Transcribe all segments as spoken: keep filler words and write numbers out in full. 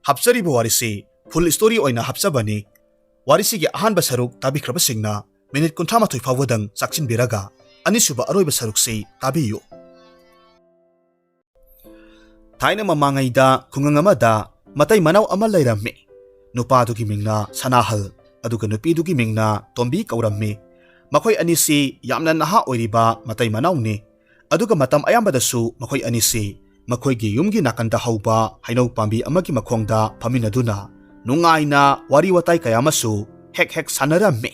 ꯍꯥꯞꯆꯔꯤꯕ ꯋꯥꯔꯤꯁꯤ full story ꯑꯣꯏꯅ ꯍꯥꯞꯆꯕꯅꯤ꯫ ꯋꯥꯔꯤꯁꯤꯒꯤ ꯑꯍꯥꯟꯕ ꯁꯔꯨꯛ ꯇꯥꯕꯤꯈ꯭ꯔꯕꯁꯤꯡꯅ minute ꯀꯨꯟꯊ꯭ꯔꯥ ꯃꯥꯊꯣꯏ ꯐꯥꯎꯕꯗꯪ ꯆꯥꯛꯁꯤꯟꯕꯤꯔꯒ ꯑꯅꯤꯁꯨꯕ ꯑꯔꯣꯏꯕ ꯁꯔꯨꯛꯁꯤ ꯇꯥꯕꯤꯌꯨ꯫ ꯊꯥꯏꯅ ꯃꯃꯥꯡꯉꯩꯗ ꯈꯨꯡꯒꯪ ꯑꯃꯗ ꯃꯇꯩ ꯃꯅꯥꯎ ꯑꯃ ꯂꯩꯔꯝꯃꯤ꯫ ꯅꯨꯄꯥꯗꯨꯒꯤ ꯃꯤꯡꯅ ꯁꯅꯥꯍꯜ, ꯑꯗꯨꯒ ꯅꯨꯄꯤꯗꯨꯒꯤ ꯃꯤꯡꯅ ꯇꯣꯝꯕꯤ ꯀꯧꯔꯝꯃꯤ꯫ ꯃꯈꯣꯏ ꯑꯅꯤꯁꯤ ꯌꯥꯝꯅ ꯅꯍꯥ ꯑꯣꯏꯔꯤꯕ ꯃꯇꯩ ꯃꯅꯥꯎꯅꯤ꯫ ꯑꯗꯨꯒ ꯃꯇꯝ ꯑꯌꯥꯝꯕꯗꯁꯨ ꯃꯈꯣꯏ ꯑꯅꯤꯁꯤ ꯃꯈꯣꯏꯒꯤ ꯌꯨꯝꯒꯤ ꯅꯥꯀꯟꯗ ꯍꯧꯕ ꯍꯩꯅꯧ ꯄꯥꯝꯕꯤ ꯑꯃꯒꯤ ꯃꯈꯣꯡꯗ ꯐꯝꯃꯤꯟꯅꯗꯨꯅ ꯅꯨꯡꯉꯥꯏꯅ ꯋꯥꯔꯤ ꯋꯥꯇꯥꯏ ꯀꯌꯥ ꯑꯃꯁꯨ ꯍꯦꯛ ꯍꯦꯛ ꯁꯥꯟꯅꯔꯝꯃꯤ꯫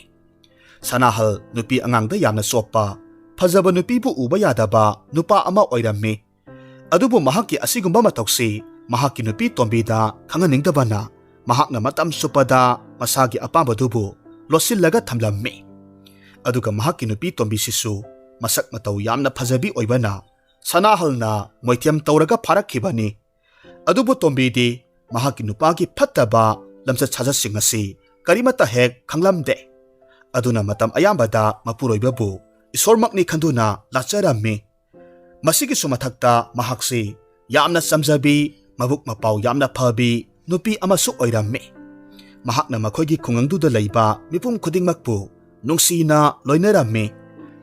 ꯁꯅꯥꯍꯜ ꯅꯨꯄꯤ ꯑꯉꯥꯡꯗ ꯌꯥꯝꯅ ꯆꯣꯞꯄ, ꯐꯖꯕ ꯅꯨꯄꯤꯕꯨ ꯎꯕ ꯌꯥꯗꯕ ꯅꯨꯄꯥ ꯑꯃ ꯑꯣꯏꯔꯝꯃꯤ꯫ ꯑꯗꯨꯕꯨ ꯃꯍꯥꯛꯀꯤ ꯑꯁꯤꯒꯨꯝꯕ ꯃꯇꯧꯁꯤ ꯃꯍꯥꯛꯀꯤ ꯅꯨꯄꯤ ꯇꯣꯝꯕꯤꯗ ꯈꯪꯍꯟꯅꯤꯡꯗꯕꯅ ꯃꯍꯥꯛꯅ ꯃꯇꯝ ꯆꯨꯞꯄꯗ ꯃꯁꯥꯒꯤ ꯑꯄꯥꯝꯕꯗꯨꯕꯨ ꯂꯣꯠꯁꯤꯜꯂꯒ ꯊꯝꯂꯝꯃꯤ꯫ ꯑꯗꯨꯒ ꯃꯍꯥꯛꯀꯤ ꯅꯨꯄꯤ ꯇꯣꯝꯕꯤꯁꯤꯁꯨ ꯃꯁꯛ ꯃꯇꯧ ꯌꯥꯝꯅ ꯐꯖꯕꯤ ꯑꯣꯏꯕꯅ ꯁꯅꯥꯍꯜꯅ ꯃꯣꯏꯊꯦꯝ ꯇꯧꯔꯒ ꯐꯥꯔꯛꯈꯤꯕꯅꯤ꯫ ꯑꯗꯨꯕꯨ ꯇꯣꯝꯕꯤꯗꯤ ꯃꯍꯥꯛꯀꯤ ꯅꯨꯄꯥꯒꯤ ꯐꯠꯇꯕ ꯂꯝꯆꯠ ꯁꯥꯖꯠꯁꯤꯡ ꯑꯁꯤ ꯀꯔꯤꯃꯠꯇ ꯍꯦꯛ ꯈꯪꯂꯝꯗꯦ꯫ ꯑꯗꯨꯅ ꯃꯇꯝ ꯑꯌꯥꯝꯕꯗ ꯃꯄꯨꯔꯣꯏꯕꯕꯨ ꯏꯁꯣꯔꯃꯛꯅꯤ ꯈꯟꯗꯨꯅ ꯂꯥꯠꯆꯔꯝꯃꯤ꯫ ꯃꯁꯤꯒꯤꯁꯨ ꯃꯊꯛꯇ ꯃꯍꯥꯛꯁꯤ ꯌꯥꯝꯅ ꯆꯝꯖꯕꯤ, ꯃꯕꯨꯛ ꯃꯄꯥꯎ ꯌꯥꯝꯅ ꯐꯕꯤ ꯅꯨꯄꯤ ꯑꯃꯁꯨ ꯑꯣꯏꯔꯝꯃꯤ꯫ ꯃꯍꯥꯛꯅ ꯃꯈꯣꯏꯒꯤ ꯈꯨꯡꯒꯪꯗꯨꯗ ꯂꯩꯕ ꯃꯤꯄꯨꯝ ꯈꯨꯗꯤꯡꯃꯛꯄꯨ ꯅꯨꯡꯁꯤꯅ ꯂꯣꯏꯅꯔꯝꯃꯤ꯫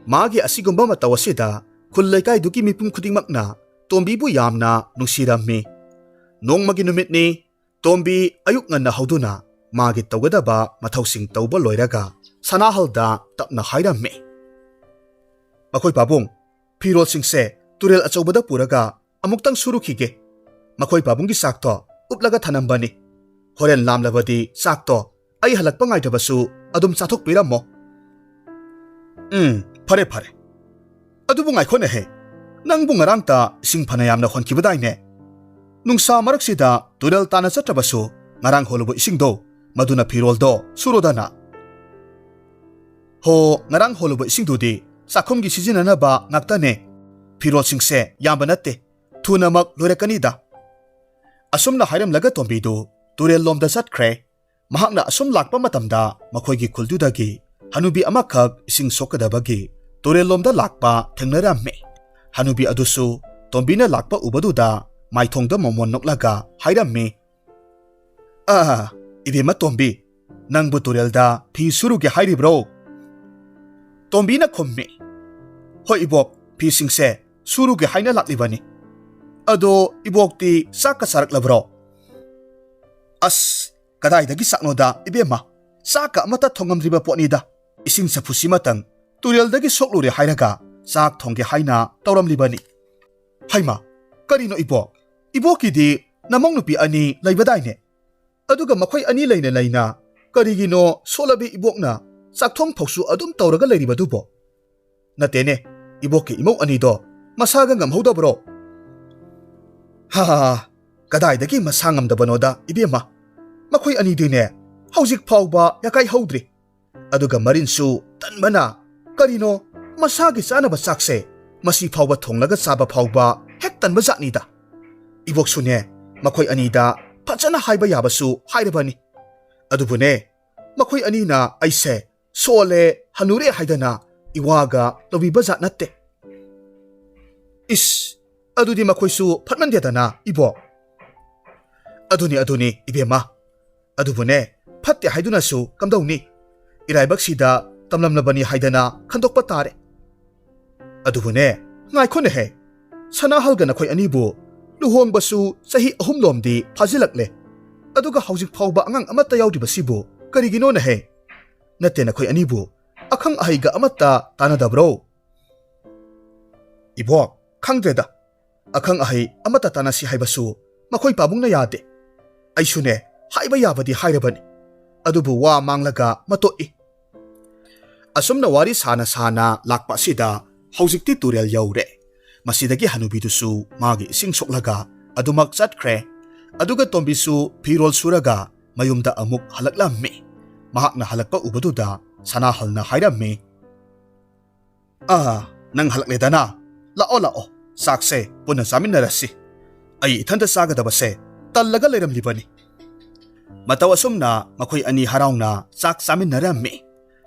ꯃꯥꯒꯤ ꯑꯁꯤꯒꯨꯝꯕ ꯃꯇꯧ ꯑꯁꯤꯗ ꯈꯨꯜ ꯂꯩꯀꯥꯏꯗꯨꯒꯤ ꯃꯤꯄꯨꯝ ꯈꯨꯗꯤꯡꯃꯛꯅ ꯇꯣꯝꯕꯤꯕꯨ ꯌꯥꯝꯅ ꯅꯨꯡꯁꯤꯔꯝꯃꯤ꯫ ꯅꯣꯡꯃꯒꯤ ꯅꯨꯃꯤꯠꯅꯤ꯫ ꯇꯣꯝꯕꯤ ꯑꯌꯨꯛ ꯉꯟꯅ ꯍꯧꯗꯨꯅ ꯃꯥꯒꯤ ꯇꯧꯒꯗꯕ ꯃꯊꯧꯁꯤꯡ ꯇꯧꯕ ꯂꯣꯏꯔꯒ ꯁꯅꯥꯍꯜꯗ ꯇꯞꯅ ꯍꯥꯏꯔꯝꯃꯤ, "ꯃꯈꯣꯏ ꯄꯥꯕꯨꯡ, ꯐꯤꯔꯣꯜꯁꯤꯡꯁꯦ ꯇꯨꯔꯦꯜ ꯑꯆꯧꯕꯗ ꯄꯨꯔꯒ ꯑꯃꯨꯛꯇꯪ ꯁꯨꯔꯨꯈꯤꯒꯦ꯫ ꯃꯈꯣꯏ ꯄꯥꯕꯨꯡꯒꯤ ꯆꯥꯛꯇꯣ ꯎꯞꯂꯒ ꯊꯅꯝꯕꯅꯤ꯫ ꯍꯣꯔꯦꯟ ꯂꯥꯝꯂꯕꯗꯤ ꯆꯥꯛꯇꯣ ꯑꯩ ꯍꯜꯂꯛꯄ ꯉꯥꯏꯗꯕꯁꯨ ꯑꯗꯨꯝ ꯆꯥꯊꯣꯛꯄꯤꯔꯝꯃꯣ꯫" "ꯎꯝ, ꯐꯔꯦ, ꯐꯔꯦ꯫ ꯑꯗꯨꯕꯨ ꯉꯥꯏꯈꯣꯅꯦꯍꯦ, ꯅꯪꯕꯨ ꯉꯔꯥꯡꯇ ꯏꯁꯤꯡ ꯐꯅ ꯌꯥꯝꯅ ꯍꯣꯟꯈꯤꯕꯗꯥꯏꯅꯦ? ꯅꯨꯡꯁꯥ ꯃꯔꯛꯁꯤꯗ ꯇꯨꯔꯦꯜ ꯇꯥꯅ ꯆꯠꯇ꯭ꯔꯕꯁꯨ ꯉꯔꯥꯡ ꯍꯣꯜꯂꯨꯕ ꯏꯁꯤꯡꯗꯣ, ꯃꯗꯨꯅ ꯐꯤꯔꯣꯜꯗꯣ ꯁꯨꯔꯣꯗꯅ꯫" "ꯍꯣ, ꯉꯔꯥꯡ ꯍꯣꯜꯂꯨꯕ ꯏꯁꯤꯡꯗꯨꯗꯤ ꯆꯥꯛꯈꯨꯝꯒꯤ ꯁꯤꯖꯤꯟꯅꯅꯕ ꯉꯥꯛꯇꯅꯦ꯫ ꯐꯤꯔꯣꯜꯁꯤꯡꯁꯦ ꯌꯥꯝꯕ ꯅꯠꯇꯦ, ꯊꯨꯅꯃꯛ ꯂꯣꯏꯔꯛꯀꯅꯤꯗ꯫" ꯑꯁꯨꯝꯅ ꯍꯥꯏꯔꯝꯂꯒ ꯇꯣꯝꯕꯤꯗꯨ ꯇꯨꯔꯦꯜ ꯂꯣꯝꯗ ꯆꯠꯈ꯭ꯔꯦ꯫ ꯃꯍꯥꯛꯅ ꯑꯁꯨꯝ ꯂꯥꯛꯄ ꯃꯇꯝꯗ ꯃꯈꯣꯏꯒꯤ ꯈꯨꯜꯗꯨꯗꯒꯤ ꯍꯅꯨꯕꯤ ꯑꯃꯈꯛ ꯏꯁꯤꯡ ꯁꯣꯛꯀꯗꯕꯒꯤ ꯇꯨꯔꯦꯜ ꯂꯣꯝꯗ ꯂꯥꯛꯄ ꯊꯦꯡꯅꯔꯝꯃꯤ꯫ ꯍꯅꯨꯕꯤ ꯑꯗꯨꯁꯨ ꯇꯣꯝꯕꯤꯅ ꯂꯥꯛꯄ ꯎꯕꯗꯨꯗ ꯃꯥꯏꯊꯣꯡꯗ ꯃꯣꯃꯣꯟ ꯅꯣꯛꯂꯒ ꯍꯥꯏꯔꯝꯃꯤ, "ꯑꯥ, ꯏꯕꯦꯝꯃ ꯇꯣꯝꯕꯤ, ꯅꯪꯕꯨ ꯇꯨꯔꯦꯜꯗ ꯐꯤ ꯁꯨꯔꯨꯒꯦ ꯍꯥꯏꯔꯤꯕ꯭ꯔꯣ?" ꯇꯣꯝꯕꯤꯅ ꯈꯨꯝꯃꯤ, "ꯍꯣꯏ ꯏꯕꯣꯛ, ꯐꯤꯁꯤꯡꯁꯦ ꯁꯨꯔꯨꯒꯦ ꯍꯥꯏꯅ ꯂꯥꯛꯂꯤꯕꯅꯤ꯫ ꯑꯗꯣ ꯏꯕꯣꯛꯇꯤ ꯆꯥꯛꯀ ꯆꯥꯔꯛꯂꯕ꯭ꯔꯣ?" "ꯑꯁ, ꯀꯗꯥꯏꯗꯒꯤ ꯆꯥꯛꯅꯣꯗ ꯏꯕꯦꯝꯃ, ꯆꯥꯛꯀ ꯑꯃꯠꯇ ꯊꯣꯡꯉꯝꯗ꯭ꯔꯤꯕ ꯄꯣꯠꯅꯤꯗ꯫ ꯏꯁꯤꯡ ꯆꯐꯨꯁꯤꯃꯇꯪ ꯇꯨꯔꯦꯜꯗꯒꯤ ꯁꯣꯛꯂꯨꯔꯦ ꯍꯥꯏꯔꯒ ꯆꯥꯛ ꯊꯣꯡꯒꯦ ꯍꯥꯏꯅ ꯇꯧꯔꯝꯂꯤꯕꯅꯤ꯫" "ꯍꯩꯃꯥ, ꯀꯔꯤꯅꯣ ꯏꯕꯣꯛ? ꯏꯕꯣꯛꯀꯤꯗꯤ ꯅꯃꯧ ꯅꯨꯄꯤ ꯑꯅꯤ ꯂꯩꯕꯗꯥꯏꯅꯦ? ꯑꯗꯨꯒ ꯃꯈꯣꯏ ꯑꯅꯤ ꯂꯩꯅ ꯂꯩꯅ ꯀꯔꯤꯒꯤꯅꯣ ꯁꯣꯠꯂꯕꯤ ꯏꯕꯣꯛꯅ ꯆꯥꯛꯊꯣꯡ ꯐꯥꯎꯁꯨ ꯑꯗꯨꯝ ꯇꯧꯔꯒ ꯂꯩꯔꯤꯕꯗꯨꯕꯣ? ꯅꯠꯇꯦꯅꯦ, ꯏꯕꯣꯛꯀꯤ ꯏꯃꯧ ꯑꯅꯤꯗꯣ ꯃꯁꯥꯒ ꯉꯝꯍꯧꯗꯕ꯭ꯔꯣ?" "ꯍꯥ, ꯀꯗꯥꯏꯗꯒꯤ ꯃꯁꯥ ꯉꯝꯗꯕꯅꯣꯗ ꯏꯕꯦꯝꯃ? ꯃꯈꯣꯏ ꯑꯅꯤꯗꯤꯅꯦ ꯍꯧꯖꯤꯛ ꯐꯥꯎꯕ ꯌꯥꯀꯥꯏ ꯍꯧꯗ꯭ꯔꯤ꯫ ꯑꯗꯨꯒ ꯃꯔꯤꯟꯁꯨ ꯇꯟꯕꯅ, ꯀꯔꯤꯅꯣ, ꯃꯁꯥꯒꯤ ꯆꯥꯅꯕ ꯆꯥꯛꯁꯦ ꯃꯁꯤ ꯐꯥꯎꯕ ꯊꯣꯡꯂꯒ ꯆꯥꯕ ꯐꯥꯎꯕ ꯍꯦꯛ ꯇꯟꯕ ꯖꯥꯠꯅꯤꯗ꯫ ꯏꯕꯣꯛꯁꯨꯅꯦ ꯃꯈꯣꯏ ꯑꯅꯤꯗ ꯐꯖꯅ ꯍꯥꯏꯕ ꯌꯥꯕꯁꯨ ꯍꯥꯏꯔꯕꯅꯤ꯫ ꯑꯗꯨꯕꯨꯅꯦ, ꯃꯈꯣꯏ ꯑꯅꯤꯅ ꯑꯩꯁꯦ ꯁꯣꯜꯂꯦ, ꯍꯅꯨꯔꯦ ꯍꯥꯏꯗꯅ ꯏꯋꯥꯒ ꯂꯧꯕꯤꯕ ꯖꯥꯠ ꯅꯠꯇꯦ꯫" "ꯏꯁ, ꯑꯗꯨꯗꯤ ꯃꯈꯣꯏꯁꯨ ꯐꯠꯃꯟꯗꯦꯗꯅ ꯏꯕꯣꯛ꯫" "ꯑꯗꯨꯅꯤ, ꯑꯗꯨꯅꯤ ꯏꯕꯦꯝꯃ꯫ ꯑꯗꯨꯕꯨꯅꯦ, ꯐꯠꯇꯦ ꯍꯥꯏꯗꯨꯅꯁꯨ ꯀꯝꯗꯧꯅꯤ? ꯏꯔꯥꯏꯕꯛꯁꯤꯗ ꯇꯝꯂꯝꯂꯕꯅꯤ ꯍꯥꯏꯗꯅ ꯈꯟꯗꯣꯛꯄ ꯇꯥꯔꯦ꯫ ꯑꯗꯨꯕꯨꯅꯦ, ꯉꯥꯏꯈꯣꯅꯦꯍꯦ, ꯁꯅꯥꯍꯜꯒ ꯅꯈꯣꯏ ꯑꯅꯤꯕꯨ ꯂꯨꯍꯣꯡꯕꯁꯨ ꯆꯍꯤ ꯑꯍꯨꯝ ꯂꯣꯝꯗꯤ ꯐꯥꯖꯤꯜꯂꯛꯂꯦ꯫ ꯑꯗꯨꯒ ꯍꯧꯖꯤꯛ ꯐꯥꯎꯕ ꯑꯉꯥꯡ ꯑꯃꯠꯇ ꯌꯥꯎꯗ꯭ꯔꯤꯕꯁꯤꯕꯨ ꯀꯔꯤꯒꯤꯅꯣꯅꯦꯍꯦ? ꯅꯠꯇꯦ, ꯅꯈꯣꯏ ꯑꯅꯤꯕꯨ ꯑꯈꯪ ꯑꯍꯩꯒ ꯑꯃꯠꯇ ꯇꯥꯟꯅꯗꯕ꯭ꯔꯣ?" "ꯏꯕꯣꯛ, ꯈꯪꯗ꯭ꯔꯦꯗ꯫ ꯑꯈꯪ ꯑꯍꯩ ꯑꯃꯠꯇ ꯇꯥꯟꯅꯁꯤ ꯍꯥꯏꯕꯁꯨ ꯃꯈꯣꯏ ꯄꯥꯕꯨꯡꯅ ꯌꯥꯗꯦ꯫ ꯑꯩꯁꯨꯅꯦ ꯍꯥꯏꯕ ꯌꯥꯕꯗꯤ ꯍꯥꯏꯔꯕꯅꯤ, ꯑꯗꯨꯕꯨ ꯋꯥ ꯃꯥꯡꯂꯒ ꯃꯇꯣꯛꯏ꯫" ꯑꯁꯨꯝꯅ ꯋꯥꯔꯤ ꯁꯥꯅ ꯁꯥꯅ ꯂꯥꯛꯄ ꯑꯁꯤꯗ ꯍꯧꯖꯤꯛꯇꯤ ꯇꯨꯔꯦꯜ ꯌꯧꯔꯦ꯫ ꯃꯁꯤꯗꯒꯤ ꯍꯅꯨꯕꯤꯗꯨꯁꯨ ꯃꯥꯒꯤ ꯏꯁꯤꯡ ꯁꯣꯛꯂꯒ ꯑꯗꯨꯃꯛ ꯆꯠꯈ꯭ꯔꯦ꯫ ꯑꯗꯨꯒ ꯇꯣꯝꯕꯤꯁꯨ ꯐꯤꯔꯣꯜ ꯁꯨꯔꯒ ꯃꯌꯨꯝꯗ ꯑꯃꯨꯛ ꯍꯜꯂꯛꯂꯝꯃꯤ꯫ ꯃꯍꯥꯛꯅ ꯍꯜꯂꯛꯄ ꯎꯕꯗꯨꯗ ꯁꯅꯥꯍꯜꯅ ꯍꯥꯏꯔꯝꯃꯤ, "ꯑꯥ, ꯅꯪ ꯍꯜꯂꯛꯂꯦꯗꯅ? ꯂꯥꯛꯑꯣ, ꯂꯥꯛꯑꯣ, ꯆꯥꯛꯁꯦ ꯄꯨꯟꯅ ꯆꯥꯃꯤꯟꯅꯔꯁꯤ꯫ ꯑꯩ ꯏꯊꯟꯇ ꯆꯥꯒꯗꯕꯁꯦ ꯇꯜꯂꯒ ꯂꯩꯔꯝꯂꯤꯕꯅꯤ꯫" ꯃꯇꯧ ꯑꯁꯨꯝꯅ ꯃꯈꯣꯏ ꯑꯅꯤ ꯍꯔꯥꯎꯅ ꯆꯥꯛ ꯆꯥꯃꯤꯟꯅꯔꯝꯃꯤ꯫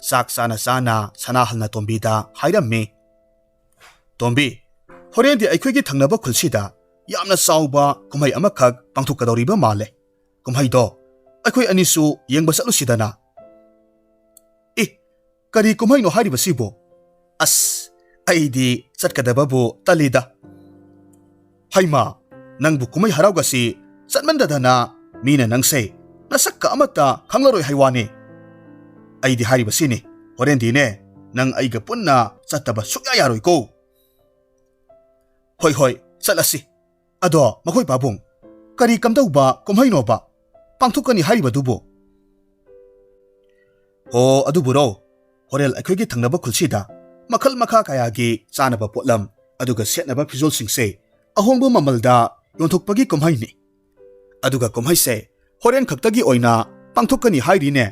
ꯆꯥꯛ ꯆꯥꯅ ꯆꯥꯅ ꯁꯅꯥꯍꯜꯅ ꯇꯣꯝꯕꯤꯗ ꯍꯥꯏꯔꯝꯃꯤ, "ꯇꯣꯝꯕꯤ, ꯍꯣꯔꯦꯟꯗꯤ ꯑꯩꯈꯣꯏꯒꯤ ꯊꯪꯅꯕ ꯈꯨꯜꯁꯤꯗ ꯌꯥꯝꯅ ꯆꯥꯎꯕ ꯀꯨꯝꯍꯩ ꯑꯃꯈꯛ ꯄꯥꯡꯊꯣꯛꯀꯗꯧꯔꯤꯕ ꯃꯥꯜꯂꯦ꯫ ꯀꯨꯝꯍꯩꯗꯣ ꯑꯩꯈꯣꯏ ꯑꯅꯤꯁꯨ ꯌꯦꯡꯕ ꯆꯠꯂꯨꯁꯤꯗꯅ꯫ "ꯑꯦ, ꯀꯔꯤ ꯀꯨꯝꯍꯩꯅꯣ ꯍꯥꯏꯔꯤꯕꯁꯤꯕꯨ? ꯑꯁ, ꯑꯩꯗꯤ ꯆꯠꯀꯗꯕꯕꯨ ꯇꯜꯂꯤꯗ꯫ ꯍꯩꯃꯥ, ꯅꯪꯕꯨ ꯀꯨꯝꯍꯩ ꯍꯔꯥꯎꯒꯁꯤ ꯆꯠꯃꯟꯗꯗꯅ ꯃꯤꯅ ꯅꯪꯁꯦ ꯅꯁꯛꯀ ꯑꯃꯠꯇ ꯈꯪꯂꯔꯣꯏ ꯍꯥꯏ ꯋꯥꯅꯤ꯫ ꯑꯩꯗꯤ ꯍꯥꯏꯔꯤꯕꯁꯤꯅꯤ, ꯍꯣꯔꯦꯟꯗꯤꯅꯦ ꯅꯪ ꯑꯩꯒ ꯄꯨꯟꯅ ꯆꯠꯇꯕ ꯁꯨꯛꯌꯥ ꯌꯥꯔꯣꯏꯀꯣ꯫" "ꯍꯣꯏ, ꯍꯣꯏ, ꯆꯠꯂꯁꯤ꯫ ꯑꯗꯣ ꯃꯈꯣꯏ ꯄꯥꯕꯨꯡ, ꯀꯔꯤ ꯀꯝꯗꯧꯕ ꯀꯨꯝꯍꯩꯅꯣꯕ ꯄꯥꯡꯊꯣꯛꯀꯅꯤ ꯍꯥꯏꯔꯤꯕꯗꯨꯕꯨ?" "ꯑꯣ, ꯑꯗꯨꯕꯨꯔꯣ, ꯍꯣꯔꯦꯟ ꯑꯩꯈꯣꯏꯒꯤ ꯊꯪꯅꯕ ꯈꯨꯜꯁꯤꯗ ꯃꯈꯜ ꯃꯈꯥ ꯀꯌꯥꯒꯤ ꯆꯥꯅꯕ ꯄꯣꯠꯂꯝ, ꯑꯗꯨꯒ ꯁꯦꯠꯅꯕ ꯐꯤꯖꯣꯜꯁꯤꯡꯁꯦ ꯑꯍꯣꯡꯕ ꯃꯃꯜꯗ ꯌꯣꯟꯊꯣꯛꯄꯒꯤ ꯀꯨꯝꯍꯩꯅꯤ꯫ ꯑꯗꯨꯒ ꯀꯨꯝꯍꯩꯁꯦ ꯍꯣꯔꯦꯟ ꯈꯛꯇꯒꯤ ꯑꯣꯏꯅ ꯄꯥꯡꯊꯣꯛꯀꯅꯤ ꯍꯥꯏꯔꯤꯅꯦ꯫"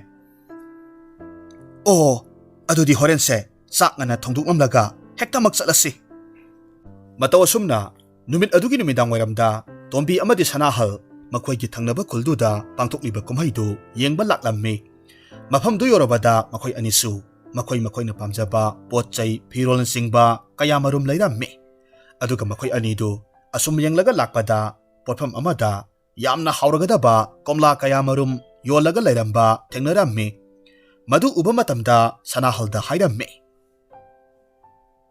"ꯑꯣ, ꯑꯗꯨꯗꯤ ꯍꯣꯔꯦꯟꯁꯦ ꯆꯥꯛ ꯉꯟꯅ ꯊꯣꯡꯗꯣꯛꯂꯝꯂꯒ ꯍꯦꯛꯇꯃꯛ ꯆꯠꯂꯁꯤ꯫" ꯃꯇꯧ ꯑꯁꯨꯝꯅ ꯅꯨꯃꯤꯠ ꯑꯗꯨꯒꯤ ꯅꯨꯃꯤꯗꯥꯡ ꯋꯥꯏꯔꯝꯗ ꯇꯣꯝꯕꯤ ꯑꯃꯗꯤ ꯁꯅꯥꯍꯜ ꯃꯈꯣꯏꯒꯤ ꯊꯪꯅꯕ ꯈꯨꯜꯗꯨꯗ ꯄꯥꯡꯊꯣꯛꯂꯤꯕ ꯀꯨꯝꯍꯩꯗꯨ ꯌꯦꯡꯕ ꯂꯥꯛꯂꯝꯃꯤ꯫ ꯃꯐꯝꯗꯨ ꯌꯧꯔꯕꯗ ꯃꯈꯣꯏ ꯑꯅꯤꯁꯨ ꯃꯈꯣꯏ ꯃꯈꯣꯏꯅ ꯄꯥꯝꯖꯕ ꯄꯣꯠ ꯆꯩ, ꯐꯤꯔꯣꯜꯅꯆꯤꯡꯕ ꯀꯌꯥ ꯃꯔꯨꯝ ꯂꯩꯔꯝꯃꯤ꯫ ꯑꯗꯨꯒ ꯃꯈꯣꯏ ꯑꯅꯤꯗꯨ ꯑꯁꯨꯝ ꯌꯦꯡꯂꯒ ꯂꯥꯛꯄꯗ ꯄꯣꯠꯐꯝ ꯑꯃꯗ ꯌꯥꯝꯅ ꯍꯥꯎꯔꯒꯗꯕ ꯀꯣꯝꯂꯥ ꯀꯌꯥ ꯃꯔꯨꯝ ꯌꯣꯜꯂꯒ ꯂꯩꯔꯝꯕ ꯊꯦꯡꯅꯔꯝꯃꯤ꯫ ꯃꯗꯨ ꯎꯕ ꯃꯇꯝꯗ ꯁꯅꯥꯍꯜꯗ ꯍꯥꯏꯔꯝꯃꯤ,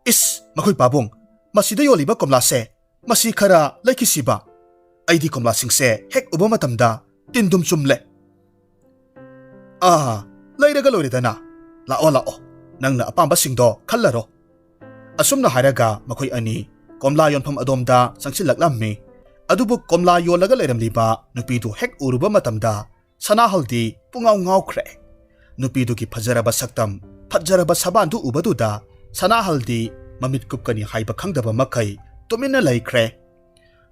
"ꯏꯁ, ꯃꯈꯣꯏ ꯄꯥꯕꯨꯡ, ꯃꯁꯤꯗ ꯌꯣꯜꯂꯤꯕ ꯀꯣꯝꯂꯥꯁꯦ, ꯃꯁꯤ ꯈꯔ ꯂꯩꯈꯤꯁꯤꯕ꯫ ꯑꯩꯗꯤ ꯀꯣꯝꯂꯥꯁꯤꯡꯁꯦ ꯍꯦꯛ ꯎꯕ ꯃꯇꯝꯗ ꯇꯤꯟꯗꯨꯝ ꯆꯨꯝꯂꯦ꯫" "ꯑꯥ, ꯂꯩꯔꯒ ꯂꯣꯏꯔꯦꯗꯅ꯫ ꯂꯥꯛꯑꯣ, ꯂꯥꯛꯑꯣ, ꯅꯪꯅ ꯑꯄꯥꯝꯕꯁꯤꯡꯗꯣ ꯈꯜꯂꯔꯣ꯫" ꯑꯁꯨꯝꯅ ꯍꯥꯏꯔꯒ ꯃꯈꯣꯏ ꯑꯅꯤ ꯀꯣꯝꯂꯥ ꯌꯣꯟꯐꯝ ꯑꯗꯣꯝꯗ ꯆꯪꯁꯤꯜꯂꯛꯂꯝꯃꯤ꯫ ꯑꯗꯨꯕꯨ ꯀꯣꯝꯂꯥ ꯌꯣꯜꯂꯒ ꯂꯩꯔꯝꯂꯤꯕ ꯅꯨꯄꯤꯗꯨ ꯍꯦꯛ ꯎꯔꯨꯕ ꯃꯇꯝꯗ ꯁꯅꯥꯍꯜꯗꯤ ꯄꯨꯡꯉꯥꯎ ꯉꯥꯎꯈ꯭ꯔꯦ꯫ ꯅꯨꯄꯤꯗꯨꯒꯤ ꯐꯖꯔꯕ ꯁꯛꯇꯝ, ꯐꯖꯔꯕ ꯁꯕꯥꯟꯗꯨ ꯎꯕꯗꯨꯗ ꯁꯅꯥꯍꯜꯗꯤ ꯃꯃꯤꯠ ꯀꯨꯞꯀꯅꯤ ꯍꯥꯏꯕ ꯈꯪꯗꯕ ꯃꯈꯩ ꯇꯨꯃꯤꯟꯅ ꯂꯩꯈ꯭ꯔꯦ꯫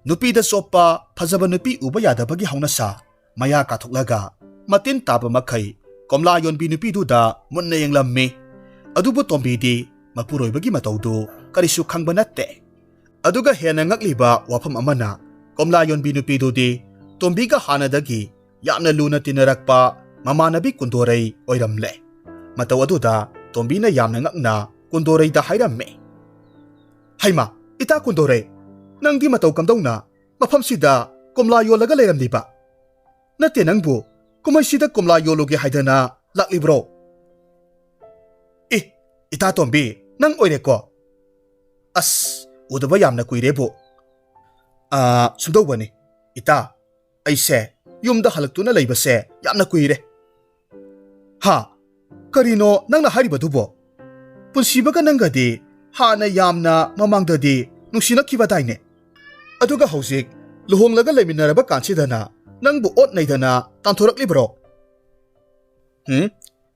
ꯅꯨꯄꯤꯗ ꯆꯣꯞꯄ ꯐꯖꯕ ꯅꯨꯄꯤ ꯎꯕ ꯌꯥꯗꯕꯒꯤ ꯍꯧꯅꯁꯥ ꯃꯌꯥ ꯀꯥꯊꯣꯛꯂꯒ ꯃꯇꯤꯟ ꯇꯥꯕ ꯃꯈꯩ ꯀꯣꯝꯂꯥ ꯌꯣꯟꯕꯤ ꯅꯨꯄꯤꯗꯨꯗ ꯃꯨꯟꯅ ꯌꯦꯡꯂꯝꯃꯤ꯫ ꯑꯗꯨꯕꯨ ꯇꯣꯝꯕꯤꯗꯤ ꯃꯄꯨꯔꯣꯏꯕꯒꯤ ꯃꯇꯧꯗꯨ ꯀꯔꯤꯁꯨ ꯈꯪꯕ ꯅꯠꯇꯦ꯫ ꯑꯗꯨꯒ ꯍꯦꯟꯅ ꯉꯛꯂꯤꯕ ꯋꯥꯐꯝ ꯑꯃꯅ, ꯀꯣꯝꯂꯥ ꯌꯣꯟꯕꯤ ꯅꯨꯄꯤꯗꯨꯗꯤ ꯇꯣꯝꯕꯤꯒ ꯍꯥꯟꯅꯗꯒꯤ ꯌꯥꯝꯅ ꯂꯨꯅ ꯇꯤꯟꯅꯔꯛꯄ ꯃꯃꯥꯟꯅꯕꯤ ꯀꯨꯟꯗꯣꯔꯩ ꯑꯣꯏꯔꯝꯂꯦ꯫ ꯃꯇꯧ ꯑꯗꯨꯗ ꯇꯣꯝꯕꯤꯅ ꯌꯥꯝꯅ ꯉꯛꯅ ꯀꯨꯟꯗꯣꯔꯩꯗ ꯍꯥꯏꯔꯝꯃꯤ, "ꯍꯩꯃꯥ, ꯏꯇꯥ ꯀꯨꯟꯗꯣꯔꯩ, ꯅꯪꯗꯤ ꯃꯇꯧ ꯀꯝꯗꯧꯅ ꯃꯐꯝꯁꯤꯗ ꯀꯣꯝꯂꯥ ꯌꯣꯜꯂꯒ ꯂꯩꯔꯝꯂꯤꯕ? ꯅꯠꯇꯦ, ꯅꯪꯕꯨ ꯀꯨꯝꯍꯩꯁꯤꯗ ꯀꯣꯝꯂꯥ ꯌꯣꯜꯂꯨꯒꯦ ꯍꯥꯏꯗꯅ ꯂꯥꯛꯂꯤꯕ꯭ꯔꯣ? ꯑꯦ, ꯏꯇꯥ ꯇꯣꯝꯕꯤ, ꯅꯪ ꯑꯣꯏꯔꯦꯀꯣ? ꯑꯁ, ꯎꯗꯕ ꯌꯥꯝꯅ ꯀꯨꯏꯔꯦꯕꯨ꯫ ꯑꯥ, ꯁꯨꯝꯗꯧꯕꯅꯤ, ꯏꯇꯥ, ꯑꯩꯁꯦ ꯌꯨꯝꯗ ꯍꯜꯂꯛꯇꯨꯅ ꯂꯩꯕꯁꯦ ꯌꯥꯝꯅ ꯀꯨꯏꯔꯦ꯫ ꯍꯥ? ꯀꯔꯤꯅꯣ ꯅꯪꯅ ꯍꯥꯏꯔꯤꯕꯗꯨꯕꯣ? ꯄꯨꯟꯁꯤꯕꯒ ꯅꯪꯒꯗꯤ ꯍꯥꯟꯅ ꯌꯥꯝꯅ ꯃꯃꯥꯡꯗꯗꯤ ꯅꯨꯡꯁꯤꯅꯈꯤꯕꯗꯥꯏꯅꯦ? ꯑꯗꯨꯒ ꯍꯧꯖꯤꯛ ꯂꯨꯍꯣꯡꯂꯒ ꯂꯩꯃꯤꯟꯅꯔꯕ ꯀꯥꯟꯁꯤꯗꯅ ꯅꯪꯕꯨ ꯑꯣꯠ ꯅꯩꯗꯅ ꯇꯥꯟꯊꯣꯔꯛꯂꯤꯕ꯭ꯔꯣ? ꯎꯝ,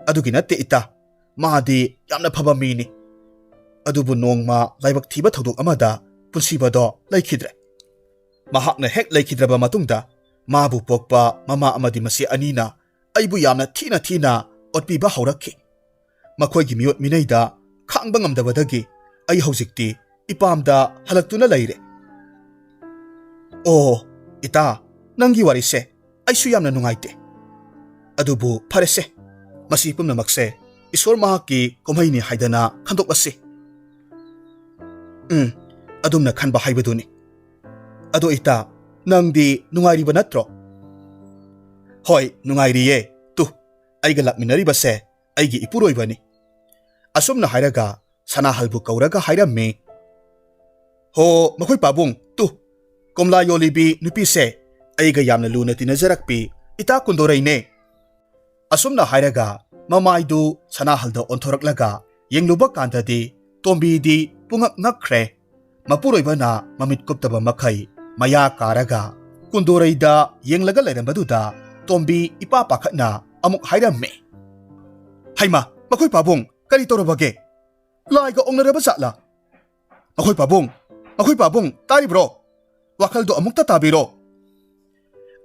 ꯑꯗꯨꯒꯤ ꯅꯠꯇꯦ ꯏꯇꯥ, ꯃꯥꯗꯤ ꯌꯥꯝꯅ ꯐꯕ ꯃꯤꯅꯤ꯫ ꯑꯗꯨꯕꯨ ꯅꯣꯡꯃ ꯂꯥꯏꯕꯛ ꯊꯤꯕ ꯊꯧꯗꯣꯛ ꯑꯃꯗ ꯄꯨꯟꯁꯤꯕꯗꯣ ꯂꯩꯈꯤꯗ꯭ꯔꯦ꯫ ꯃꯍꯥꯛꯅ ꯍꯦꯛ ꯂꯩꯈꯤꯗ꯭ꯔꯕ ꯃꯇꯨꯡꯗ ꯃꯥꯕꯨ ꯄꯣꯛꯄ ꯃꯃꯥ ꯑꯃꯗꯤ ꯃꯆꯦ ꯑꯅꯤꯅ ꯑꯩꯕꯨ ꯌꯥꯝꯅ ꯊꯤꯅ ꯊꯤꯅ ꯑꯣꯠꯄꯤꯕ ꯍꯧꯔꯛꯈꯤ꯫ ꯃꯈꯣꯏꯒꯤ ꯃꯤꯑꯣꯠ ꯃꯤꯅꯩꯗ ꯈꯥꯡꯕ ꯉꯝꯗꯕꯗꯒꯤ ꯑꯩ ꯍꯧꯖꯤꯛꯇꯤ ꯏꯄꯥꯝꯗ ꯍꯜꯂꯛꯇꯨꯅ ꯂꯩꯔꯦ꯫ ꯑꯣ, ꯏꯇꯥ, ꯅꯪꯒꯤ ꯋꯥꯔꯤꯁꯦ ꯑꯩꯁꯨ ꯌꯥꯝꯅ ꯅꯨꯡꯉꯥꯏꯇꯦ꯫ ꯑꯗꯨꯕꯨ ꯐꯔꯦꯁꯦ, ꯃꯁꯤ ꯄꯨꯝꯅꯃꯛꯁꯦ ꯏꯁꯣꯔ ꯃꯍꯥꯛꯀꯤ ꯀꯨꯝꯍꯩꯅꯤ ꯍꯥꯏꯗꯅ ꯈꯟꯗꯣꯛꯂꯁꯤ꯫ ꯎꯝ, ꯑꯗꯨꯝꯅ ꯈꯟꯕ ꯍꯥꯏꯕꯗꯨꯅꯤ꯫ ꯑꯗꯣ ꯏꯇꯥ, ꯅꯪꯗꯤ ꯅꯨꯡꯉꯥꯏꯔꯤꯕ ꯅꯠꯇ꯭ꯔꯣ? ꯍꯣꯏ, ꯅꯨꯡꯉꯥꯏꯔꯤꯌꯦ꯫ ꯇꯨ, ꯑꯩꯒ ꯂꯥꯛꯃꯤꯟꯅꯔꯤꯕꯁꯦ ꯑꯩꯒꯤ ꯏꯄꯨꯔꯣꯏꯕꯅꯤ꯫ ꯑꯁꯨꯝꯅ ꯍꯥꯏꯔꯒ ꯁꯅꯥꯍꯜꯕꯨ ꯀꯧꯔꯒ ꯍꯥꯏꯔꯝꯃꯤ, "ꯍꯣ, ꯃꯈꯣꯏ ꯄꯥꯕꯨꯡ, ꯇꯨ, ꯀꯣꯝꯂꯥ ꯌꯣꯜꯂꯤꯕꯤ ꯅꯨꯄꯤꯁꯦ ꯑꯩꯒ ꯌꯥꯝꯅ ꯂꯨꯅ ꯇꯤꯟꯅꯖꯔꯛꯄꯤ ꯏꯇꯥ ꯀꯨꯟꯗꯣꯔꯩꯅꯦ꯫" ꯑꯁꯨꯝꯅ ꯍꯥꯏꯔꯒ ꯃꯃꯥꯏꯗꯨ ꯁꯅꯥꯍꯜꯗ ꯑꯣꯟꯊꯣꯔꯛꯂꯒ ꯌꯦꯡꯂꯨꯕ ꯀꯥꯟꯗꯗꯤ ꯇꯣꯝꯕꯤꯗꯤ ꯄꯨꯡꯉꯛ ꯉꯛꯈ꯭ꯔꯦ꯫ ꯃꯄꯨꯔꯣꯏꯕꯅ ꯃꯃꯤꯠ ꯀꯨꯞꯇꯕ ꯃꯈꯩ ꯃꯌꯥ ꯀꯥꯔꯒ ꯀꯨꯟꯗꯣꯔꯩꯗ ꯌꯦꯡꯂꯒ ꯂꯩꯔꯝꯕꯗꯨꯗ ꯇꯣꯝꯕꯤ ꯏꯄꯥ ꯄꯥꯈꯠꯅ ꯑꯃꯨꯛ ꯍꯥꯏꯔꯝꯃꯤ, "ꯍꯩꯃꯥ, ꯃꯈꯣꯏ ꯄꯥꯕꯨꯡ, ꯀꯔꯤ ꯇꯧꯔꯕꯒꯦ? ꯂꯥꯏꯒ ꯑꯣꯛꯅꯔꯕ ꯖꯥꯠꯂꯥ? ꯃꯈꯣꯏ ꯄꯥꯕꯨꯡ, ꯃꯈꯣꯏ ꯄꯥꯕꯨꯡ, ꯇꯥꯔꯤꯕ꯭ꯔꯣ? ꯋꯥꯈꯜꯗꯣ ꯑꯃꯨꯛꯇ ꯇꯥꯕꯤꯔꯣ꯫"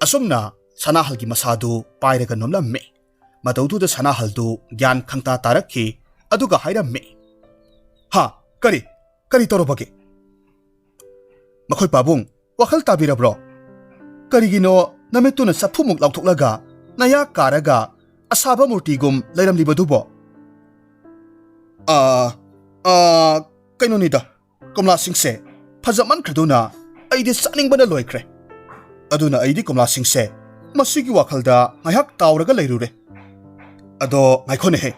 ꯑꯁꯨꯝꯅ ꯁꯅꯥꯍꯜꯒꯤ ꯃꯁꯥꯗꯨ ꯄꯥꯏꯔꯒ ꯅꯣꯝꯂꯝꯃꯤ꯫ ꯃꯇꯧꯗꯨꯗ ꯁꯅꯥꯍꯜꯗꯨ ꯒ꯭ꯌꯥꯟ ꯈꯪꯇꯥ ꯇꯥꯔꯛꯈꯤ꯫ ꯑꯗꯨꯒ ꯍꯥꯏꯔꯝꯃꯤ, "ꯍꯥ? ꯀꯔꯤ? ꯀꯔꯤ ꯇꯧꯔꯕꯒꯦ?" "ꯃꯈꯣꯏ ꯄꯥꯕꯨꯡ, ꯋꯥꯈꯜ ꯇꯥꯕꯤꯔꯕ꯭ꯔꯣ? ꯀꯔꯤꯒꯤꯅꯣ ꯅꯃꯤꯠꯇꯨꯅ ꯆꯐꯨꯃꯨꯛ ꯂꯥꯎꯊꯣꯛꯂꯒ ꯅꯌꯥ ꯀꯥꯔꯒ ꯑꯁꯥꯕ ꯃꯨꯔꯇꯤꯒꯨꯝ ꯂꯩꯔꯝꯂꯤꯕꯗꯨꯕꯣ?" "ꯑꯥ, ꯑꯥ, ꯀꯩꯅꯣꯅꯤꯗ, ꯀꯣꯝꯂꯥꯁꯤꯡꯁꯦ ꯐꯖꯃꯟꯈ꯭ꯔꯗꯨꯅ ꯑꯩꯗꯤ ꯆꯥꯅꯤꯡꯕꯅ ꯂꯣꯏꯈ꯭ꯔꯦ꯫ ꯑꯗꯨꯅ ꯑꯩꯗꯤ ꯀꯣꯝꯂꯥꯁꯤꯡꯁꯦ ꯃꯁꯤꯒꯤ ꯋꯥꯈꯜꯗ ꯉꯥꯏꯍꯥꯛ ꯇꯥꯎꯔꯒ ꯂꯩꯔꯨꯔꯦ꯫ ꯑꯗꯣ ꯉꯥꯏꯈꯣꯅꯦꯍꯦ,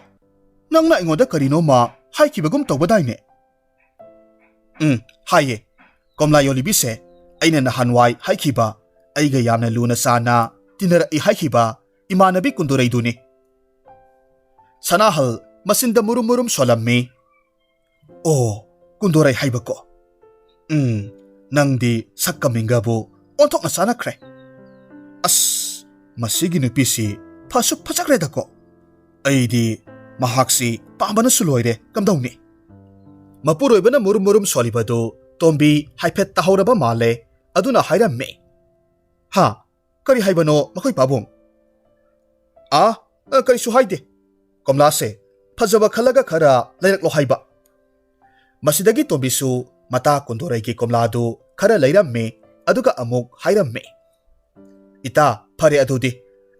ꯅꯪꯅ ꯑꯩꯉꯣꯟꯗ ꯀꯔꯤꯅꯣꯃ ꯍꯥꯏꯈꯤꯕꯒꯨꯝ ꯇꯧꯕꯗꯥꯏꯅꯦ? ꯎꯝ, ꯍꯥꯏꯌꯦ꯫ ꯀꯣꯝꯂꯥ ꯌꯣꯜꯂꯤꯕꯤꯁꯦ ꯑꯩꯅ ꯅꯍꯥꯟꯋꯥꯏ ꯍꯥꯏꯈꯤꯕ, ꯑꯩꯒ ꯌꯥꯝꯅ ꯂꯨꯅ ꯆꯥꯟꯅ ꯇꯤꯟꯅꯔꯛꯏ ꯍꯥꯏꯈꯤꯕ ꯏꯃꯥꯟꯅꯕꯤ ꯀꯨꯟꯗꯣꯔꯩꯗꯨꯅꯤ꯫ ꯁꯅꯥꯍꯜ ꯃꯆꯤꯟꯗ ꯃꯨꯔꯨꯝ ꯃꯨꯔꯨꯝ ꯁꯣꯜꯂꯝꯃꯤ꯫ ꯑꯣ, ꯀꯨꯟꯗꯣꯔꯩ ꯍꯥꯏꯕꯀꯣ꯫ ꯎꯝ, ꯅꯪꯗꯤ ꯁꯛꯀ ꯃꯤꯡꯒꯕꯨ ꯑꯣꯟꯊꯣꯛꯅ ꯆꯥꯟꯅꯈ꯭ꯔꯦ꯫ ꯑꯁ, ꯃꯁꯤꯒꯤ ꯅꯨꯄꯤꯁꯤ ꯐꯁꯨ ꯐꯖꯈ꯭ꯔꯦꯗꯀꯣ꯫ ꯑꯩꯗꯤ ꯃꯍꯥꯛꯁꯤ ꯄꯥꯝꯕꯅꯁꯨ ꯂꯣꯏꯔꯦ, ꯀꯝꯗꯧꯅꯤ? ꯃꯄꯨꯔꯣꯏꯕꯅ ꯃꯨꯔꯨꯝ ꯃꯨꯔꯨꯝ ꯁꯣꯜꯂꯤꯕꯗꯨ ꯇꯣꯝꯕꯤ ꯍꯥꯏꯐꯦꯠ ꯇꯥꯍꯧꯔꯕ ꯃꯥꯜꯂꯦ, ꯑꯗꯨꯅ ꯍꯥꯏꯔꯝꯃꯤ꯫ ꯍꯥ? ꯀꯔꯤ ꯍꯥꯏꯕꯅꯣ, ꯃꯈꯣꯏ ꯄꯥꯕꯨꯡ? ꯑꯥ, ꯑ, ꯀꯔꯤꯁꯨ ꯍꯥꯏꯗꯦ꯫ ꯀꯣꯝꯂꯥꯁꯦ ꯐꯖꯕ ꯈꯜꯂꯒ ꯈꯔ ꯂꯩꯔꯛꯂꯣ ꯍꯥꯏꯕ꯫ ꯃꯁꯤꯗꯒꯤ ꯇꯣꯝꯕꯤꯁꯨ ꯃꯇꯥ ꯀꯨꯟꯗꯣꯔꯩꯒꯤ ꯀꯣꯝꯂꯥꯗꯨ ꯈꯔ ꯂꯩꯔꯝꯃꯤ, ꯑꯗꯨꯒ ꯑꯃꯨꯛ ꯍꯥꯏꯔꯝꯃꯤ꯫ ꯏꯇꯥ, ꯐꯔꯦ ꯑꯗꯨꯗꯤ,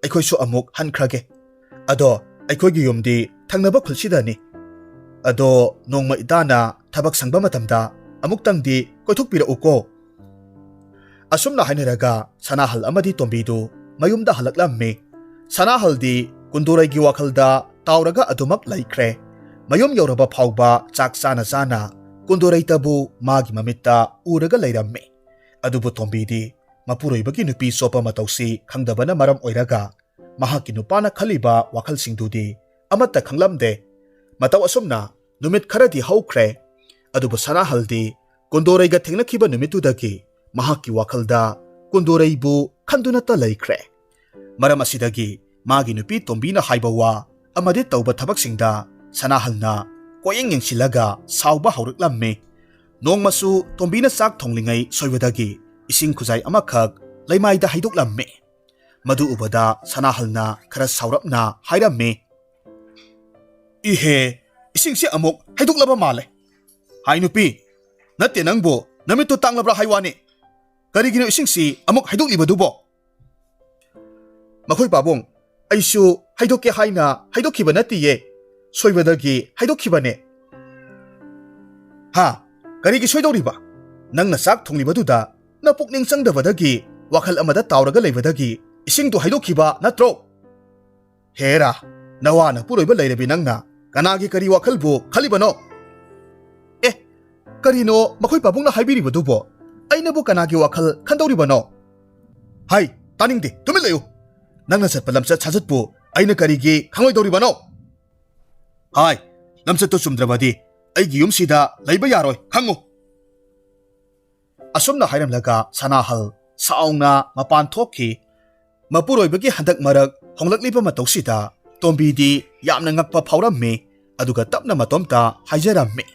ꯑꯩꯈꯣꯏꯁꯨ ꯑꯃꯨꯛ ꯍꯟꯈ꯭ꯔꯒꯦ꯫ ꯑꯗꯣ ꯑꯩꯈꯣꯏꯒꯤ ꯌꯨꯝꯗꯤ ꯊꯪꯅꯕ ꯈꯨꯜꯁꯤꯗꯅꯤ꯫ ꯑꯗꯣ ꯅꯣꯡꯃ ꯏꯇꯥꯅ ꯊꯕꯛ ꯁꯪꯕ ꯃꯇꯝꯗ ꯑꯃꯨꯛꯇꯪꯗꯤ ꯀꯣꯏꯊꯣꯛꯄꯤꯔꯛꯎꯀꯣ꯫ ꯑꯁꯨꯝꯅ ꯍꯥꯏꯅꯔꯒ ꯁꯅꯥꯍꯜ ꯑꯃꯗꯤ ꯇꯣꯝꯕꯤꯗꯨ ꯃꯌꯨꯝꯗ ꯍꯜꯂꯛꯂꯝꯃꯤ꯫ ꯁꯅꯥꯍꯜꯗꯤ ꯀꯨꯟꯗꯣꯔꯩꯒꯤ ꯋꯥꯈꯜꯗ ꯇꯥꯎꯔꯒ ꯑꯗꯨꯃꯛ ꯂꯩꯈ꯭ꯔꯦ꯫ ꯃꯌꯨꯝ ꯌꯧꯔꯕ ꯐꯥꯎꯕ ꯆꯥꯛ ꯆꯥꯅ ꯆꯥꯅ ꯀꯨꯟꯗꯣꯔꯩꯇꯕꯨ ꯃꯥꯒꯤ ꯃꯃꯤꯠꯇ ꯎꯔꯒ ꯂꯩꯔꯝꯃꯤ꯫ ꯑꯗꯨꯕꯨ ꯇꯣꯝꯕꯤꯗꯤ ꯃꯄꯨꯔꯣꯏꯕꯒꯤ ꯅꯨꯄꯤ ꯆꯣꯞꯄ ꯃꯇꯧꯁꯤ ꯈꯪꯗꯕꯅ ꯃꯔꯝ ꯑꯣꯏꯔꯒ ꯃꯍꯥꯛꯀꯤ ꯅꯨꯄꯥꯅ ꯈꯜꯂꯤꯕ ꯋꯥꯈꯜꯁꯤꯡꯗꯨꯗꯤ ꯑꯃꯠꯇ ꯈꯪꯂꯝꯗꯦ꯫ ꯃꯇꯧ ꯑꯁꯨꯝꯅ ꯅꯨꯃꯤꯠ ꯈꯔꯗꯤ ꯍꯧꯈ꯭ꯔꯦ꯫ ꯑꯗꯨꯕꯨ ꯁꯅꯥꯍꯜꯗꯤ ꯀꯨꯟꯗꯣꯔꯩꯒ ꯊꯦꯡꯅꯈꯤꯕ ꯅꯨꯃꯤꯠꯇꯨꯗꯒꯤ ꯃꯍꯥꯛꯀꯤ ꯋꯥꯈꯜꯗ ꯀꯨꯟꯗꯣꯔꯩꯕꯨ ꯈꯟꯗꯨꯅꯇ ꯂꯩꯈ꯭ꯔꯦ꯫ ꯃꯔꯝ ꯑꯁꯤꯗꯒꯤ ꯃꯥꯒꯤ ꯅꯨꯄꯤ ꯇꯣꯝꯕꯤꯅ ꯍꯥꯏꯕ ꯋꯥ ꯑꯃꯗꯤ ꯇꯧꯕ ꯊꯕꯛꯁꯤꯡꯗ ꯁꯅꯥꯍꯜꯅ ꯀꯣꯌꯦꯡ ꯌꯦꯡꯁꯤꯜꯂꯒ ꯁꯥꯎꯕ ꯍꯧꯔꯛꯂꯝꯃꯤ꯫ ꯅꯣꯡꯃꯁꯨ ꯇꯣꯝꯕꯤꯅ ꯆꯥꯛ ꯊꯣꯡꯂꯤꯉꯩ ꯁꯣꯏꯕꯗꯒꯤ ꯏꯁꯤꯡ ꯈꯨꯖꯥꯏ ꯑꯃꯈꯛ ꯂꯩꯃꯥꯏꯗ ꯍꯩꯗꯣꯛꯂꯝꯃꯤ꯫ ꯃꯗꯨ ꯎꯕꯗ ꯁꯅꯥꯍꯜꯅ ꯈꯔ ꯁꯥꯎꯔꯞꯅ ꯍꯥꯏꯔꯝꯃꯤ, "ꯏꯍꯦ, ꯏꯁꯤꯡꯁꯤ ꯑꯃꯨꯛ ꯍꯩꯗꯣꯛꯂꯕ ꯃꯥꯜꯂꯦ꯫ ꯍꯥꯏ ꯅꯨꯄꯤ, ꯅꯠꯇꯦ ꯅꯪꯕꯨ ꯅꯃꯤꯠꯇꯨ ꯇꯥꯡꯂꯕ꯭ꯔꯥ ꯍꯥꯏ ꯋꯥꯅꯤ꯫ ꯀꯔꯤꯒꯤꯅꯣ ꯏꯁꯤꯡꯁꯤ ꯑꯃꯨꯛ ꯍꯩꯗꯣꯛꯂꯤꯕꯗꯨꯕꯣ?" "ꯃꯈꯣꯏ ꯄꯥꯕꯨꯡ, ꯑꯩꯁꯨ ꯍꯩꯗꯣꯛꯀꯦ ꯍꯥꯏꯅ ꯍꯩꯗꯣꯛꯈꯤꯕ ꯅꯠꯇꯤꯌꯦ꯫ ꯁꯣꯏꯕꯗꯒꯤ ꯍꯩꯗꯣꯛꯈꯤꯕꯅꯦ꯫" "ꯍꯥ? ꯀꯔꯤꯒꯤ ꯁꯣꯏꯗꯧꯔꯤꯕ? ꯅꯪꯅ ꯆꯥꯛ ꯊꯣꯡꯂꯤꯕꯗꯨꯗ ꯅꯄꯨꯛꯅꯤꯡ ꯆꯪꯗꯕꯗꯒꯤ, ꯋꯥꯈꯜ ꯑꯃꯗ ꯇꯥꯎꯔꯒ ꯂꯩꯕꯗꯒꯤ ꯏꯁꯤꯡꯗꯨ ꯍꯩꯗꯣꯛꯈꯤꯕ ꯅꯠꯇ꯭ꯔꯣ? ꯍꯦꯔꯥ, ꯅꯋꯥ ꯅꯄꯨꯔꯣꯏꯕ ꯂꯩꯔꯕꯤ ꯅꯪꯅ ꯀꯅꯥꯒꯤ ꯀꯔꯤ ꯋꯥꯈꯜꯕꯨ ꯈꯜꯂꯤꯕꯅꯣ? ꯑꯦ, ꯀꯔꯤꯅꯣ ꯃꯈꯣꯏ ꯄꯥꯕꯨꯡꯅ ꯍꯥꯏꯕꯤꯔꯤꯕꯗꯨꯕꯣ? ꯑꯩꯅꯕꯨ ꯀꯅꯥꯒꯤ ꯋꯥꯈꯜ ꯈꯟꯗꯧꯔꯤꯕꯅꯣ? ꯍꯥꯏ, ꯇꯥꯅꯤꯡꯗꯦ, ꯇꯨꯃꯤꯟ ꯂꯩꯌꯨ꯫ ꯅꯪꯅ ꯆꯠꯄ ꯂꯝꯆꯠ ꯁꯥꯖꯠꯄꯨ ꯑꯩꯅ ꯀꯔꯤꯒꯤ ꯈꯪꯂꯣꯏꯗꯧꯔꯤꯕꯅꯣ? ꯍꯥꯏ, ꯂꯝꯆꯠꯇꯨ ꯆꯨꯝꯗ꯭ꯔꯕꯗꯤ ꯑꯩꯒꯤ ꯌꯨꯝꯁꯤꯗ ꯂꯩꯕ ꯌꯥꯔꯣꯏ, ꯈꯪꯉꯨ꯫ ꯑꯁꯨꯝꯅ ꯍꯥꯏꯔꯝꯂꯒ ꯁꯅꯥꯍꯜ ꯁꯥꯎꯅ ꯃꯄꯥꯟ ꯊꯣꯛꯈꯤ꯫ ꯃꯄꯨꯔꯣꯏꯕꯒꯤ ꯍꯟꯗꯛ ꯃꯔꯛ ꯍꯣꯡꯂꯛꯂꯤꯕ ꯃꯇꯧꯁꯤꯗ ꯇꯣꯝꯕꯤꯗꯤ ꯌꯥꯝꯅ ꯉꯛꯄ ꯐꯥꯎꯔꯝꯃꯤ, ꯑꯗꯨꯒ ꯇꯞꯅ ꯃꯇꯣꯝꯇ ꯍꯥꯏꯖꯔꯝꯃꯤ,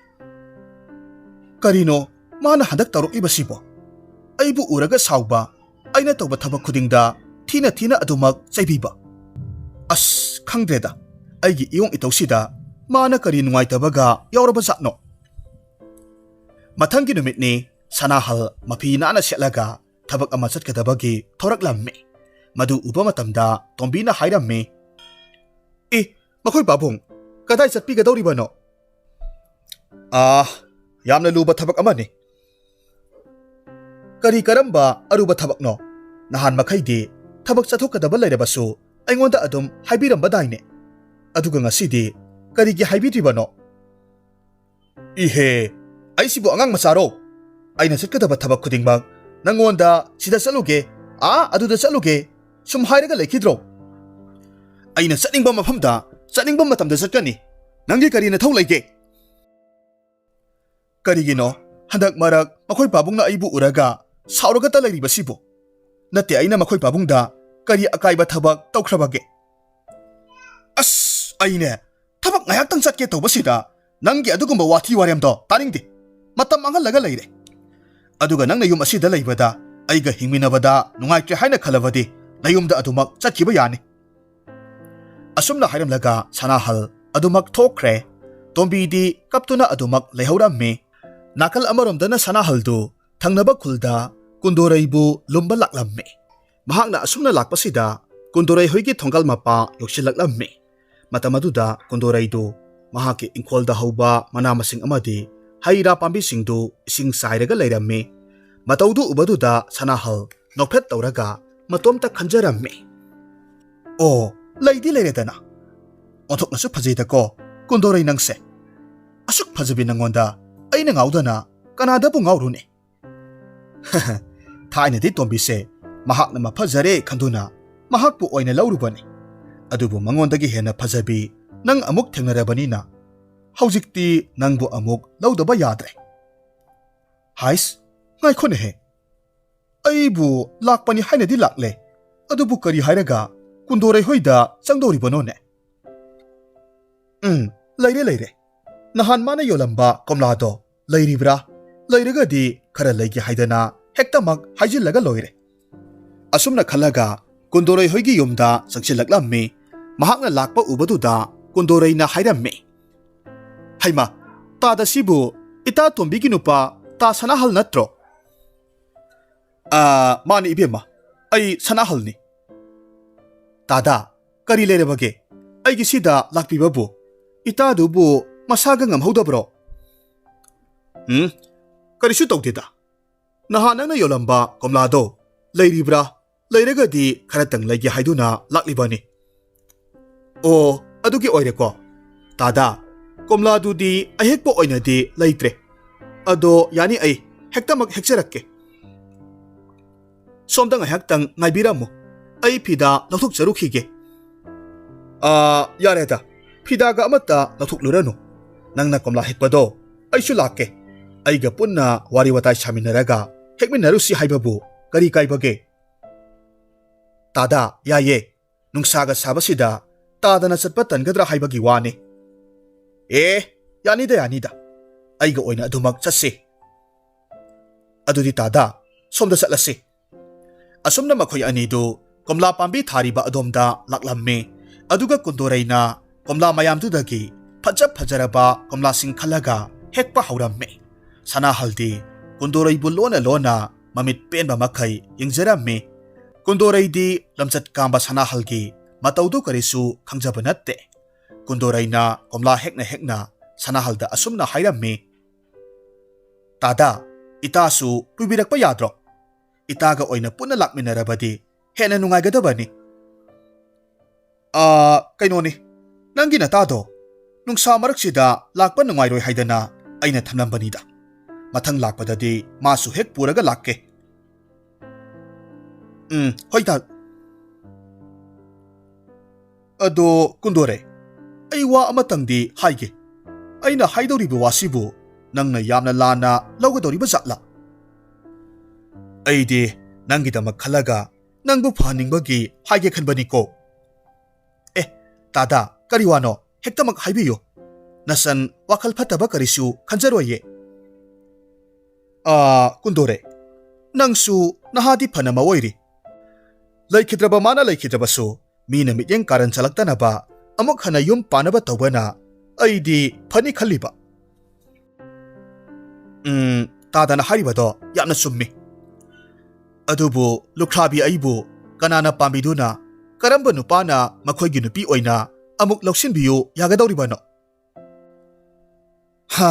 "ꯀꯔꯤꯅꯣ ꯃꯥꯅ ꯍꯟꯗꯛ ꯇꯧꯔꯛꯂꯤꯕꯁꯤꯕꯣ? ꯑꯩꯕꯨ ꯎꯔꯒ ꯁꯥꯎꯕ, ꯑꯩꯅ ꯇꯧꯕ ꯊꯕꯛ ꯈꯨꯗꯤꯡꯗ ꯊꯤꯅ ꯊꯤꯅ ꯑꯗꯨꯃꯛ ꯆꯩꯕꯤꯕ꯫ ꯑꯁ, ꯈꯪꯗ꯭ꯔꯦꯗ, ꯑꯩꯒꯤ ꯏꯌꯣꯡ ꯏꯇꯧꯁꯤꯗ ꯃꯥꯅ ꯀꯔꯤ ꯅꯨꯡꯉꯥꯏꯇꯕꯒ ꯌꯥꯎꯔꯕ ꯖꯥꯠꯅꯣ?" ꯃꯊꯪꯒꯤ ꯅꯨꯃꯤꯠꯅꯤ꯫ ꯁꯅꯥꯍꯜ ꯃꯐꯤ ꯅꯥꯟꯅ ꯁꯦꯠꯂꯒ ꯊꯕꯛ ꯑꯃ ꯆꯠꯀꯗꯕꯒꯤ ꯊꯣꯔꯛꯂꯝꯃꯤ꯫ ꯃꯗꯨ ꯎꯕ ꯃꯇꯝꯗ ꯇꯣꯝꯕꯤꯅ ꯍꯥꯏꯔꯝꯃꯤ, "ꯑꯦ, ꯃꯈꯣꯏ ꯄꯥꯕꯨꯡ, ꯀꯗꯥꯏ ꯆꯠꯄꯤꯒꯗꯧꯔꯤꯕꯅꯣ?" "ꯑꯥ, ꯌꯥꯝꯅ ꯂꯨꯕ ꯊꯕꯛ ꯑꯃꯅꯤ꯫" "ꯀꯔꯤ ꯀꯔꯝꯕ ꯑꯔꯨꯕ ꯊꯕꯛꯅꯣ? ꯅꯍꯥꯟ ꯃꯈꯩꯗꯤ ꯊꯕꯛ ꯆꯠꯊꯣꯛꯀꯗꯕ ꯂꯩꯔꯕꯁꯨ ꯑꯩꯉꯣꯟꯗ ꯑꯗꯨꯝ ꯍꯥꯏꯕꯤꯔꯝꯕꯗꯥꯏꯅꯦ? ꯑꯗꯨꯒ ꯉꯁꯤꯗꯤ ꯀꯔꯤꯒꯤ ꯍꯥꯏꯕꯤꯗ꯭ꯔꯤꯕꯅꯣ?" "ꯏꯍꯦ, ꯑꯩꯁꯤꯕꯨ ꯑꯉꯥꯡ ꯃꯆꯥꯔꯣ? ꯑꯩꯅ ꯆꯠꯀꯗꯕ ꯊꯕꯛ ꯈꯨꯗꯤꯡꯃꯛ ꯅꯪꯉꯣꯟꯗ ꯁꯤꯗ ꯆꯠꯂꯨꯒꯦ, ꯑꯥ, ꯑꯗꯨꯗ ꯆꯠꯂꯨꯒꯦ, ꯁꯨꯝ ꯍꯥꯏꯔꯒ ꯂꯩꯈꯤꯗ꯭ꯔꯣ? ꯑꯩꯅ ꯆꯠꯅꯤꯡꯕ ꯃꯐꯝꯗ ꯆꯠꯅꯤꯡꯕ ꯃꯇꯝꯗ ꯆꯠꯀꯅꯤ꯫ ꯅꯪꯒꯤ ꯀꯔꯤ ꯅꯊꯧ ꯂꯩꯒꯦ?" "ꯀꯔꯤꯒꯤꯅꯣ ꯍꯟꯗꯛ ꯃꯔꯛ ꯃꯈꯣꯏ ꯄꯥꯕꯨꯡꯅ ꯑꯩꯕꯨ ꯎꯔꯒ ꯁꯥꯎꯔꯒꯇ ꯂꯩꯔꯤꯕꯁꯤꯕꯨ? ꯅꯠꯇꯦ, ꯑꯩꯅ ꯃꯈꯣꯏ ꯄꯥꯕꯨꯡꯗ ꯀꯔꯤ ꯑꯀꯥꯏꯕ ꯊꯕꯛ ꯇꯧꯈ꯭ꯔꯕꯒꯦ?" "ꯑꯁ, ꯑꯩꯅꯦ, ꯊꯕꯛ ꯉꯥꯏꯍꯥꯛꯇꯪ ꯆꯠꯀꯦ ꯇꯧꯕꯁꯤꯗ ꯅꯪꯒꯤ ꯑꯗꯨꯒꯨꯝꯕ ꯋꯥꯊꯤ ꯋꯥꯔꯦꯝꯗꯣ ꯇꯥꯅꯤꯡꯗꯦ꯫ ꯃꯇꯝ ꯃꯥꯡꯍꯜꯂꯒ ꯂꯩꯔꯦ꯫ ꯑꯗꯨꯒ ꯅꯪꯅ ꯌꯨꯝ ꯑꯁꯤꯗ ꯂꯩꯕꯗ ꯑꯩꯒ ꯍꯤꯡꯃꯤꯟꯅꯕꯗ ꯅꯨꯡꯉꯥꯏꯇ꯭ꯔꯦ ꯍꯥꯏꯅ ꯈꯜꯂꯕꯗꯤ ꯅꯌꯨꯝꯗ ꯑꯗꯨꯃꯛ ꯆꯠꯈꯤꯕ ꯌꯥꯅꯤ꯫" ꯑꯁꯨꯝꯅ ꯍꯥꯏꯔꯝꯂꯒ ꯁꯅꯥꯍꯜ ꯑꯗꯨꯃꯛ ꯊꯣꯛꯈ꯭ꯔꯦ꯫ ꯇꯣꯝꯕꯤꯗꯤ ꯀꯞꯇꯨꯅ ꯑꯗꯨꯃꯛ ꯂꯩꯍꯧꯔꯝꯃꯤ꯫ ꯅꯥꯀꯜ ꯑꯃꯔꯣꯝꯗꯅ ꯁꯅꯥꯍꯜꯗꯨ ꯊꯪꯅꯕ ꯈꯨꯜꯗ ꯀꯨꯟꯗꯣꯔꯩꯕꯨ ꯂꯨꯝꯕ ꯂꯥꯛꯂꯝꯃꯤ꯫ ꯃꯍꯥꯛꯅ ꯑꯁꯨꯝꯅ ꯂꯥꯛꯄꯁꯤꯗ ꯀꯨꯟꯗꯣꯔꯩ ꯍꯣꯏꯒꯤ ꯊꯣꯡꯒꯜ ꯃꯄꯥ ꯌꯧꯁꯤꯜꯂꯛꯂꯝꯃꯤ꯫ ꯃꯇꯝ ꯑꯗꯨꯗ ꯀꯨꯟꯗꯣꯔꯩꯗꯨ ꯃꯍꯥꯛꯀꯤ ꯏꯪꯈꯣꯜꯗ ꯍꯧꯕ ꯃꯅꯥ ꯃꯁꯤꯡ ꯑꯃꯗꯤ ꯍꯩ ꯔꯥ ꯄꯥꯝꯕꯤꯁꯤꯡꯗꯨ ꯏꯁꯤꯡ ꯆꯥꯏꯔꯒ ꯂꯩꯔꯝꯃꯤ꯫ ꯃꯇꯧꯗꯨ ꯎꯕꯗꯨꯗ ꯁꯅꯥꯍꯜ ꯅꯣꯛꯐꯦꯠ ꯇꯧꯔꯒ ꯃꯇꯣꯝꯇ ꯈꯟꯖꯔꯝꯃꯤ꯫ ꯑꯣ, ꯂꯩꯗꯤ ꯂꯩꯔꯦꯗꯅ꯫ ꯑꯣꯟꯊꯣꯛꯅꯁꯨ ꯐꯖꯩꯗꯀꯣ, ꯀꯨꯟꯗꯣꯔꯩ ꯅꯪꯁꯦ꯫ ꯑꯁꯨꯛ ꯐꯖꯕꯤ ꯅꯪꯉꯣꯟꯗ ꯑꯩꯅ ꯉꯥꯎꯗꯅ ꯀꯅꯥꯗꯕꯨ ꯉꯥꯎꯔꯨꯅꯤ? ꯊꯥꯏꯅꯗꯤ ꯇꯣꯝꯕꯤꯁꯦ ꯃꯍꯥꯛꯅ ꯃꯐꯖꯔꯦ ꯈꯟꯗꯨꯅ ꯃꯍꯥꯛꯄꯨ ꯑꯣꯏꯅ ꯂꯧꯔꯨꯕꯅꯤ꯫ ꯑꯗꯨꯕꯨ ꯃꯉꯣꯟꯗꯒꯤ ꯍꯦꯟꯅ ꯐꯖꯕꯤ ꯅꯪ ꯑꯃꯨꯛ ꯊꯦꯡꯅꯔꯕꯅꯤꯅ ꯍꯧꯖꯤꯛꯇꯤ ꯅꯪꯕꯨ ꯑꯃꯨꯛ ꯂꯧꯗꯕ ꯌꯥꯗ꯭ꯔꯦ꯫ ꯍꯥꯏꯁ, ꯉꯥꯏꯈꯣꯅꯦꯍꯦ꯫ ꯑꯩꯕꯨ ꯂꯥꯛꯄꯅꯤ ꯍꯥꯏꯅꯗꯤ ꯂꯥꯛꯂꯦ꯫ ꯑꯗꯨꯕꯨ ꯀꯔꯤ ꯍꯥꯏꯔꯒ ꯀꯨꯟꯗꯣꯔꯩ ꯍꯣꯏꯗ ꯆꯪꯗꯧꯔꯤꯕꯅꯣꯅꯦ? ꯎꯝ, ꯂꯩꯔꯦ, ꯂꯩꯔꯦ꯫ ꯅꯍꯥꯟ ꯃꯥꯅ ꯌꯣꯜꯂꯝꯕ ꯀꯣꯝꯂꯥꯗꯣ ꯂꯩꯔꯤꯕ꯭ꯔꯥ? ꯂꯩꯔꯒꯗꯤ ꯈꯔ ꯂꯩꯒꯦ ꯍꯥꯏꯗꯅ ꯍꯦꯛꯇꯃꯛ ꯍꯥꯏꯖꯤꯜꯂꯒ ꯂꯣꯏꯔꯦ꯫ ꯑꯁꯨꯝꯅ ꯈꯜꯂꯒ ꯀꯨꯟꯗꯣꯔꯩ ꯍꯣꯏꯒꯤ ꯌꯨꯝꯗ ꯆꯪꯁꯤꯜꯂꯛꯂꯝꯃꯤ꯫ ꯃꯍꯥꯛꯅ ꯂꯥꯛꯄ ꯎꯕꯗꯨꯗ ꯀꯨꯟꯗꯣꯔꯩꯅ ꯍꯥꯏꯔꯝꯃꯤ, "ꯍꯩꯃꯥ, ꯇꯥꯗ ꯁꯤꯕꯨ ꯏꯇꯥ ꯇꯣꯝꯕꯤꯒꯤ ꯅꯨꯄꯥ ꯇꯥ ꯁꯅꯥꯍꯜ ꯅꯠꯇ꯭ꯔꯣ?" "ꯑꯥ, ꯃꯥꯅꯤ ꯏꯕꯦꯝꯃ, ꯑꯩ ꯁꯅꯥꯍꯜꯅꯤ꯫" "ꯇꯥꯗ, ꯀꯔꯤ ꯂꯩꯔꯕꯒꯦ? ꯑꯩꯒꯤ ꯁꯤꯗ ꯂꯥꯛꯄꯤꯕꯕꯨ? ꯏꯇꯥꯗꯨꯕꯨ ꯃꯁꯥꯒ ꯉꯝꯍꯧꯗꯕ꯭ꯔꯣ?" "ꯎꯝ, ꯀꯔꯤꯁꯨ ꯇꯧꯗꯦꯗ꯫ ꯅꯍꯥꯟ ꯅꯪꯅ ꯌꯣꯜꯂꯝꯕ ꯀꯣꯝꯂꯥꯗꯣ ꯂꯩꯔꯤꯕ꯭ꯔꯥ? ꯂꯩꯔꯒꯗꯤ ꯈꯔꯇꯪ ꯂꯩꯒꯦ ꯍꯥꯏꯗꯨꯅ ꯂꯥꯛꯂꯤꯕꯅꯤ꯫" "ꯑꯣ, ꯑꯗꯨꯒꯤ ꯑꯣꯏꯔꯦꯀꯣ꯫ ꯇꯥꯗ, ꯀꯣꯝꯂꯥꯗꯨꯗꯤ ꯑꯍꯦꯛꯄ ꯑꯣꯏꯅꯗꯤ ꯂꯩꯇ꯭ꯔꯦ꯫ ꯑꯗꯣ ꯌꯥꯅꯤ, ꯑꯩ ꯍꯦꯛꯇꯃꯛ ꯍꯦꯛꯆꯔꯛꯀꯦ꯫ ꯁꯣꯝꯗ ꯉꯥꯏꯍꯥꯛꯇꯪ ꯉꯥꯏꯕꯤꯔꯝꯃꯨ, ꯑꯩ ꯐꯤꯗꯥ ꯂꯧꯊꯣꯛꯆꯔꯨꯈꯤꯒꯦ꯫" "ꯑꯥ, ꯌꯥꯔꯦꯗ, ꯐꯤꯗꯥꯒ ꯑꯃꯠꯇ ꯂꯧꯊꯣꯛꯂꯨꯔꯅꯨ꯫ ꯅꯪꯅ ꯀꯣꯝꯂꯥ ꯍꯦꯛꯄꯗꯣ ꯑꯩꯁꯨ ꯂꯥꯛꯀꯦ꯫ ꯑꯩꯒ ꯄꯨꯟꯅ ꯋꯥꯔꯤ ꯋꯥꯇꯥꯏ ꯁꯥꯃꯤꯟꯅꯔꯒ ꯍꯦꯛꯃꯤꯟꯅꯔꯨꯁꯤ ꯍꯥꯏꯕꯕꯨ ꯀꯔꯤ ꯀꯥꯏꯕꯒꯦ?" "ꯇꯥꯗ, ꯌꯥꯏꯌꯦ꯫ ꯅꯨꯡꯁꯥꯒ ꯁꯥꯕꯁꯤꯗ ꯇꯥꯗꯅ ꯆꯠꯄ ꯇꯟꯒꯗ꯭ꯔꯥ ꯍꯥꯏꯕꯒꯤ ꯋꯥꯅꯤ꯫" "ꯑꯦ, ꯌꯥꯅꯤꯗ, ꯌꯥꯅꯤꯗ꯫ ꯑꯩꯒ ꯑꯣꯏꯅ ꯑꯗꯨꯃꯛ ꯆꯠꯁꯤ꯫" "ꯑꯗꯨꯗꯤ ꯇꯥꯗ, ꯁꯣꯝꯗ ꯆꯠꯂꯁꯤ꯫" ꯑꯁꯨꯝꯅ ꯃꯈꯣꯏ ꯑꯅꯤꯗꯨ ꯀꯣꯝꯂꯥ ꯄꯥꯝꯕꯤ ꯊꯥꯔꯤꯕ ꯑꯗꯣꯝꯗ ꯂꯥꯛꯂꯝꯃꯤ꯫ ꯑꯗꯨꯒ ꯀꯨꯟꯗꯣꯔꯩꯅ ꯀꯣꯝꯂꯥ ꯃꯌꯥꯝꯗꯨꯗꯒꯤ ꯐꯖ ꯐꯖꯔꯕ ꯀꯣꯝꯂꯥꯁꯤꯡ ꯈꯜꯂꯒ ꯍꯦꯛꯄ ꯍꯧꯔꯝꯃꯤ꯫ ꯁꯅꯥꯍꯜꯗꯤ ꯀꯨꯟꯗꯣꯔꯩꯕꯨ ꯂꯣꯟꯅ ꯂꯣꯟꯅ ꯃꯃꯤꯠ ꯄꯦꯟꯕ ꯃꯈꯩ ꯌꯦꯡꯖꯔꯝꯃꯤ꯫ ꯀꯨꯟꯗꯣꯔꯩꯗꯤ ꯂꯝꯆꯠ ꯀꯥꯝꯕ ꯁꯅꯥꯍꯜꯒꯤ ꯃꯇꯧꯗꯨ ꯀꯔꯤꯁꯨ ꯈꯪꯖꯕ ꯅꯠꯇꯦ꯫ ꯀꯨꯟꯗꯣꯔꯩꯅ ꯀꯣꯝꯂꯥ ꯍꯦꯛꯅ ꯍꯦꯛꯅ ꯁꯅꯥꯍꯜꯗ ꯑꯁꯨꯝꯅ ꯍꯥꯏꯔꯝꯃꯤ, "ꯇꯥꯗ, ꯏꯇꯥꯁꯨ ꯄꯨꯕꯤꯔꯛꯄ ꯌꯥꯗ꯭ꯔꯣ? ꯏꯇꯥꯒ ꯑꯣꯏꯅ ꯄꯨꯟꯅ ꯂꯥꯛꯃꯤꯟꯅꯔꯕꯗꯤ ꯍꯦꯟꯅ ꯅꯨꯡꯉꯥꯏꯒꯗꯕꯅꯤ꯫ ꯑꯥ, ꯀꯩꯅꯣꯅꯤ, ꯅꯪꯒꯤ ꯅꯇꯥꯗꯣ ꯅꯨꯡꯁꯥ ꯃꯔꯛꯁꯤꯗ ꯂꯥꯛꯄ ꯅꯨꯡꯉꯥꯏꯔꯣꯏ ꯍꯥꯏꯗꯅ ꯑꯩꯅ ꯊꯝꯂꯝꯕꯅꯤꯗ꯫ ꯃꯊꯪ ꯂꯥꯛꯄꯗꯗꯤ ꯃꯥꯁꯨ ꯍꯦꯛ ꯄꯨꯔꯒ ꯂꯥꯛꯀꯦ꯫ ꯎꯝ, ꯍꯣꯏ ꯇꯥ-, ꯑꯗꯣ ꯀꯨꯟꯗꯣꯔꯦ, ꯑꯩ ꯋꯥ ꯑꯃꯇꯪꯗꯤ ꯍꯥꯏꯒꯦ꯫ ꯑꯩꯅ ꯍꯥꯏꯗꯧꯔꯤꯕ ꯋꯥꯁꯤꯕꯨ ꯅꯪꯅ ꯌꯥꯝꯅ ꯂꯥꯟꯅ ꯂꯧꯒꯗꯧꯔꯤꯕ ꯖꯥꯠꯂꯥ? ꯑꯩꯗꯤ ꯅꯪꯒꯤꯗꯃꯛ ꯈꯜꯂꯒ ꯅꯪꯕꯨ ꯐꯍꯟꯅꯤꯡꯕꯒꯤ ꯍꯥꯏꯒꯦ ꯈꯟꯕꯅꯤꯀꯣ꯫ ꯑꯦ, ꯇꯥꯗꯥ, ꯀꯔꯤ ꯋꯥꯅꯣ? ꯍꯦꯛꯇꯃꯛ ꯍꯥꯏꯕꯤꯌꯨ꯫ ꯅꯁꯟ ꯋꯥꯈꯜ ꯐꯠꯇꯕ ꯀꯔꯤꯁꯨ ꯈꯟꯖꯔꯣꯏꯌꯦ꯫ ꯑꯥ, ꯀꯨꯟꯗꯣꯔꯦ, ꯅꯪꯁꯨ ꯅꯍꯥꯗꯤ ꯐꯅ ꯃꯑꯣꯏꯔꯤ꯫ ꯂꯩꯈꯤꯗ꯭ꯔꯕ ꯃꯥꯅ ꯂꯩꯈꯤꯗ꯭ꯔꯕꯁꯨ, ꯃꯤꯅ ꯃꯤꯠꯌꯦꯡ ꯀꯥꯔꯟ ꯆꯠꯂꯛꯇꯅꯕ ꯑꯃꯨꯛ ꯍꯟꯅ ꯌꯨꯝ ꯄꯥꯟꯅꯕ ꯇꯧꯕꯅ ꯑꯩꯗꯤ ꯐꯅꯤ ꯈꯜꯂꯤꯕ꯫ ꯎꯝ, ꯇꯥꯗꯅ ꯍꯥꯏꯔꯤꯕꯗꯣ ꯌꯥꯝꯅ ꯆꯨꯝꯃꯤ꯫ ꯑꯗꯨꯕꯨ ꯂꯨꯈ꯭ꯔꯥꯕꯤ ꯑꯩꯕꯨ ꯀꯅꯥꯅ ꯄꯥꯝꯕꯤꯗꯨꯅ, ꯀꯔꯝꯕ ꯅꯨꯄꯥꯅ ꯃꯈꯣꯏꯒꯤ ꯅꯨꯄꯤ ꯑꯣꯏꯅ ꯑꯃꯨꯛ ꯂꯧꯁꯤꯟꯕꯤꯌꯨ ꯌꯥꯒꯗꯧꯔꯤꯕꯅꯣ? ꯍꯥ,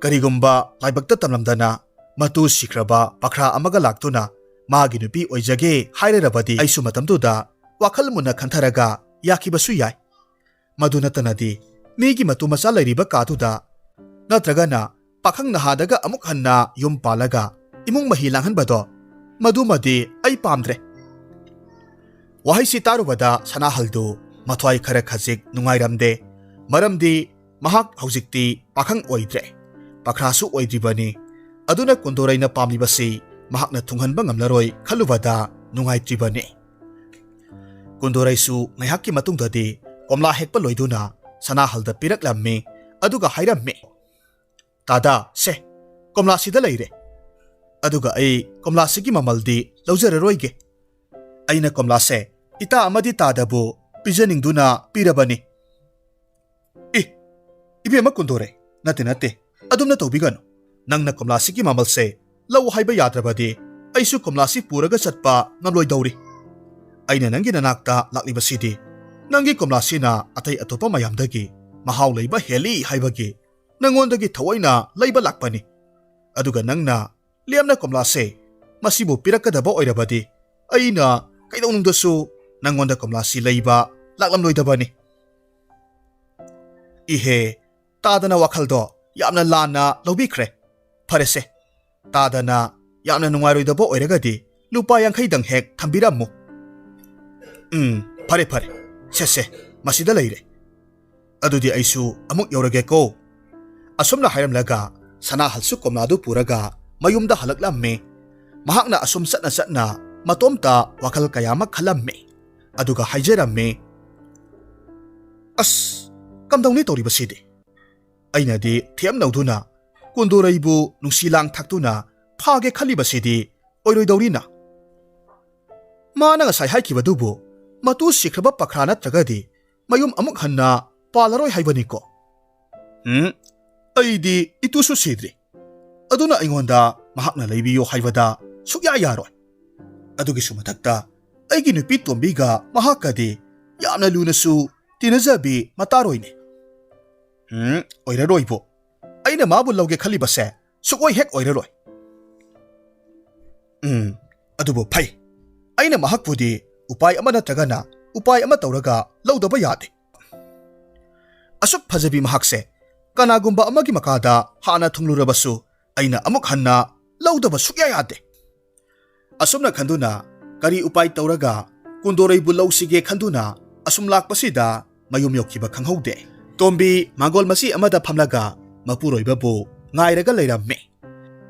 ꯀꯔꯤꯒꯨꯝꯕ ꯂꯥꯏꯕꯛꯇ ꯇꯝꯂꯝꯗꯅ ꯃꯇꯨ ꯁꯤꯈ꯭ꯔꯕ ꯄꯥꯈ꯭ꯔꯥ ꯑꯃꯒ ꯂꯥꯛꯇꯨꯅ ꯃꯥꯒꯤ ꯅꯨꯄꯤ ꯑꯣꯏꯖꯒꯦ ꯍꯥꯏꯔꯔꯕꯗꯤ, ꯑꯩꯁꯨ ꯃꯇꯝꯗꯨꯗ ꯋꯥꯈꯜ ꯃꯨꯟꯅ ꯈꯟꯊꯔꯒ ꯌꯥꯈꯤꯕꯁꯨ ꯌꯥꯏ꯫ ꯃꯗꯨ ꯅꯠꯇꯅꯗꯤ ꯃꯤꯒꯤ ꯃꯇꯨ ꯃꯆꯥ ꯂꯩꯔꯤꯕ ꯀꯥꯗꯨꯗ, ꯅꯠꯇ꯭ꯔꯒꯅ ꯄꯥꯈꯪ ꯅꯍꯥꯗꯒ ꯑꯃꯨꯛ ꯍꯟꯅ ꯌꯨꯝ ꯄꯥꯜꯂꯒ ꯏꯃꯨꯡ ꯃꯍꯤ ꯂꯥꯡꯍꯟꯕꯗꯣ, ꯃꯗꯨꯃꯗꯤ ꯑꯩ ꯄꯥꯝꯗ꯭ꯔꯦ꯫ ꯋꯥꯍꯩꯁꯤ ꯇꯥꯔꯨꯕꯗ ꯁꯅꯥꯍꯜꯗꯨ ꯃꯊ꯭ꯋꯥꯏ ꯈꯔ ꯈꯖꯤꯛ ꯅꯨꯡꯉꯥꯏꯔꯝꯗꯦ꯫ ꯃꯔꯝꯗꯤ ꯃꯍꯥꯛ ꯍꯧꯖꯤꯛꯇꯤ ꯄꯥꯈꯪ ꯑꯣꯏꯗ꯭ꯔꯦ, ꯄꯥꯈ꯭ꯔꯥꯁꯨ ꯑꯣꯏꯗ꯭ꯔꯤꯕꯅꯤ꯫ ꯑꯗꯨꯅ ꯀꯨꯟꯗꯣꯔꯩꯅ ꯄꯥꯝꯂꯤꯕꯁꯤ ꯃꯍꯥꯛꯅ ꯊꯨꯡꯍꯟꯕ ꯉꯝꯂꯔꯣꯏ ꯈꯜꯂꯨꯕꯗ ꯅꯨꯡꯉꯥꯏꯇ꯭ꯔꯤꯕꯅꯤ꯫ ꯀꯨꯟꯗꯣꯔꯩꯁꯨ ꯉꯥꯏꯍꯥꯛꯀꯤ ꯃꯇꯨꯡꯗꯗꯤ ꯀꯣꯝꯂꯥ ꯍꯦꯛꯄ ꯂꯣꯏꯗꯨꯅ ꯁꯅꯥꯍꯜꯗ ꯄꯤꯔꯛꯂꯝꯃꯤ꯫ ꯑꯗꯨꯒ ꯍꯥꯏꯔꯝꯃꯤ, "ꯇꯥꯗꯥ, ꯁꯦ, ꯀꯣꯝꯂꯥꯁꯤꯗ ꯂꯩꯔꯦ꯫ ꯑꯗꯨꯒ ꯑꯩ ꯀꯣꯝꯂꯥꯁꯤꯒꯤ ꯃꯃꯜꯗꯤ ꯂꯧꯖꯔꯔꯣꯏꯒꯦ꯫ ꯑꯩꯅ ꯀꯣꯝꯂꯥꯁꯦ ꯏꯇꯥ ꯑꯃꯗꯤ ꯇꯥꯗꯕꯨ ꯄꯤꯖꯅꯤꯡꯗꯨꯅ ꯄꯤꯔꯕꯅꯤ꯫" "ꯏ, ꯏꯕꯦꯝꯃ ꯀꯨꯟꯗꯣꯔꯦ, ꯅꯠꯇꯦ, ꯅꯠꯇꯦ, ꯑꯗꯨꯝꯅ ꯇꯧꯕꯤꯒꯅꯨ꯫ ꯅꯪꯅ ꯀꯣꯝꯂꯥꯁꯤꯒꯤ ꯃꯃꯜꯁꯦ ꯂꯧ ꯍꯥꯏꯕ ꯌꯥꯗ꯭ꯔꯕꯗꯤ ꯑꯩꯁꯨ ꯀꯣꯝꯂꯥꯁꯤ ꯄꯨꯔꯒ ꯆꯠꯄ ꯉꯝꯂꯣꯏꯗꯧꯔꯤ꯫ ꯑꯩꯅ ꯅꯪꯒꯤ ꯅꯅꯥꯛꯇ ꯂꯥꯛꯂꯤꯕꯁꯤꯗꯤ ꯅꯪꯒꯤ ꯀꯣꯝꯂꯥꯁꯤꯅ ꯑꯇꯩ ꯑꯇꯣꯞꯄ ꯃꯌꯥꯝꯗꯒꯤ ꯃꯍꯥꯎ ꯂꯩꯕ ꯍꯦꯜꯂꯤ ꯍꯥꯏꯕꯒꯤ ꯅꯪꯉꯣꯟꯗꯒꯤ ꯊꯑꯣꯏꯅ ꯂꯩꯕ ꯂꯥꯛꯄꯅꯤ꯫ ꯑꯗꯨꯒ ꯅꯪꯅ ꯂꯦꯝꯅ ꯀꯣꯝꯂꯥꯁꯦ ꯃꯁꯤꯕꯨ ꯄꯤꯔꯛꯀꯗꯕ ꯑꯣꯏꯔꯕꯗꯤ ꯑꯩꯅ ꯀꯩꯗꯧꯅꯨꯡꯗꯁꯨ ꯅꯪꯉꯣꯟꯗ ꯀꯣꯝꯂꯥꯁꯤ ꯂꯩꯕ ꯂꯥꯛꯂꯝꯂꯣꯏꯗꯕꯅꯤ꯫ ꯏꯍꯦ, ꯇꯥꯗꯅ ꯋꯥꯈꯜꯗꯣ ꯌꯥꯝꯅ ꯂꯥꯟꯅ ꯂꯧꯕꯤꯈ꯭ꯔꯦ꯫ ꯐꯔꯦꯁꯦ, ꯇꯥꯗꯅ ꯌꯥꯝꯅ ꯅꯨꯡꯉꯥꯏꯔꯣꯏꯗꯕ ꯑꯣꯏꯔꯒꯗꯤ ꯂꯨꯄꯥ ꯌꯥꯡꯈꯩꯗꯪ ꯍꯦꯛ ꯊꯝꯕꯤꯔꯝꯃꯨ꯫ ꯎꯝ, ꯐꯔꯦ ꯐꯔꯦ, ꯁꯦ ꯁꯦ, ꯃꯁꯤꯗ ꯂꯩꯔꯦ꯫ ꯑꯗꯨꯗꯤ ꯑꯩꯁꯨ ꯑꯃꯨꯛ ꯌꯧꯔꯒꯦꯀꯣ꯫ ꯑꯁꯨꯝꯅ ꯍꯥꯏꯔꯝꯂꯒ ꯁꯅꯥꯍꯜꯁꯨ ꯀꯣꯝꯂꯥꯗꯨ ꯄꯨꯔꯒ ꯃꯌꯨꯝꯗ ꯍꯜꯂꯛꯂꯝꯃꯤ꯫ ꯃꯍꯥꯛꯅ ꯑꯁꯨꯝ ꯆꯠꯅ ꯆꯠꯅ ꯃꯇꯣꯝꯇ ꯋꯥꯈꯜ ꯀꯌꯥ ꯑꯃ ꯈꯜꯂꯝꯃꯤ꯫ ꯑꯗꯨꯒ ꯍꯥꯏꯖꯔꯝꯃꯤ, "ꯑꯁ, ꯀꯝꯗꯧꯅꯤ ꯇꯧꯔꯤꯕꯁꯤꯗꯤ? ꯑꯩꯅꯗꯤ ꯊꯦꯝꯅꯧꯗꯨꯅ ꯀꯨꯟꯗꯣꯔꯩꯕꯨ ꯅꯨꯡꯁꯤ ꯂꯥꯡ ꯊꯥꯛꯇꯨꯅ ꯐꯥꯒꯦ ꯈꯜꯂꯤꯕꯁꯤꯗꯤ ꯑꯣꯏꯔꯣꯏꯗꯧꯔꯤꯅ꯫ ꯃꯥꯅ ꯉꯁꯥꯏ ꯍꯥꯏꯈꯤꯕꯗꯨꯕꯨ ꯃꯇꯨ ꯁꯤꯈ꯭ꯔꯕ ꯄꯈ꯭ꯔꯥ ꯅꯠꯇ꯭ꯔꯒꯗꯤ ꯃꯌꯨꯝ ꯑꯃꯨꯛ ꯍꯟꯅ ꯄꯥꯜꯂꯔꯣꯏ ꯍꯥꯏꯕꯅꯤꯀꯣ꯫ ꯎꯝ, ꯑꯩꯗꯤ ꯏꯇꯨꯁꯨ ꯁꯤꯗ꯭ꯔꯤ꯫ ꯑꯗꯨꯅ ꯑꯩꯉꯣꯟꯗ ꯃꯍꯥꯛꯅ ꯂꯩꯕꯤꯌꯨ ꯍꯥꯏꯕꯗ ꯁꯨꯛꯌꯥ ꯌꯥꯔꯣꯏ꯫ ꯑꯗꯨꯒꯤꯁꯨ ꯃꯊꯛꯇ ꯑꯩꯒꯤ ꯅꯨꯄꯤ ꯇꯣꯝꯕꯤꯒ ꯃꯍꯥꯛꯀꯗꯤ ꯌꯥꯝꯅ ꯂꯨꯅꯁꯨ ꯇꯤꯟꯅꯖꯕꯤ ꯃꯇꯥꯔꯣꯏꯅꯦ꯫ ꯎꯝ, ꯑꯣꯏꯔꯔꯣꯏꯕꯨ꯫ ꯑꯩꯅ ꯃꯥꯕꯨ ꯂꯧꯒꯦ ꯈꯜꯂꯤꯕꯁꯦ ꯁꯨꯛꯑꯣꯏ ꯍꯦꯛ ꯑꯣꯏꯔꯔꯣꯏ꯫ ꯎꯝ, ꯑꯗꯨꯕꯨ ꯐꯩ꯫ ꯑꯩꯅ ꯃꯍꯥꯛꯄꯨꯗꯤ ꯎꯄꯥꯏ ꯑꯃ ꯅꯠꯇ꯭ꯔꯒꯅ ꯎꯄꯥꯏ ꯑꯃ ꯇꯧꯔꯒ ꯂꯧꯗꯕ ꯌꯥꯗꯦ꯫ ꯑꯁꯨꯛ ꯐꯖꯕꯤ ꯃꯍꯥꯛꯁꯦ ꯀꯅꯥꯒꯨꯝꯕ ꯑꯃꯒꯤ ꯃꯀꯥꯗ ꯍꯥꯟꯅ ꯊꯨꯡꯂꯨꯔꯕꯁꯨ ꯑꯩꯅ ꯑꯃꯨꯛ ꯍꯟꯅ ꯂꯧꯗꯕ ꯁꯨꯛꯌꯥ ꯌꯥꯗꯦ꯫" ꯑꯁꯨꯝꯅ ꯈꯟꯗꯨꯅ ꯀꯔꯤ ꯎꯄꯥꯏ ꯇꯧꯔꯒ ꯀꯨꯟꯗꯣꯔꯩꯕꯨ ꯂꯧꯁꯤꯒꯦ ꯈꯟꯗꯨꯅ ꯑꯁꯨꯝ ꯂꯥꯛꯄꯁꯤꯗ ꯃꯌꯨꯝ ꯌꯧꯈꯤꯕ ꯈꯪꯍꯧꯗꯦ꯫ ꯇꯣꯝꯕꯤ ꯃꯥꯡꯒꯣꯜ ꯃꯆꯤ ꯑꯃꯗ ꯐꯝꯂꯒ ꯃꯄꯨꯔꯣꯏꯕꯕꯨ ꯉꯥꯏꯔꯒ ꯂꯩꯔꯝꯃꯤ꯫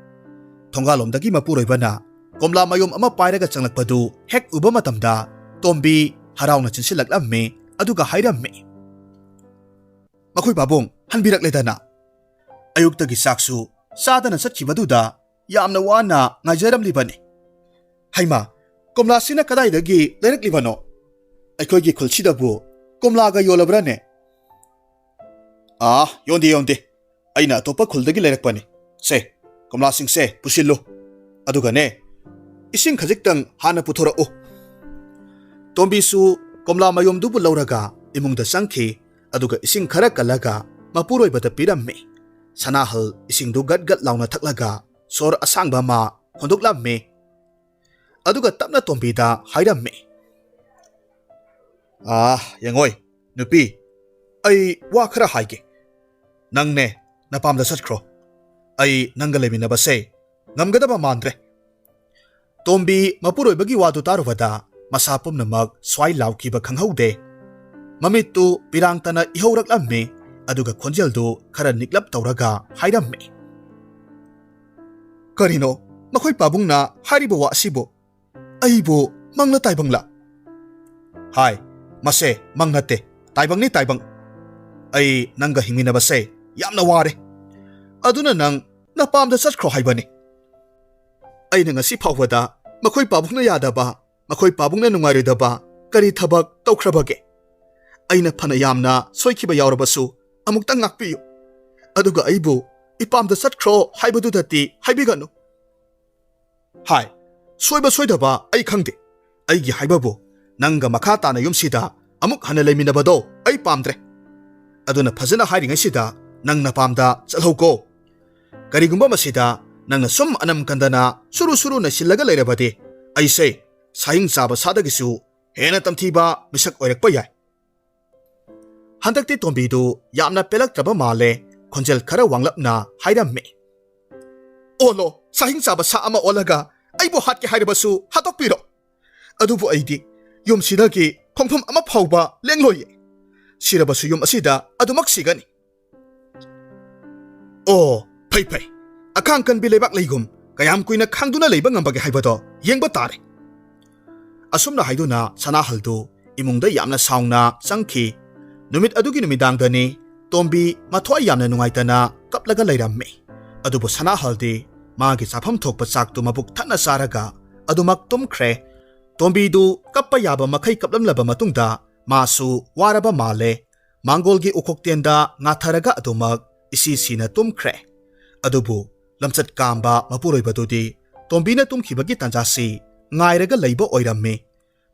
ꯊꯣꯡꯒꯥꯜꯂꯣꯝꯗꯒꯤ ꯃꯄꯨꯔꯣꯏꯕꯅ ꯀꯣꯝꯂꯥ ꯃꯌꯨꯝ ꯑꯃ ꯄꯥꯏꯔꯒ ꯆꯪꯂꯛꯄꯗꯨ ꯍꯦꯛ ꯎꯕ ꯃꯇꯝꯗ ꯇꯣꯝꯕꯤ ꯍꯔꯥꯎꯅ ꯆꯤꯟꯁꯤꯜꯂꯛꯂꯝꯃꯤ, ꯑꯗꯨꯒ ꯍꯥꯏꯔꯝꯃꯤ, "ꯃꯈꯣꯏ ꯄꯥꯕꯨꯡ ꯍꯟꯕꯤꯔꯛꯂꯦꯗꯅ꯫ ꯑꯌꯨꯛꯇꯒꯤ ꯆꯥꯛꯁꯨ ꯆꯥꯗꯅ ꯆꯠꯈꯤꯕꯗꯨꯗ ꯌꯥꯝꯅ ꯋꯥꯅ ꯉꯥꯏꯖꯔꯝꯂꯤꯕꯅꯤ꯫ ꯍꯩꯃꯥ, ꯀꯣꯝꯂꯥꯁꯤꯅ ꯀꯗꯥꯏꯗꯒꯤ ꯂꯩꯔꯛꯂꯤꯕꯅꯣ? ꯑꯩꯈꯣꯏꯒꯤ ꯈꯨꯜꯁꯤꯗꯕꯨ ꯀꯣꯝꯂꯥꯒ ꯌꯣꯜꯂꯕ꯭ꯔꯥꯅꯦ?" "ꯑꯥ, ꯌꯣꯟꯗꯦ, ꯌꯣꯟꯗꯦ꯫ ꯑꯩꯅ ꯑꯇꯣꯞꯄ ꯈꯨꯜꯗꯒꯤ ꯂꯩꯔꯛꯄꯅꯤ꯫ ꯁꯦ, ꯀꯣꯝꯂꯥꯁꯤꯡꯁꯦ ꯄꯨꯁꯤꯜꯂꯨ꯫ ꯑꯗꯨꯒꯅꯦ, ꯏꯁꯤꯡ ꯈꯖꯤꯛꯇꯪ ꯍꯥꯟꯅ ꯄꯨꯊꯣꯔꯛꯎ꯫" ꯇꯣꯝꯕꯤꯁꯨ ꯀꯣꯝꯂꯥ ꯃꯌꯨꯝꯗꯨꯕꯨ ꯂꯧꯔꯒ ꯏꯃꯨꯡꯗ ꯆꯪꯈꯤ꯫ ꯑꯗꯨꯒ ꯏꯁꯤꯡ ꯈꯔ ꯀꯜꯂꯒ ꯃꯄꯨꯔꯣꯏꯕꯗ ꯄꯤꯔꯝꯃꯤ꯫ ꯁꯅꯥꯍꯜ ꯏꯁꯤꯡꯗꯨ ꯒꯠ ꯒꯠ ꯂꯥꯎꯅ ꯊꯛꯂꯒ ꯁꯣꯔ ꯑꯁꯥꯡꯕ ꯑꯃ ꯍꯣꯟꯗꯣꯛꯂꯝꯃꯤ꯫ ꯑꯗꯨꯒ ꯇꯞꯅ ꯇꯣꯝꯕꯤꯗ ꯍꯥꯏꯔꯝꯃꯤ꯫ "ꯑꯥ, ꯌꯦꯡꯉꯣꯏ, ꯅꯨꯄꯤ, ꯑꯩ ꯋꯥ ꯈꯔ ꯍꯥꯏꯒꯦ꯫ ꯅꯪꯅꯦ, ꯅꯄꯥꯝꯗ ꯆꯠꯈ꯭ꯔꯣ꯫ ꯑꯩ ꯅꯪꯒ ꯂꯩꯃꯤꯟꯅꯕꯁꯦ ꯉꯝꯒꯗꯕ ꯃꯥꯟꯗ꯭ꯔꯦ꯫" ꯇꯣꯝꯕꯤ ꯃꯄꯨꯔꯣꯏꯕꯒꯤ ꯋꯥꯗꯨ ꯇꯥꯔꯨꯕꯗ ꯃꯁꯥ ꯄꯨꯝꯅꯃꯛ ꯁ꯭ꯋꯥꯏ ꯂꯥꯎꯈꯤꯕ ꯈꯪꯍꯧꯗꯦ꯫ ꯃꯃꯤꯠꯇꯨ ꯄꯤꯔꯥꯡꯇꯅ ꯏꯍꯧꯔꯛꯂꯝꯃꯤ, ꯑꯗꯨꯒ ꯈꯣꯟꯖꯦꯜꯗꯨ ꯈꯔ ꯅꯤꯛꯂꯞ ꯇꯧꯔꯒ ꯍꯥꯏꯔꯝꯃꯤ꯫ "ꯀꯔꯤꯅꯣ ꯃꯈꯣꯏ ꯄꯥꯕꯨꯡꯅ ꯍꯥꯏꯔꯤꯕ ꯋꯥ ꯑꯁꯤꯕꯨ? ꯑꯩꯕꯨ ꯃꯪꯂ ꯇꯥꯏꯕꯪꯂ?" "ꯍꯥꯏ, ꯃꯁꯦ ꯃꯪ ꯅꯠꯇꯦ, ꯇꯥꯏꯕꯪꯅꯤ ꯇꯥꯏꯕꯪ꯫ ꯑꯩ ꯅꯪꯒ ꯍꯤꯡꯃꯤꯟꯅꯕꯁꯦ ꯌꯥꯝꯅ ꯋꯥꯔꯦ꯫ ꯑꯗꯨꯅ ꯅꯪ ꯅꯄꯥꯝꯗ ꯆꯠꯈ꯭ꯔꯣ ꯍꯥꯏꯕꯅꯤ꯫ ꯑꯩꯅ ꯉꯁꯤ ꯐꯥꯎꯕꯗ ꯃꯈꯣꯏ ꯄꯥꯕꯨꯡꯅ ꯌꯥꯗꯕ, ꯃꯈꯣꯏ ꯄꯥꯕꯨꯡꯅ ꯅꯨꯡꯉꯥꯏꯔꯣꯏꯗꯕ ꯀꯔꯤ ꯊꯕꯛ ꯇꯧꯈ꯭ꯔꯕꯒꯦ? ꯑꯩꯅ ꯐꯅ ꯌꯥꯝꯅ ꯁꯣꯏꯈꯤꯕ ꯌꯥꯎꯔꯕꯁꯨ ꯑꯃꯨꯛꯇꯪ ꯉꯥꯛꯄꯤꯌꯨ꯫ ꯑꯗꯨꯒ ꯑꯩꯕꯨ ꯏꯄꯥꯝꯗ ꯆꯠꯈ꯭ꯔꯣ ꯍꯥꯏꯕꯗꯨꯗꯗꯤ ꯍꯥꯏꯕꯤꯒꯅꯨ꯫" "ꯍꯥꯏ, ꯁꯣꯏꯕ ꯁꯣꯏꯗꯕ ꯑꯩ ꯈꯪꯗꯦ꯫ ꯑꯩꯒꯤ ꯍꯥꯏꯕꯕꯨ, ꯅꯪꯒ ꯃꯈꯥ ꯇꯥꯅ ꯌꯨꯝꯁꯤꯗ ꯑꯃꯨꯛ ꯍꯟꯅ ꯂꯩꯃꯤꯟꯅꯕꯗꯣ ꯑꯩ ꯄꯥꯝꯗ꯭ꯔꯦ꯫ ꯑꯗꯨꯅ ꯐꯖꯅ ꯍꯥꯏꯔꯤꯉꯩꯁꯤꯗ ꯅꯪ ꯅꯄꯥꯝꯗ ꯆꯠꯍꯧꯀꯣ꯫ ꯀꯔꯤꯒꯨꯝꯕ ꯃꯁꯤꯗ ꯅꯪꯅ ꯁꯨꯝ ꯑꯅꯝ ꯀꯟꯗꯅ ꯁꯨꯔꯨ ꯁꯨꯔꯨ ꯅꯩꯁꯤꯜꯂꯒ ꯂꯩꯔꯕꯗꯤ, ꯑꯩꯁꯦ ꯁꯥꯍꯤꯡ ꯆꯥꯕ ꯁꯥꯗꯒꯤꯁꯨ ꯍꯦꯟꯅ ꯇꯝꯊꯤꯕ ꯃꯤꯁꯛ ꯑꯣꯏꯔꯛꯄ ꯌꯥꯏ꯫" ꯍꯟꯗꯛꯇꯤ ꯇꯣꯝꯕꯤꯗꯨ ꯌꯥꯝꯅ ꯄꯦꯜꯂꯛꯇ꯭ꯔꯕ ꯃꯥꯜꯂꯦ꯫ ꯈꯣꯟꯖꯦꯜ ꯈꯔ ꯋꯥꯡꯂꯞꯅ ꯍꯥꯏꯔꯝꯃꯤ꯫ "ꯑꯣꯜꯂꯣ, ꯁꯥꯍꯤꯡ ꯆꯥꯕ ꯁꯥ ꯑꯃ ꯑꯣꯜꯂꯒ ꯑꯩꯕꯨ ꯍꯥꯠꯀꯦ ꯍꯥꯏꯔꯕꯁꯨ ꯍꯥꯠꯇꯣꯛꯄꯤꯔꯣ꯫ ꯑꯗꯨꯕꯨ ꯑꯩꯗꯤ ꯌꯨꯝꯁꯤꯗꯒꯤ ꯈꯣꯡꯐꯝ ꯑꯃ ꯐꯥꯎꯕ ꯂꯦꯡꯂꯣꯏꯌꯦ꯫ ꯁꯤꯔꯕꯁꯨ ꯌꯨꯝ ꯑꯁꯤꯗ ꯑꯗꯨꯃꯛ ꯁꯤꯒꯅꯤ꯫" "ꯑꯣ, ꯐꯩ ꯐꯩ꯫ ꯑꯈꯥꯡ ꯀꯟꯕꯤ ꯂꯩꯕꯥꯛ ꯂꯩꯒꯨꯝ ꯀꯌꯥꯝ ꯀꯨꯏꯅ ꯈꯥꯡꯗꯨꯅ ꯂꯩꯕ ꯉꯝꯕꯒꯦ ꯍꯥꯏꯕꯗꯣ ꯌꯦꯡꯕ ꯇꯥꯔꯦ꯫" ꯑꯁꯨꯝꯅ ꯍꯥꯏꯗꯨꯅ ꯁꯅꯥꯍꯜꯗꯨ ꯏꯃꯨꯡꯗ ꯌꯥꯝꯅ ꯁꯥꯎꯅ ꯆꯪꯈꯤ꯫ ꯅꯨꯃꯤꯠ ꯑꯗꯨꯒꯤ ꯅꯨꯃꯤꯗꯥꯡꯗꯅꯤ ꯇꯣꯝꯕꯤ ꯃꯊ꯭ꯋꯥꯏ ꯌꯥꯝꯅ ꯅꯨꯡꯉꯥꯏꯇꯅ ꯀꯞꯂꯒ ꯂꯩꯔꯝꯃꯤ꯫ ꯑꯗꯨꯕꯨ ꯁꯅꯥꯍꯜꯗꯤ ꯃꯥꯒꯤ ꯆꯥꯐꯝ ꯊꯣꯛꯄ ꯆꯥꯛꯇꯨ ꯃꯕꯨꯛ ꯊꯟꯅ ꯆꯥꯔꯒ ꯑꯗꯨꯃꯛ ꯇꯨꯝꯈ꯭ꯔꯦ꯫ ꯇꯣꯝꯕꯤꯗꯨ ꯀꯞꯄ ꯌꯥꯕ ꯃꯈꯩ ꯀꯞꯂꯝꯂꯕ ꯃꯇꯨꯡꯗ ꯃꯥꯁꯨ ꯋꯥꯔꯕ ꯃꯥꯜꯂꯦ꯫ ꯃꯥꯡꯒꯣꯜꯒꯤ ꯎꯈꯣꯛꯇꯦꯟꯗ ꯉꯥꯊꯔꯒ ꯑꯗꯨꯃꯛ ꯏꯁꯤ ꯁꯤꯅ ꯇꯨꯝꯈ꯭ꯔꯦ꯫ ꯑꯗꯨꯕꯨ ꯂꯝꯆꯠ ꯀꯥꯝꯕ ꯃꯄꯨꯔꯣꯏꯕꯗꯨꯗꯤ ꯇꯣꯝꯕꯤꯅ ꯇꯨꯝꯈꯤꯕꯒꯤ ꯇꯥꯟꯖꯥꯁꯤ ꯉꯥꯏꯔꯒ ꯂꯩꯕ ꯑꯣꯏꯔꯝꯃꯤ꯫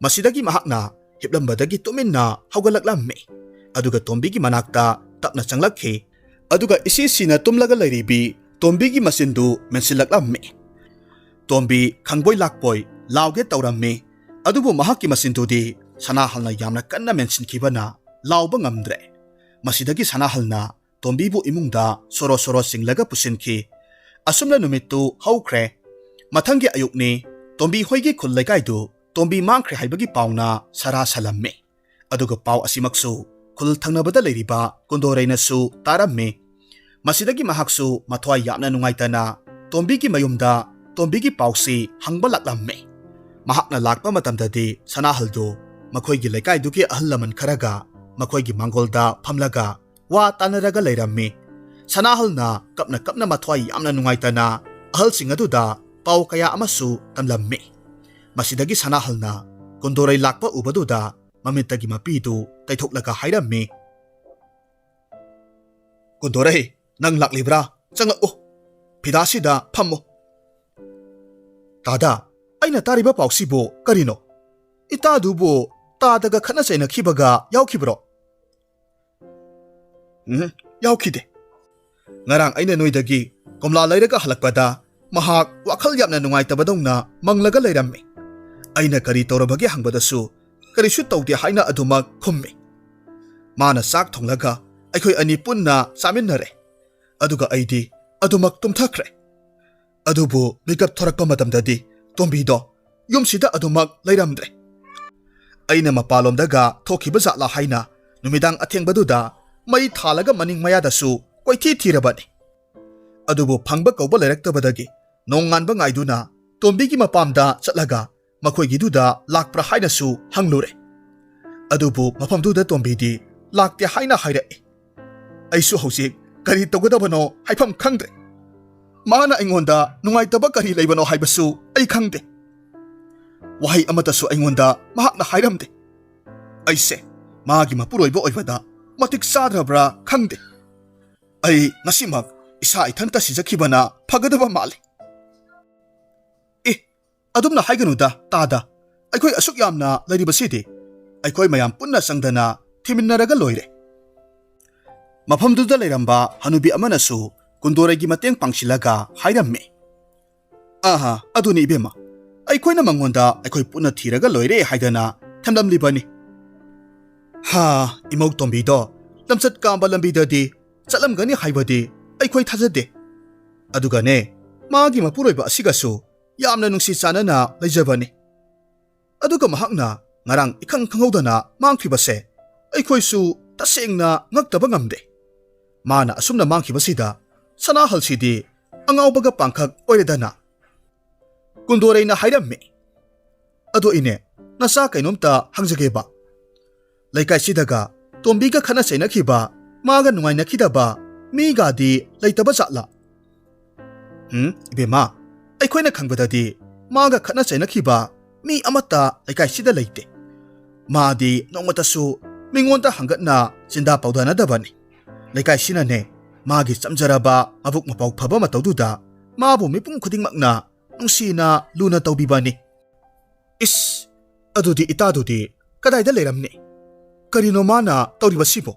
ꯃꯁꯤꯗꯒꯤ ꯃꯍꯥꯛꯅ ꯍꯤꯞꯂꯝꯕꯗꯒꯤ ꯇꯨꯃꯤꯟꯅ ꯍꯧꯒꯠꯂꯛꯂꯝꯃꯤ꯫ ꯑꯗꯨꯒ ꯇꯣꯝꯕꯤꯒꯤ ꯃꯅꯥꯛꯇ ꯇꯞꯅ ꯆꯪꯂꯛꯈꯤ꯫ ꯑꯗꯨꯒ ꯏꯁꯤ ꯁꯤꯅ ꯇꯨꯝꯂꯒ ꯂꯩꯔꯤꯕꯤ ꯇꯣꯝꯕꯤꯒꯤ ꯃꯆꯤꯟꯗꯨ ꯃꯦꯟꯁꯤꯜꯂꯛꯂꯝꯃꯤ꯫ ꯇꯣꯝꯕꯤ ꯈꯪꯕꯣꯏ ꯂꯥꯛꯄꯣꯏ ꯂꯥꯎꯒꯦ ꯇꯧꯔꯝꯃꯤ꯫ ꯑꯗꯨꯕꯨ ꯃꯍꯥꯛꯀꯤ ꯃꯆꯤꯟꯗꯨꯗꯤ ꯁꯅꯥꯍꯜꯅ ꯌꯥꯝꯅ ꯀꯟꯅ ꯃꯦꯟꯁꯤꯟꯈꯤꯕꯅ ꯂꯥꯎꯕ ꯉꯝꯗ꯭ꯔꯦ꯫ ꯃꯁꯤꯗꯒꯤ ꯁꯅꯥꯍꯜꯅ ꯇꯣꯝꯕꯤꯕꯨ ꯏꯃꯨꯡꯗ ꯁꯣꯔꯣ ꯁꯣꯔꯣ ꯆꯤꯡꯂꯒ ꯄꯨꯁꯤꯟꯈꯤ꯫ ꯑꯁꯨꯝꯅ ꯅꯨꯃꯤꯠꯇꯨ ꯍꯧꯈ꯭ꯔꯦ꯫ ꯃꯊꯪꯒꯤ ꯑꯌꯨꯛꯅꯤ꯫ ꯇꯣꯝꯕꯤ ꯍꯣꯏꯒꯤ ꯈꯨꯜ ꯂꯩꯀꯥꯏꯗꯨ ꯇꯣꯝꯕꯤ ꯃꯥꯡꯈ꯭ꯔꯦ ꯍꯥꯏꯕꯒꯤ ꯄꯥꯎꯅ ꯁꯔꯥ ꯁꯜꯂꯝꯃꯤ꯫ ꯑꯗꯨꯒ ꯄꯥꯎ ꯑꯁꯤꯃꯛꯁꯨ ꯈꯨꯜ ꯊꯪꯅꯕꯗ ꯂꯩꯔꯤꯕ ꯀꯨꯟꯗꯣꯔꯩꯅꯁꯨ ꯇꯥꯔꯝꯃꯤ꯫ ꯃꯁꯤꯗꯒꯤ ꯃꯍꯥꯛꯁꯨ ꯃꯊ꯭ꯋꯥꯏ ꯌꯥꯝꯅ ꯅꯨꯡꯉꯥꯏꯇꯅ ꯇꯣꯝꯕꯤꯒꯤ ꯃꯌꯨꯝꯗ ꯇꯣꯝꯕꯤꯒꯤ ꯄꯥꯎꯁꯤ ꯍꯪꯕ ꯂꯥꯛꯂꯝꯃꯤ꯫ ꯃꯍꯥꯛꯅ ꯂꯥꯛꯄ ꯃꯇꯝꯗꯗꯤ ꯁꯅꯥꯍꯜꯗꯨ ꯃꯈꯣꯏꯒꯤ ꯂꯩꯀꯥꯏꯗꯨꯒꯤ ꯑꯍꯜ ꯂꯃꯟ ꯈꯔꯒ ꯃꯈꯣꯏꯒꯤ ꯃꯥꯡꯒꯣꯜꯗ ꯐꯝꯂꯒ ꯋꯥ ꯇꯥꯅꯔꯒ ꯂꯩꯔꯝꯃꯤ꯫ ꯁꯅꯥꯍꯜꯅ ꯀꯞꯅ ꯀꯞꯅ ꯃꯊ꯭ꯋꯥꯏ ꯌꯥꯝꯅ ꯅꯨꯡꯉꯥꯏꯇꯅ ꯑꯍꯜꯁꯤꯡ ꯑꯗꯨꯗ ꯄꯥꯎ ꯀꯌꯥ ꯑꯃꯁꯨ ꯇꯝꯂꯝꯃꯤ꯫ ꯃꯁꯤꯗꯒꯤ ꯁꯅꯥꯍꯜꯅ ꯀꯨꯟꯗꯣꯔꯩ ꯂꯥꯛꯄ ꯎꯕꯗꯨꯗ ꯃꯃꯤꯠꯇꯒꯤ ꯃꯄꯤꯗꯨ ꯇꯩꯊꯣꯛꯂꯒ ꯍꯥꯏꯔꯝꯃꯤ, "ꯀꯨꯟꯗꯣꯔꯩ, ꯅꯪ ꯂꯥꯛꯂꯤꯕ꯭ꯔꯥ? ꯆꯪꯂꯛꯎ꯫ ꯐꯤꯗꯥꯁꯤꯗ ꯐꯝꯃꯨ꯫ ꯇꯥꯗ, ꯑꯩꯅ ꯇꯥꯔꯤꯕ ꯄꯥꯎꯁꯤꯕꯨ ꯀꯔꯤꯅꯣ? ꯏꯇꯥꯗꯨꯕꯨ ꯇꯥꯗꯒ ꯈꯠꯅ ꯆꯩꯅꯈꯤꯕꯒ ꯌꯥꯎꯈꯤꯕ꯭ꯔꯣ?" "ꯎꯝ, ꯌꯥꯎꯈꯤꯗꯦ꯫ ꯉꯔꯥꯡ ꯑꯩꯅ ꯅꯣꯏꯗꯒꯤ ꯀꯣꯝꯂꯥ ꯂꯩꯔꯒ ꯍꯜꯂꯛꯄꯗ ꯃꯍꯥꯛ ꯋꯥꯈꯜ ꯌꯥꯝꯅ ꯅꯨꯡꯉꯥꯏꯇꯕꯗꯧꯅ ꯃꯪꯂꯒ ꯂꯩꯔꯝꯃꯤ꯫ ꯑꯩꯅ ꯀꯔꯤ ꯇꯧꯔꯕꯒꯦ ꯍꯪꯕꯗꯁꯨ ꯀꯔꯤꯁꯨ ꯇꯧꯗꯦ ꯍꯥꯏꯅ ꯑꯗꯨꯃꯛ ꯈꯨꯝꯃꯤ꯫ ꯃꯥꯅ ꯆꯥꯛ ꯊꯣꯡꯂꯒ ꯑꯩꯈꯣꯏ ꯑꯅꯤ ꯄꯨꯟꯅ ꯆꯥꯃꯤꯟꯅꯔꯦ꯫ ꯑꯗꯨꯒ ꯑꯩꯗꯤ ꯑꯗꯨꯃꯛ ꯇꯨꯝꯊꯈ꯭ꯔꯦ꯫ ꯑꯗꯨꯕꯨ ꯃꯤꯀꯞ ꯊꯣꯔꯛꯄ ꯃꯇꯝꯗꯗꯤ ꯇꯣꯝꯕꯤꯗꯣ ꯌꯨꯝꯁꯤꯗ ꯑꯗꯨꯃꯛ ꯂꯩꯔꯝꯗ꯭ꯔꯦ꯫ ꯑꯩꯅ ꯃꯄꯥꯟꯂꯣꯝꯗꯒ ꯊꯣꯛꯈꯤꯕ ꯖꯥꯠꯂꯥ ꯍꯥꯏꯅ ꯅꯨꯃꯤꯗꯥꯡ ꯑꯊꯦꯡꯕꯗꯨꯗ ꯃꯩ ꯊꯥꯜꯂꯒ ꯃꯅꯤꯡ ꯃꯌꯥꯗꯁꯨ ꯀꯣꯏꯊꯤ ꯊꯤꯔꯕꯅꯤ꯫ ꯑꯗꯨꯕꯨ ꯐꯪꯕ ꯀꯧꯕ ꯂꯩꯔꯛꯇꯕꯗꯒꯤ ꯅꯣꯡꯉꯥꯟꯕ ꯉꯥꯏꯗꯨꯅ ꯇꯣꯝꯕꯤꯒꯤ ꯃꯄꯥꯝꯗ ꯆꯠꯂꯒ ꯃꯈꯣꯏꯒꯤꯗꯨꯗ ꯂꯥꯛꯄ꯭ꯔꯥ ꯍꯥꯏꯅꯁꯨ ꯍꯪꯂꯨꯔꯦ꯫ ꯑꯗꯨꯕꯨ ꯃꯐꯝꯗꯨꯗ ꯇꯣꯝꯕꯤꯗꯤ ꯂꯥꯛꯇꯦ ꯍꯥꯏꯅ ꯍꯥꯏꯔꯛꯏ꯫ ꯑꯩꯁꯨ ꯍꯧꯖꯤꯛ ꯀꯔꯤ ꯇꯧꯒꯗꯕꯅꯣ ꯍꯥꯏꯐꯝ ꯈꯪꯗ꯭ꯔꯦ꯫ ꯃꯥꯅ ꯑꯩꯉꯣꯟꯗ ꯅꯨꯡꯉꯥꯏꯇꯕ ꯀꯔꯤ ꯂꯩꯕꯅꯣ ꯍꯥꯏꯕꯁꯨ ꯑꯩ ꯈꯪꯗꯦ꯫ ꯋꯥꯍꯩ ꯑꯃꯠꯇꯁꯨ ꯑꯩꯉꯣꯟꯗ ꯃꯍꯥꯛꯅ ꯍꯥꯏꯔꯝꯗꯦ꯫ ꯑꯩꯁꯦ ꯃꯥꯒꯤ ꯃꯄꯨꯔꯣꯏꯕ ꯑꯣꯏꯕꯗ ꯃꯇꯤꯛ ꯆꯥꯗ꯭ꯔꯕ꯭ꯔꯥ ꯈꯪꯗꯦ꯫ ꯑꯩ ꯉꯁꯤꯃꯛ ꯏꯁꯥ ꯏꯊꯟꯇ ꯁꯤꯖꯈꯤꯕꯅ ꯐꯒꯗꯕ ꯃꯥꯜꯂꯤ꯫" "ꯑꯦ, ꯑꯗꯨꯝꯅ ꯍꯥꯏꯒꯅꯨꯗ, ꯇꯥꯗ꯫ ꯑꯩꯈꯣꯏ ꯑꯁꯨꯛ ꯌꯥꯝꯅ ꯂꯩꯔꯤꯕꯁꯤꯗꯤ ꯑꯩꯈꯣꯏ ꯃꯌꯥꯝ ꯄꯨꯟꯅ ꯆꯪꯗꯅ ꯊꯤꯃꯤꯟꯅꯔꯒ ꯂꯣꯏꯔꯦ꯫" ꯃꯐꯝꯗꯨꯗ ꯂꯩꯔꯝꯕ ꯍꯅꯨꯕꯤ ꯑꯃꯅꯁꯨ ꯀꯨꯟꯗꯣꯔꯩꯒꯤ ꯃꯇꯦꯡ ꯄꯥꯡꯁꯤꯜꯂꯒ ꯍꯥꯏꯔꯝꯃꯤ, "ꯑꯍꯥ, ꯑꯗꯨꯅꯤ ꯏꯕꯦꯝꯃ, ꯑꯩꯈꯣꯏꯅ ꯃꯉꯣꯟꯗ ꯑꯩꯈꯣꯏ ꯄꯨꯟꯅ ꯊꯤꯔꯒ ꯂꯣꯏꯔꯦ ꯍꯥꯏꯗꯅ ꯊꯝꯂꯝꯂꯤꯕꯅꯤ꯫ ꯍꯥ, ꯏꯃꯧ ꯇꯣꯝꯕꯤꯗꯣ ꯂꯝꯆꯠ ꯀꯥꯝꯕ ꯂꯝꯕꯤꯗꯗꯤ ꯆꯠꯂꯝꯒꯅꯤ ꯍꯥꯏꯕꯗꯤ ꯑꯩꯈꯣꯏ ꯊꯥꯖꯗꯦ꯫ ꯑꯗꯨꯒꯅꯦ, ꯃꯥꯒꯤ ꯃꯄꯨꯔꯣꯏꯕ ꯑꯁꯤꯒꯁꯨ ꯌꯥꯝꯅ ꯅꯨꯡꯁꯤ ꯆꯥꯟꯅꯅ ꯂꯩꯖꯕꯅꯤ꯫ ꯑꯗꯨꯒ ꯃꯍꯥꯛꯅ ꯉꯔꯥꯡ ꯏꯈꯪ ꯈꯪꯍꯧꯗꯅ ꯃꯥꯡꯈꯤꯕꯁꯦ ꯑꯩꯈꯣꯏꯁꯨ ꯇꯁꯦꯡꯅ ꯉꯛꯇꯕ ꯉꯝꯗꯦ꯫ ꯃꯥꯅ ꯑꯁꯨꯝꯅ ꯃꯥꯡꯈꯤꯕꯁꯤꯗ ꯁꯅꯥꯍꯜꯁꯤꯗꯤ ꯑꯉꯥꯎꯕꯒ ꯄꯥꯡꯈꯛ ꯑꯣꯏꯔꯦꯗꯅ꯫ ꯀꯨꯟꯗꯣꯔꯩꯅ ꯍꯥꯏꯔꯝꯃꯤ, "ꯑꯗꯣ ꯏꯅꯦ, ꯅꯆꯥ ꯀꯩꯅꯣꯝꯇ ꯍꯪꯖꯒꯦꯕ꯫ ꯂꯩꯀꯥꯏꯁꯤꯗꯒ ꯇꯣꯝꯕꯤꯒ ꯈꯠꯅ ꯆꯩꯅꯈꯤꯕ, ꯃꯥꯒ ꯅꯨꯡꯉꯥꯏꯅꯈꯤꯗꯕ ꯃꯤꯒꯗꯤ ꯂꯩꯇꯕ ꯖꯥꯠꯂꯥ?" "ꯎꯝ, ꯏꯕꯦꯝꯃ, ꯑꯩꯈꯣꯏꯅ ꯈꯪꯕꯗꯗꯤ ꯃꯥꯒ ꯈꯠꯅ ꯆꯩꯅꯈꯤꯕ ꯃꯤ ꯑꯃꯠꯇ ꯂꯩꯀꯥꯏꯁꯤꯗ ꯂꯩꯇꯦ꯫ ꯃꯥꯗꯤ ꯅꯣꯡꯃꯇꯁꯨ ꯃꯤꯉꯣꯟꯗ ꯍꯪꯒꯠꯅ ꯆꯤꯟꯗꯥ ꯄꯥꯎꯗꯥꯅꯗꯕꯅꯤ꯫ ꯂꯩꯀꯥꯏꯁꯤꯅꯅꯦ, ꯃꯥꯒꯤ ꯆꯝꯖꯔꯕ ꯃꯕꯨꯛ ꯃꯄꯥꯎ ꯐꯕ ꯃꯇꯧꯗꯨꯗ ꯃꯥꯕꯨ ꯃꯤꯄꯨꯝ ꯈꯨꯗꯤꯡꯃꯛꯅ ꯅꯨꯡꯁꯤꯅ ꯂꯨꯅ ꯇꯧꯕꯤꯕꯅꯤ꯫" "ꯏꯁ, ꯑꯗꯨꯗꯤ ꯏꯇꯥꯗꯨꯗꯤ ꯀꯗꯥꯏꯗ ꯂꯩꯔꯝꯅꯤ? ꯀꯔꯤꯅꯣ ꯃꯥꯅ ꯇꯧꯔꯤꯕꯁꯤꯕꯣ?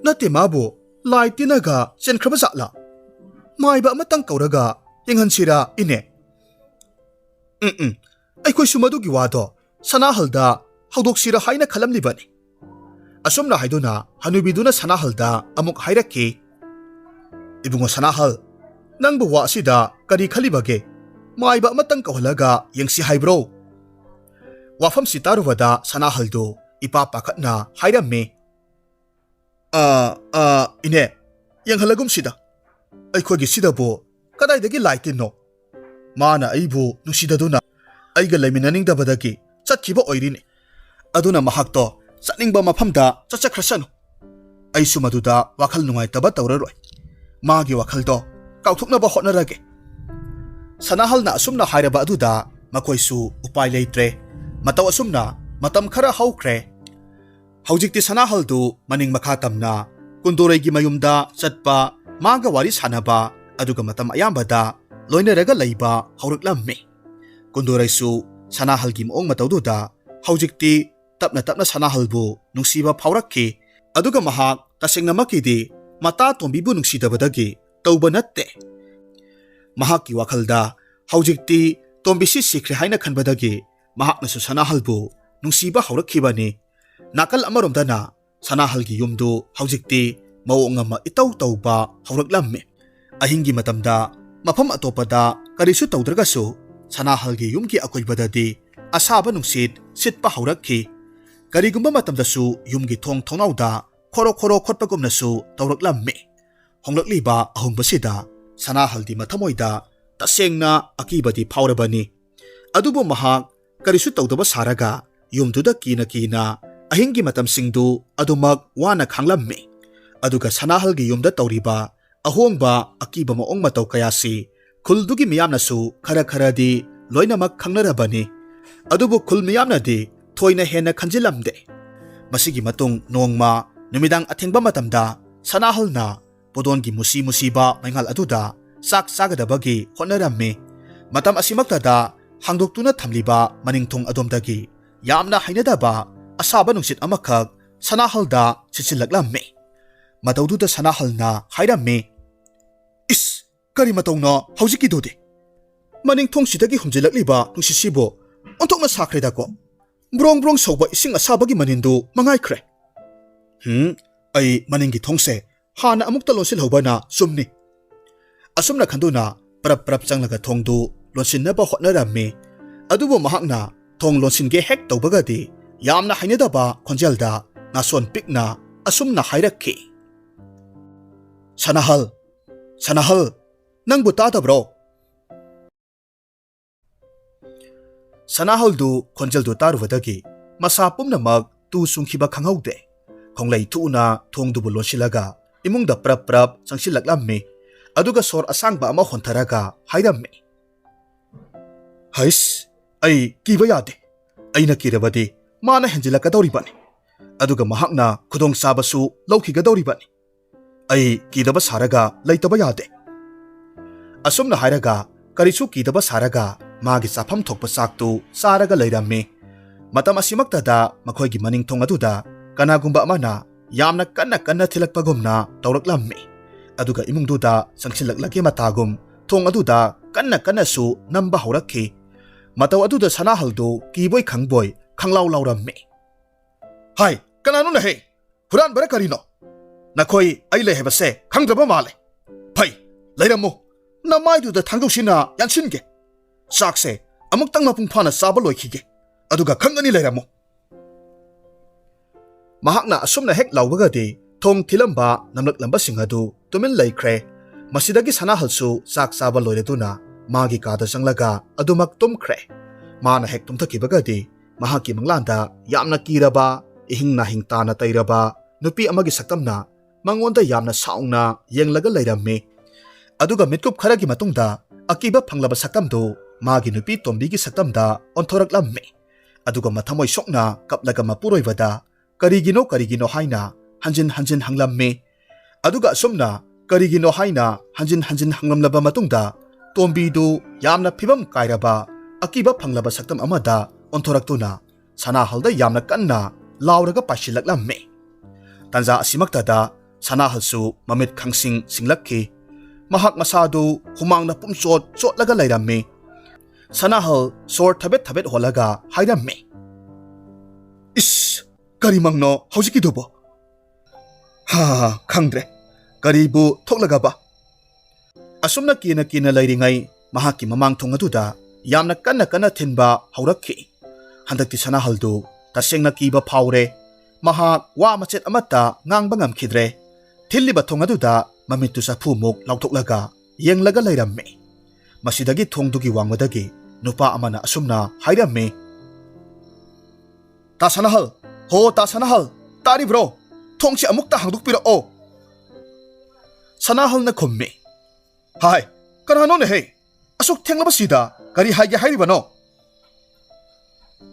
ꯅꯠꯇꯦ, ꯃꯥꯕꯨ ꯂꯥꯏ ꯇꯤꯟꯅꯒ ꯆꯦꯟꯈ꯭ꯔꯕ ꯖꯥꯠꯂꯥ? ꯃꯥꯏꯕ ꯑꯃꯇꯪ ꯀꯧꯔꯒ ꯌꯦꯡꯍꯟꯁꯤꯔꯥ, ꯏꯅꯦ?" "ꯎꯝ, ꯎꯝ, ꯑꯩꯈꯣꯏꯁꯨ ꯃꯗꯨꯒꯤ ꯋꯥꯗꯣ ꯁꯅꯥꯍꯜꯗ ꯍꯧꯗꯣꯛꯁꯤꯔꯥ ꯍꯥꯏꯅ ꯈꯜꯂꯝꯂꯤꯕꯅꯤ꯫" ꯑꯁꯨꯝꯅ ꯍꯥꯏꯗꯨꯅ ꯍꯅꯨꯕꯤꯗꯨꯅ ꯁꯅꯥꯍꯜꯗ ꯑꯃꯨꯛ ꯍꯥꯏꯔꯛꯈꯤ, "ꯏꯕꯨꯡꯉꯣ ꯁꯅꯥꯍꯜ, ꯅꯪꯕꯨ ꯋꯥ ꯑꯁꯤꯗ ꯀꯔꯤ ꯈꯜꯂꯤꯕꯒꯦ? ꯃꯥꯏꯕ ꯑꯃꯇꯪ ꯀꯧꯍꯜꯂꯒ ꯌꯦꯡꯁꯤ ꯍꯥꯏꯕ꯭ꯔꯣ?" ꯋꯥꯐꯝꯁꯤ ꯇꯥꯔꯨꯕꯗ ꯁꯅꯥꯍꯜꯗꯨ ꯏꯄꯥ ꯄꯥꯈꯠꯅ ꯍꯥꯏꯔꯝꯃꯤ, "ꯑ, ꯑ, ꯏꯅꯦ, ꯌꯦꯡꯍꯜꯂꯒꯨꯝꯁꯤꯗ꯫ ꯑꯩꯈꯣꯏꯒꯤꯁꯤꯗꯕꯨ ꯀꯗꯥꯏꯗꯒꯤ ꯂꯥꯏ ꯇꯤꯟꯅꯣ? ꯃꯥꯅ ꯑꯩꯕꯨ ꯅꯨꯡꯁꯤꯗꯗꯨꯅ ꯑꯩꯒ ꯂꯩꯃꯤꯟꯅꯅꯤꯡꯗꯕꯗꯒꯤ ꯆꯠꯈꯤꯕ ꯑꯣꯏꯔꯤꯅꯤ꯫ ꯑꯗꯨꯅ ꯃꯍꯥꯛꯇꯣ ꯆꯠꯅꯤꯡꯕ ꯃꯐꯝꯗ ꯆꯠꯆꯈ꯭ꯔꯁꯅꯨ꯫ ꯑꯩꯁꯨ ꯃꯗꯨꯗ ꯋꯥꯈꯜ ꯅꯨꯡꯉꯥꯏꯇꯕ ꯇꯧꯔꯔꯣꯏ꯫ ꯃꯥꯒꯤ ꯋꯥꯈꯜꯗꯣ ꯀꯥꯎꯊꯣꯛꯅꯕ ꯍꯣꯠꯅꯔꯒꯦ꯫" ꯁꯅꯥꯍꯜꯅ ꯑꯁꯨꯝꯅ ꯍꯥꯏꯔꯕ ꯑꯗꯨꯗ ꯃꯈꯣꯏꯁꯨ ꯎꯄꯥꯏ ꯂꯩꯇ꯭ꯔꯦ꯫ ꯃꯇꯧ ꯑꯁꯨꯝꯅ ꯃꯇꯝ ꯈꯔ ꯍꯧꯈ꯭ꯔꯦ꯫ ꯍꯧꯖꯤꯛꯇꯤ ꯁꯅꯥꯍꯜꯗꯨ ꯃꯅꯤꯡ ꯃꯈꯥ ꯇꯝꯅ ꯀꯨꯟꯗꯣꯔꯩꯒꯤ ꯃꯌꯨꯝꯗ ꯆꯠꯄ, ꯃꯥꯒ ꯋꯥꯔꯤ ꯁꯥꯟꯅꯕ, ꯑꯗꯨꯒ ꯃꯇꯝ ꯑꯌꯥꯝꯕꯗ ꯂꯣꯏꯅꯔꯒ ꯂꯩꯕ ꯍꯧꯔꯛꯂꯝꯃꯤ꯫ ꯀꯨꯟꯗꯣꯔꯩꯁꯨ ꯁꯅꯥꯍꯜꯒꯤ ꯃꯑꯣꯡ ꯃꯇꯧꯗꯨꯗ ꯍꯧꯖꯤꯛꯇꯤ ꯇꯞꯅ ꯇꯞꯅ ꯁꯅꯥꯍꯜꯕꯨ ꯅꯨꯡꯁꯤꯕ ꯐꯥꯎꯔꯛꯈꯤ꯫ ꯑꯗꯨꯒ ꯃꯍꯥꯛ ꯇꯁꯦꯡꯅꯃꯛꯀꯤꯗꯤ ꯃꯇꯥ ꯇꯣꯝꯕꯤꯕꯨ ꯅꯨꯡꯁꯤꯗꯕꯗꯒꯤ ꯇꯧꯕ ꯅꯠꯇꯦ꯫ ꯃꯍꯥꯛꯀꯤ ꯋꯥꯈꯜꯗ ꯍꯧꯖꯤꯛꯇꯤ ꯇꯣꯝꯕꯤꯁꯤ ꯁꯤꯈ꯭ꯔꯦ ꯍꯥꯏꯅ ꯈꯟꯕꯗꯒꯤ ꯃꯍꯥꯛꯅꯁꯨ ꯁꯅꯥꯍꯜꯕꯨ ꯅꯨꯡꯁꯤꯕ ꯍꯧꯔꯛꯈꯤꯕꯅꯤ꯫ ꯅꯥꯀꯜ ꯑꯃꯔꯣꯝꯗꯅ ꯁꯅꯥꯍꯜꯒꯤ ꯌꯨꯝꯗꯨ ꯍꯧꯖꯤꯛꯇꯤ ꯃꯑꯣꯡ ꯑꯃ ꯏꯇꯧ ꯇꯧꯕ ꯍꯧꯔꯛꯂꯝꯃꯤ꯫ ꯑꯍꯤꯡꯒꯤ ꯃꯇꯝꯗ ꯃꯐꯝ ꯑꯇꯣꯞꯄꯗ ꯀꯔꯤꯁꯨ ꯇꯧꯗ꯭ꯔꯒꯁꯨ ꯁꯅꯥꯍꯜꯒꯤ ꯌꯨꯝꯒꯤ ꯑꯀꯣꯏꯕꯗꯗꯤ ꯑꯁꯥꯕ ꯅꯨꯡꯁꯤꯠ ꯁꯤꯠꯄ ꯍꯧꯔꯛꯈꯤ꯫ ꯀꯔꯤꯒꯨꯝꯕ ꯃꯇꯝꯗꯁꯨ ꯌꯨꯝꯒꯤ ꯊꯣꯡ ꯊꯣꯡꯅꯥꯎꯗ ꯈꯣꯔꯣ ꯈꯣꯔꯣ ꯈꯣꯠꯄꯒꯨꯝꯅꯁꯨ ꯇꯧꯔꯛꯂꯝꯃꯤ꯫ ꯍꯣꯡꯂꯛꯂꯤꯕ ꯑꯍꯣꯡꯕꯁꯤꯗ ꯁꯅꯥꯍꯜꯗꯤ ꯃꯊꯃꯣꯏꯗ ꯇꯁꯦꯡꯅ ꯑꯀꯤꯕꯗꯤ ꯐꯥꯎꯔꯕꯅꯤ꯫ ꯑꯗꯨꯕꯨ ꯃꯍꯥꯛ ꯀꯔꯤꯁꯨ ꯇꯧꯗꯕ ꯁꯥꯔꯒ ꯌꯨꯝꯗꯨꯗ ꯀꯤꯅ ꯀꯤꯅ ꯑꯍꯤꯡꯒꯤ ꯃꯇꯝꯁꯤꯡꯗꯨ ꯑꯗꯨꯃꯛ ꯋꯥꯅ ꯈꯥꯡꯂꯝꯃꯤ꯫ ꯑꯗꯨꯒ ꯁꯅꯥꯍꯜꯒꯤ ꯌꯨꯝꯗ ꯇꯧꯔꯤꯕ ꯑꯍꯣꯡꯕ ꯑꯀꯤꯕ ꯃꯑꯣꯡ ꯃꯇꯧ ꯀꯌꯥꯁꯤ ꯈꯨꯜꯗꯨꯒꯤ ꯃꯤꯌꯥꯝꯅꯁꯨ ꯈꯔ ꯈꯔꯗꯤ ꯂꯣꯏꯅꯃꯛ ꯈꯪꯅꯔꯕꯅꯤ꯫ ꯑꯗꯨꯕꯨ ꯈꯨꯜ ꯃꯤꯌꯥꯝꯅꯗꯤ ꯊꯣꯏꯅ ꯍꯦꯟꯅ ꯈꯟꯖꯤꯜꯂꯝꯗꯦ꯫ ꯃꯁꯤꯒꯤ ꯃꯇꯨꯡ ꯅꯣꯡꯃ ꯅꯨꯃꯤꯗꯥꯡ ꯑꯊꯦꯡꯕ ꯃꯇꯝꯗ ꯁꯅꯥꯍꯜꯅ ꯄꯣꯗꯣꯟꯒꯤ ꯃꯨꯁꯤ ꯃꯨꯁꯤꯕ ꯃꯩꯉꯥꯜ ꯑꯗꯨꯗ ꯆꯥꯛ ꯆꯥꯒꯗꯕꯒꯤ ꯍꯣꯠꯅꯔꯝꯃꯤ꯫ ꯃꯇꯝ ꯑꯁꯤꯃꯛꯇꯗ ꯍꯥꯡꯗꯣꯛꯇꯨꯅ ꯊꯝꯂꯤꯕ ꯃꯅꯤꯡꯊꯣꯡ ꯑꯗꯣꯝꯗꯒꯤ ꯌꯥꯝꯅ ꯍꯩꯅꯗꯕ ꯑꯁꯥꯕ ꯅꯨꯡꯁꯤꯠ ꯑꯃꯈꯛ ꯁꯅꯥꯍꯜꯗ ꯁꯤꯠꯆꯤꯜꯂꯛꯂꯝꯃꯤ꯫ ꯃꯇꯧꯗꯨꯗ ꯁꯅꯥꯍꯜꯅ ꯍꯥꯏꯔꯝꯃꯤ, "ꯏꯁ, ꯀꯔꯤ ꯃꯇꯧꯅꯣ ꯍꯧꯖꯤꯛꯀꯤꯗꯨꯗꯤ? ꯃꯅꯤꯡꯊꯣꯡꯁꯤꯗꯒꯤ ꯍꯨꯝꯖꯤꯜꯂꯛꯂꯤꯕ ꯅꯨꯡꯁꯤꯠꯁꯤꯕꯨ ꯑꯣꯟꯊꯣꯛꯅ ꯁꯥꯈ꯭ꯔꯦꯗꯀꯣ꯫ ꯕ꯭ꯔꯣꯡ ꯕ꯭ꯔꯣꯡ ꯁꯧꯕ ꯏꯁꯤꯡ ꯑꯁꯥꯕꯒꯤ ꯃꯅꯤꯟꯗꯨ ꯃꯉꯥꯏꯈ꯭ꯔꯦ꯫ ꯍꯨꯝ, ꯑꯩ ꯃꯅꯤꯡꯒꯤ ꯊꯣꯡꯁꯦ ꯍꯥꯟꯅ ꯑꯃꯨꯛꯇ ꯂꯣꯟꯁꯤꯜꯍꯧꯕꯅ ꯆꯨꯝꯅꯤ꯫" ꯑꯁꯨꯝꯅ ꯈꯟꯗꯨꯅ ꯄ꯭ꯔꯞ ꯄ꯭ꯔꯞ ꯆꯪꯂꯒ ꯊꯣꯡꯗꯨ ꯂꯣꯟꯁꯤꯟꯅꯕ ꯍꯣꯠꯅꯔꯝꯃꯤ꯫ ꯑꯗꯨꯕꯨ ꯃꯍꯥꯛꯅ ꯊꯣꯡ ꯂꯣꯟꯁꯤꯟꯒꯦ ꯍꯦꯛ ꯇꯧꯕꯒꯗꯤ ꯌꯥꯝꯅ ꯍꯩꯅꯗꯕ ꯈꯣꯟꯖꯦꯜꯗ ꯅꯥꯁꯣꯟ ꯄꯤꯛꯅ ꯑꯁꯨꯝꯅ ꯍꯥꯏꯔꯛꯈꯤ, "ꯁꯅꯥꯍꯜ, ꯁꯅꯥꯍꯜ, ꯅꯪꯕꯨ ꯇꯥꯗꯕ꯭ꯔꯣ?" ꯁꯅꯥꯍꯜꯗꯨ ꯈꯣꯟꯖꯦꯜꯗꯨ ꯇꯥꯔꯨꯕꯗꯒꯤ ꯃꯁꯥ ꯄꯨꯝꯅꯃꯛ ꯇꯨ ꯆꯨꯡꯈꯤꯕ ꯈꯪꯍꯧꯗꯦ꯫ ꯈꯣꯡꯂꯩ ꯊꯨꯅ ꯊꯣꯡꯗꯨꯕꯨ ꯂꯣꯟꯁꯤꯜꯂꯒ ꯏꯃꯨꯡꯗ ꯄ꯭ꯔꯞ ꯄ꯭ꯔꯞ ꯆꯪꯁꯤꯜꯂꯛꯂꯝꯃꯤ꯫ ꯑꯗꯨꯒ ꯁꯣꯔ ꯑꯁꯥꯡꯕ ꯑꯃ ꯍꯣꯟꯊꯔꯒ ꯍꯥꯏꯔꯝꯃꯤ, "ꯍꯩꯁ, ꯑꯩ ꯀꯤꯕ ꯌꯥꯗꯦ꯫ ꯑꯩꯅ ꯀꯤꯔꯕꯗꯤ ꯃꯥꯅ ꯍꯦꯟꯖꯤꯜꯂꯛꯀꯗꯧꯔꯤꯕꯅꯤ꯫ ꯑꯗꯨꯒ ꯃꯍꯥꯛꯅ ꯈꯨꯗꯣꯡꯆꯥꯕꯁꯨ ꯂꯧꯈꯤꯒꯗꯧꯔꯤꯕꯅꯤ꯫ ꯑꯩ ꯀꯤꯗꯕ ꯁꯥꯔꯒ ꯂꯩꯇꯕ ꯌꯥꯗꯦ꯫" ꯑꯁꯨꯝꯅ ꯍꯥꯏꯔꯒ ꯀꯔꯤꯁꯨ ꯀꯤꯗꯕ ꯁꯥꯔꯒ ꯃꯥꯒꯤ ꯆꯥꯐꯝ ꯊꯣꯛꯄ ꯆꯥꯛꯇꯨ ꯆꯥꯔꯒ ꯂꯩꯔꯝꯃꯤ꯫ ꯃꯇꯝ ꯑꯁꯤꯃꯛꯇꯗ ꯃꯈꯣꯏꯒꯤ ꯃꯅꯤꯡ ꯊꯣꯡ ꯑꯗꯨꯗ ꯀꯅꯥꯒꯨꯝꯕ ꯑꯃꯅ ꯌꯥꯝꯅ ꯀꯟꯅ ꯀꯟꯅ ꯊꯤꯜꯂꯛꯄꯒꯨꯝꯅ ꯇꯧꯔꯛꯂꯝꯃꯤ꯫ ꯑꯗꯨꯒ ꯏꯃꯨꯡꯗꯨꯗ ꯆꯪꯁꯤꯜꯂꯛꯂꯒꯦ ꯃꯇꯥꯒꯨꯝ ꯊꯣꯡ ꯑꯗꯨꯗ ꯀꯟꯅ ꯀꯟꯅꯁꯨ ꯅꯝꯕ ꯍꯧꯔꯛꯈꯤ꯫ ꯃꯇꯧ ꯑꯗꯨꯗ ꯁꯅꯥꯍꯜꯗꯨ ꯀꯤꯕꯣꯏ ꯈꯪꯕꯣꯏ ꯈꯪꯂꯥꯎ ꯂꯥꯎꯔꯝꯃꯤ꯫ "ꯍꯥꯏ, ꯀꯅꯥꯅꯣꯅꯍꯦ? ꯍꯨꯔꯥꯟꯕꯔ ꯀꯔꯤꯅꯣ? ꯅꯈꯣꯏ ꯑꯩ ꯂꯩ ꯍꯥꯏꯕꯁꯦ ꯈꯪꯗ꯭ꯔꯕ ꯃꯥꯜꯂꯦ꯫ ꯐꯩ, ꯂꯩꯔꯝꯃꯨ꯫ ꯅꯃꯥꯏꯗꯨꯗ ꯊꯥꯡꯖꯧꯁꯤꯅ ꯌꯥꯟꯁꯤꯟꯒꯦ꯫ ꯆꯥꯛꯁꯦ ꯑꯃꯨꯛꯇꯪ ꯃꯄꯨꯡ ꯐꯥꯅ ꯆꯥꯕ ꯂꯣꯏꯈꯤꯒꯦ꯫ ꯑꯗꯨꯒ ꯈꯪꯒꯅꯤ, ꯂꯩꯔꯝꯃꯨ꯫" ꯃꯍꯥꯛꯅ ꯑꯁꯨꯝꯅ ꯍꯦꯛ ꯂꯥꯎꯕꯒꯗꯤ ꯊꯣꯡ ꯊꯤꯜꯂꯝꯕ ꯅꯝꯂꯛꯂꯝꯕꯁꯤꯡ ꯑꯗꯨ ꯇꯨꯃꯤꯟ ꯂꯩꯈ꯭ꯔꯦ꯫ ꯃꯁꯤꯗꯒꯤ ꯁꯅꯥꯍꯜꯁꯨ ꯆꯥꯛ ꯆꯥꯕ ꯂꯣꯏꯔꯗꯨꯅ ꯃꯥꯒꯤ ꯀꯥꯗ ꯆꯪꯂꯒ ꯑꯗꯨꯃꯛ ꯇꯨꯝꯈ꯭ꯔꯦ꯫ ꯃꯥꯅ ꯍꯦꯛ ꯇꯨꯝꯊꯈꯤꯕꯒꯗꯤ ꯃꯍꯥꯛꯀꯤ ꯃꯪꯂꯥꯟꯗ ꯌꯥꯝꯅ ꯀꯤꯔꯕ, ꯏꯍꯤꯡ ꯅꯥꯍꯤꯡ ꯇꯥꯅ ꯇꯩꯔꯕ ꯅꯨꯄꯤ ꯑꯃꯒꯤ ꯁꯛꯇꯝꯅ ꯃꯉꯣꯟꯗ ꯌꯥꯝꯅ ꯁꯥꯎꯅ ꯌꯦꯡꯂꯒ ꯂꯩꯔꯝꯃꯤ꯫ ꯑꯗꯨꯒ ꯃꯤꯠꯀꯨꯞ ꯈꯔꯒꯤ ꯃꯇꯨꯡꯗ ꯑꯀꯤꯕ ꯐꯪꯂꯕ ꯁꯛꯇꯝꯗꯨ ꯃꯥꯒꯤ ꯅꯨꯄꯤ ꯇꯣꯝꯕꯤꯒꯤ ꯁꯛꯇꯝꯗ ꯑꯣꯟꯊꯣꯔꯛꯂꯝꯃꯤ꯫ ꯑꯗꯨꯒ ꯃꯊꯃꯣꯏ ꯁꯣꯛꯅ ꯀꯞꯂꯒ ꯃꯄꯨꯔꯣꯏꯕꯗ, "ꯀꯔꯤꯒꯤꯅꯣ, ꯀꯔꯤꯒꯤꯅꯣ?" ꯍꯥꯏꯅ ꯍꯟꯖꯤꯟ ꯍꯟꯖꯤꯟ ꯍꯪꯂꯝꯃꯤ꯫ ꯑꯗꯨꯒ ꯑꯁꯨꯝꯅ "ꯀꯔꯤꯒꯤꯅꯣ?" ꯍꯥꯏꯅ ꯍꯟꯖꯤꯟ ꯍꯟꯖꯤꯟ ꯍꯪꯂꯝꯂꯕ ꯃꯇꯨꯡꯗ, ꯇꯣꯝꯕꯤꯗꯨ ꯌꯥꯝꯅ ꯐꯤꯕꯝ ꯀꯥꯏꯔꯕ, ꯑꯀꯤꯕ ꯐꯪꯂꯕ ꯁꯛꯇꯝ ꯑꯃꯗ ꯑꯣꯟꯊꯣꯔꯛꯇꯨꯅ ꯁꯅꯥꯍꯜꯗ ꯌꯥꯝꯅ ꯀꯟꯅ ꯂꯥꯎꯔꯒ ꯄꯥꯏꯁꯤꯜꯂꯛꯂꯝꯃꯤ꯫ ꯇꯥꯟꯖꯥ ꯑꯁꯤꯃꯛꯇꯗ ꯁꯅꯥꯍꯜꯁꯨ ꯃꯃꯤꯠ ꯈꯪꯁꯤꯡ ꯁꯤꯡꯂꯛꯈꯤ꯫ ꯃꯍꯥꯛ ꯃꯁꯥꯗꯨ ꯍꯨꯃꯥꯡꯅ ꯄꯨꯝꯆꯣꯠ ꯆꯣꯠꯂꯒ ꯂꯩꯔꯝꯃꯤ꯫ ꯁꯅꯥꯍꯜ ꯁꯣꯔ ꯊꯕꯦꯠ ꯊꯕꯦꯠ ꯍꯣꯜꯂꯒ ꯍꯥꯏꯔꯝꯃꯤ, "ꯏꯁ, ꯀꯔꯤꯃꯛꯅꯣ ꯍꯧꯖꯤꯛꯀꯤꯗꯨꯕꯣ? ꯍꯥ, ꯈꯪꯗ꯭ꯔꯦ꯫ ꯀꯔꯤꯕꯨ ꯊꯣꯛꯂꯒꯕ?" ꯑꯁꯨꯝꯅ ꯀꯤꯅ ꯀꯤꯅ ꯂꯩꯔꯤꯉꯩ ꯃꯍꯥꯛꯀꯤ ꯃꯃꯥꯡ ꯊꯣꯡ ꯑꯗꯨꯗ ꯌꯥꯝꯅ ꯀꯟꯅ ꯀꯟꯅ ꯊꯤꯟꯕ ꯍꯧꯔꯛꯈꯤ꯫ ꯍꯟꯗꯛꯇꯤ ꯁꯅꯥꯍꯜꯗꯨ ꯇꯁꯦꯡꯅ ꯀꯤꯕ ꯐꯥꯎꯔꯦ꯫ ꯃꯍꯥꯛ ꯋꯥ ꯃꯆꯦꯠ ꯑꯃꯠꯇ ꯉꯥꯡꯕ ꯉꯝꯈꯤꯗ꯭ꯔꯦ꯫ ꯊꯤꯜꯂꯤꯕ ꯊꯣꯡ ꯑꯗꯨꯗ ꯃꯃꯤꯠꯇꯨ ꯆꯐꯨꯃꯨꯛ ꯂꯥꯎꯊꯣꯛꯂꯒ ꯌꯦꯡꯂꯒ ꯂꯩꯔꯝꯃꯤ꯫ ꯃꯁꯤꯗꯒꯤ ꯊꯣꯡꯗꯨꯒꯤ ꯋꯥꯡꯃꯗꯒꯤ ꯅꯨꯄꯥ ꯑꯃꯅ ꯑꯁꯨꯝꯅ ꯍꯥꯏꯔꯝꯃꯤ, "ꯇꯥ ꯁꯅꯥꯍꯜ, ꯍꯣ ꯇꯥ ꯁꯅꯥꯍꯜ, ꯇꯥꯔꯤꯕ꯭ꯔꯣ? ꯊꯣꯡꯁꯤ ꯑꯃꯨꯛꯇ ꯍꯥꯡꯗꯣꯛꯄꯤꯔꯛꯑꯣ꯫" ꯁꯅꯥꯍꯜꯅ ꯈꯨꯝꯃꯤ, "ꯍꯥꯏ, ꯀꯅꯥꯅꯣꯅꯦꯍꯦ? ꯑꯁꯨꯛ ꯊꯦꯡꯂꯕꯁꯤꯗ ꯀꯔꯤ ꯍꯥꯏꯒꯦ ꯍꯥꯏꯔꯤꯕꯅꯣ?"